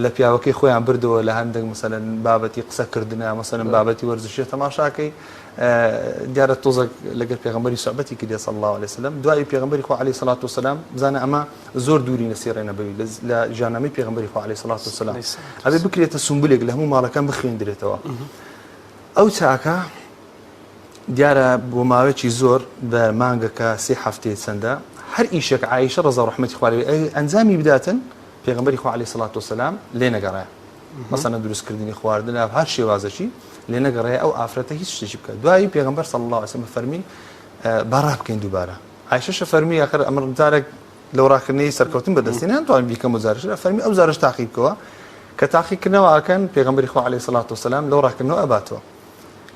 لە پیاوەکەی خۆیان بردەوە لە هەندێک مەسەلەن بابەتی قسەکردنە مەسەلەن بابەتی وەرزشیە تەماشاکەی دیارە تۆزێک لەگەر پێغەمبەری سوعبەتی کردێ صلی الله علیه وسلم دوای پێغەمبەری خوا علیه الصلاة والسلام بزانە ئەمە زۆر دووری نەسیڕێ نەبەوی لە ژیاننامەی پێغەمبەری خوا علیه الصلاة والسلام ئەبێ بکرێتە سومبلێک لە هەموو ماڵەکان بخوێندرێتەوە ئەو چاکە دیارە بۆ ماوەیەکی زۆر بە مانگەکە سێ هەفتەیە چەندە هەر ئیشێک عایشە ڕەزا ڕەحمەتی خوا لێ ئەنجامی بداتن پێغەمبەری خوا علیە سڵات وسلام لێ نەگەڕایە مەسەلەن دروستکردنی خواردن هەر شێوازەکی لێ نەگەڕایە ئەو ئافرەتە هیچ شتێکی بکات دوایی پێغەمبەر صلی الله علیه وسلم فەرمی با ڕابکەین دووبارە عایشەشە فەرمی ئەخر ئەمر جارێک لەو ڕاکردنەی سەرکەوتن بەدەستی ناتوانم بیکەم و جارش فەرمی ئەو جارش تاقی بکەوە کە تاقیکردنەوە ئەکەن پێغەمبەری خوا علیه الصلاة والسلام لەو ڕاکردنەوە ئەباتەوە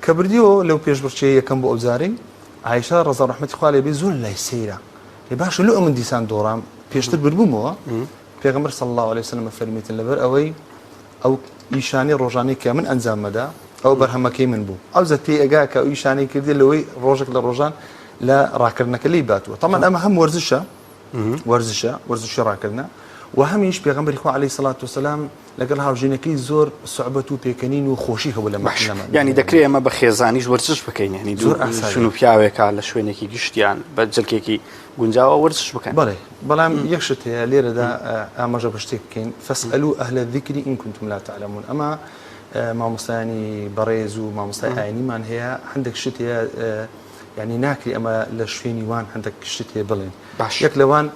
کە بردیەوە لەو پێشبڕکێ یەکەم بۆ ئەو جارەی عایشە ڕەزا ڕەحمەتی خوا لێ بێ زۆر لای سەیرە ئێ باشە لۆ ئەمن دیسان دۆڕام پێشتر بربوومەوە پێغەمبەر صلی الله علیه وسلم فەرمیتن لەبەر ئەوەی ئەو ئیشانەی ڕۆژانەی کە من ئەنجاممەدا ئەو بەرهەمەکەی من بوو ئەو زە پێی ئەگا کە ئەو ئیشانەی کردی لەوەی ڕۆژێک لە ڕۆژان لە ڕاکردنەکە لی باتووە تەمان ئەمە هەم وەرزشە وەرزشە وەرزشی ڕاکردنە و هەمیش پێغەمبەری خوا علیه الصلاة والسلام لەگەڵ هاوژینەکەی زۆر سوعبەت و پێکەنین و خۆشی هەبوو لە باش یانی دەکرێ ئێمە بە خێزانیش وەرزش بکەین یانی زۆر ئاسان ژن و پیاوێکا لە شوێنێکی گشتیان بە جلکێکی گونجاوە وەرزش بکەن بەڵێ بەڵام یەک شت هەیە لێرەدا ئاماژە بە شتێک بکەین فاسألوا أهل الذکر إن کنتم لا تعلمون ئەمە مامۆستایانی بەڕێز و مامۆستای ئاینیمان هەیە هەندێک شت هەیە یعنی ناکری ئەمە لە شوێنی وان هەندێک شت هەیە بڵێن باش یەک لەوان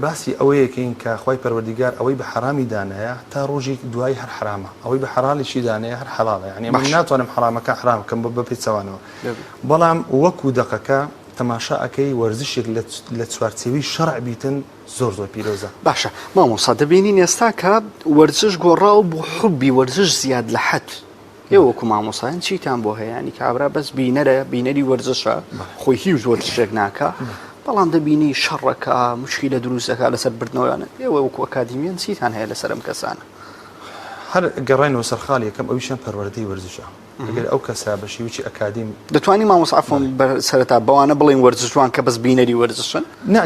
باسی ئەوەیەکەین کە خوای پەروەردیگار ئەوەی بە حەرامی دانایە تا ڕۆژی دوایی هەر حەرامە ئەوەی بە حەڵاڵیشی دانایە هەر حەڵاڵە یانی من ناتوانم حەرامەکە حەرام بکەم بە پێچەوانەوە بەڵام وەکو دەقەکە تەماشا ئەکەی وەرزشێک لە چوارچێوەی شەرع بیتن زۆر زۆر پیرۆزە. باشە مامۆستا دەبینین ئێستا کە وەرزش گۆڕاوە بۆ حوبی وەرزش زیاد لە حەد ئێوە وەکو مامۆسایان چیتان بۆ هەیە ینی کابرا بەس بینەرە بینەری وەرزشە خۆی هیچ وەرزشێک ناکا بەڵام دەبینی شەڕەکە مشکیلە دروستەکە لەسەر بردنەوەیانە ئێوە وەکو ئەکادیمیان چیتان هەیە لەسەر ئەم کەسانە؟ هەر گەڕاینەوە سەر خاڵی یەکەم ئەویشیان پەروەردەی وەرزشە ئەگەر ئەو کەسە بە شێوەیەکی ئەکادیم دەتوانی مامۆستا عەفوەن سەرەتا بەوانە بڵێین وەرزشوان کە بەس بینەری وەرزشن؟ نا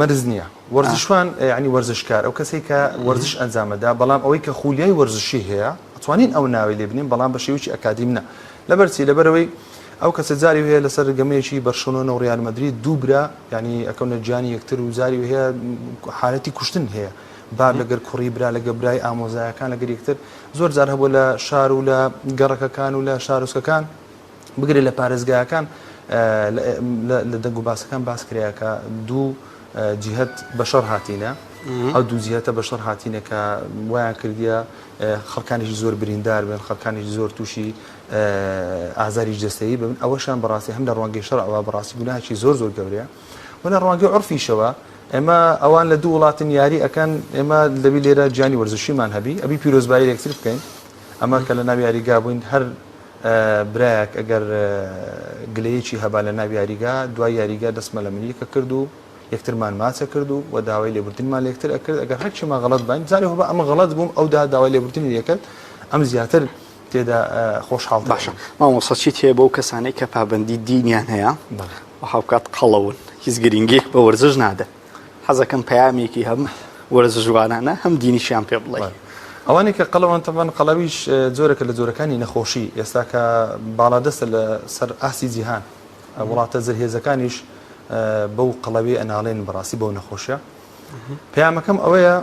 مەرج نییە وەرزشوان یانی وەرزشکار ئەو کەسەی کە وەرزش ئەنجامەدا بەڵام ئەوەی کە خولیای وەرزشی هەیە ئەتوانین ئەو ناوەی لێ بنێین بەڵام بە شێوەیەکی ئەکادیم نا. لەبەر چی؟ لەبەرئەوەی ئەو کەسە جاری هەیە لەسەر گەمەیەکی بەرشەلۆنە و ڕیال مەدرید دوو برا یانی ئەکەونە گیانی یەکتر و جاری هەیە حالەتی کوشتن هەیە باب لەگەر کوڕی برا لەگە برای ئامۆزایەکان لەگەر یەکتر زۆر جار هەبووە لە شار و لە گەڕەکەکان و لە شارۆچکەکان. بگرە لە پارێزگاکان لە دەنگ و باسەکان باس کرایە کە دوو جیهەت بەشەڕ هاتینە ئەو دوو جیهەتە بەشەڕ هاتینە کە وایان کردیە خەڵکانێکی زۆر بریندار بن خەڵکانێکی زۆر تووشی ئازاری جەستەیی بن ئەوەشان بەڕاستی هەم لە ڕوانگەی شەرعەوە بەڕاستی گوناهێکی زۆر زۆر گەورەیە و لە ڕوانگەی عورفیشەوە ئێمە ئەوان لە دوو وڵاتن یاری ئەکەن ئێمە دەبی لێرە گیانی وەرزشیمان هەبی ئەبی پیرۆزبایی لە یەکتر بکەین ئەمە کە لە ناو یاریگا بووین هەر برایەک ئەگەر گلەیەکی هەبا لە ناو یاریگا دوای یاریگا دەستمە لە منیەکە کرد و یەکترمان ماچە کرد و و داوای لێبوردنمان لە یەکتر ئەکرد ئەگەر هەرچیمان غەڵەت باین جارێ هەبا ئەمە غەڵەت بووم ئەو دا داوای لێبوردنی لێکرد ئەم زیاتر تێدا خۆشحاڵ باشە مامۆستا چیت هەیە بۆ کەسانەی کە پابەندی دینیان هەیە و هاوکات قەڵەون هیچ گرنگیەک بە وەرزش نادەن حەزەکەم پەیامێکی هەم وەرزشوانانە هەم دینیشیان پێ بڵێ. ئەوانەی کە قەڵەوەن تەبعەن قەڵەویش جۆرێکە لە جۆرەکانی نەخۆشی ئێستا کە باڵادەستە لە سەر ئاستی جیهان وڵاتە زلهێزەکانیش بەو قەڵەوی ئەناڵێن بەڕاستی بەو نەخۆشیە پەیامەکەم ئەوەیە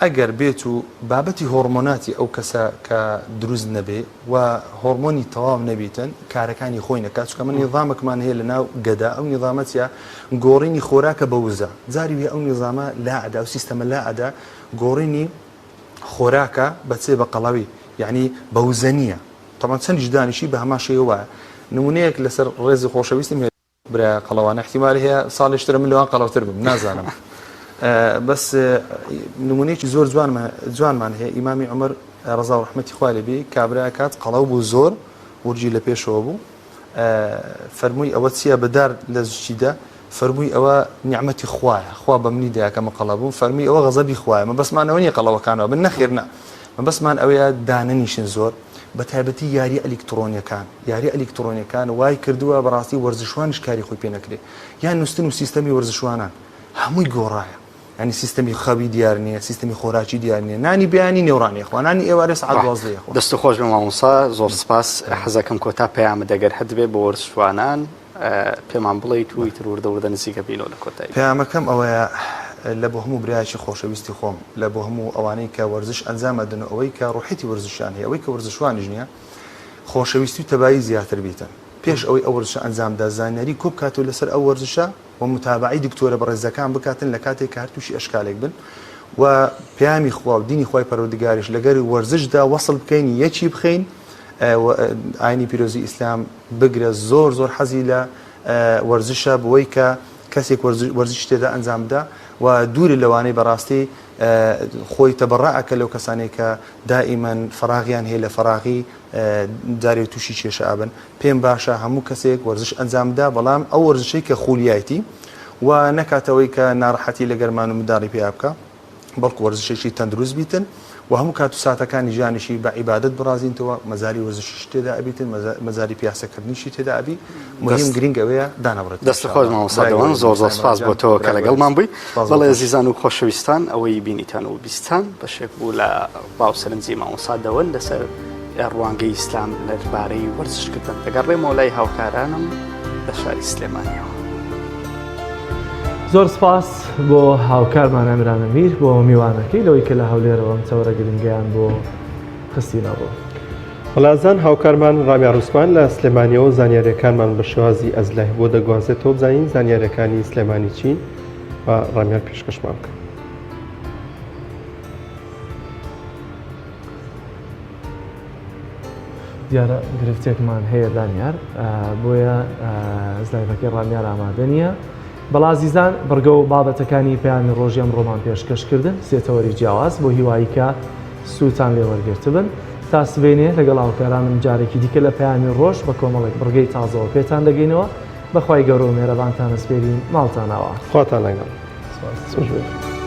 ئەگەر بێت و بابەتی هۆڕمۆناتی ئەو کەسە کە دروست نەبێ و هۆڕمۆنی تەواو نەبیتن کارەکانی خۆی نەکات چونکە ئەمە نیزامەکمان هەیە لە ناو گەدە ئەو نیزامە چیە گۆڕینی خۆراکە بە وزە جاری وێ ئەو نیزامە لا ئەدا ئەو سیستەمە لا ئەدا گۆڕینی خۆراکە بە چێ بە قەڵەوی یعنی بە وزە نییە تەبعەن چەندیش دانیشی بە هەمان شێوە وایە نمونەیەک لەسەر ڕێزی خۆشەویستم هەیە برا قەڵەوانە احتیمال هەیە ساڵێش ترە من لەوان قەڵەوتر بم نازانم بەس نمونەیەکی زۆر جوانمان هەیە ئیمامی عمر ڕەزا و ڕەحمەتی خوای لێ بێ کابرا کات قەڵەو بوو زۆر ورجی لە پێشەوە بوو فەرمووی ئەوە چییە بەدار لە زچیدا فەرمووی ئەوە نیعمەتی خوایە خوا بە منی داکە مە قەڵە بووم فەرمووی ئەوە غەزەبی خوایە مەبەستمان ئەوە نییە قەڵەوەکانەوە بن نەخێر نا مەبەستمان ئەوەیە دانەنیشن زۆر بە تایبەتی یاری ئەلیکتڕۆنیەکان یاری ئەلیکتڕۆنیەکان وای کردووە بەڕاستی وەرزشوانیش کاری خۆی پێ نەکرێ یان نوستن و سیستەمی وەرزشوانان هەمووی گۆڕایە یانی سیستەمی خەوی دیار نییە سیستەمی خۆراکی دیار نییە نانی بەیانی نێوڕان یەخوا نانی ئێوارێ سەعات 12 یەخوا دەست خۆش بێ مامۆستا زۆر سپاس حەزەکەم کۆتا پەیامت ئەگەر هەتبێ بۆ وەرزشوانان پێمان بڵێیت و ئیتر وردە وردە نزیکە بینەوە لە کۆتایی. پەیامەکەم ئەوەیە لە بۆ هەموو برایەکی خۆشەویستی خۆم، لە بۆ هەموو ئەوانەی کە وەرزش ئەنجام ئەدەن و ئەوەی کە ڕوحیەتی وەرزشیان هەیە، ئەوەی کە وەرزشوانیش نییە، خۆشەویستی و تەبایی زیاتر بیتن. پێش ئەوەی ئەو وەرزشە ئەنجام بدا زانیاری کۆ بکاتەوە لەسەر ئەو وەرزشە و متابەعەی دکتۆرە بەڕێزەکان بکاتن لە کاتێک کە هەر تووشی ئەشکالێک بن و پەیامی خوا و دینی خوای پەروەردگاریش لەگەر وەرزشدا وەسڵ بکەین یەکی بخەین ئاینی پیرۆزی ئیسلام بگرە زۆر زۆر حەزی لە وەرزشە بۆی کە کەسێک وەرزشی تێدا ئەنجام بدا و دوورە لەوانەی بەڕاستی خۆی تەبەڕا ئەکە لەو کەسانەی کە دائیمەن فەراغیان هەیە لە فەراغی جارێ تووشی کێشە ئەبن پێم باشە هەموو کەسێک وەرزش ئەنجام بدا بەڵام ئەو وەرزشەی کە خولیایتی و نەکاتەوەی کە ناڕەحەتی لە گەرمان و منداڵی پێیا بکە بەڵکو وەرزشێکی تەندروست بیتن و هەموو کات و ساتەکانی ژیانیشی بە عیبادەت بڕازینتەوە، مەجالی وەرزشیشی تێدا ئەبیتن، مەجالی پیاسەکردنیشی تێدا ئەبی، موهیم گرینگ ئەوەیە دانەبڕێت دەست خۆش مامۆستا دەوەن زۆر زۆر سپاس بۆ تۆ کە لەگەڵمان بووی. بەڵێ ئەزیزان و خۆشەویستان ئەوەی بینیتان و بیستان بەشێک بوو لە ڕا و سەرنجی مامۆستا دەوەن لەسەر ڕوانگەی ئیسلام لەربارەی وەرزشکردن. دەگەڕێمەوە لای هاوکارانم لە شاری سلێمانیەوە. زۆر سپاس بۆ هاوکارمان ئەمیران ئەمیر بۆ میوانەکەی لەوەی کە لە هەولێرەوە ئەم تەوەرە گرنگەیان بۆ خستینە ڕوو. وەڵازان هاوکارمان ڕامیار عوسمان لە سلێمانیەوە زانیاریەکانمان بە شێوازی ئەزلای بۆ دەگوازێتەوە بزانین زانیاریەکانی سلێمانی چین و ڕامیار پێشکەشمان بکە. دیارە گرفتێکمان هەیە دانیار بۆیە زلایڤەکەی ڕامیار ئامادە نییە. بەڵا ئازیزان بڕگە و بابەتەکانی پەیامی ڕۆژی ئەمڕۆمان پێشکەش کردن سێ تەوەری جیاواز بۆ هیوایی کە سوودتان لێ وەرگرتبن تا سبەینێ لەگەڵ هاوکارانم جارێکی دیکە لە پەیامی ڕۆژ بە کۆمەڵێک بڕگەی تازەوە پێتان دەگەینەوە بەخوای گەورە و مێرەبانتان ئەسپێرین ماڵتان ئاوا. خواتان لەگەڵ. سپاس.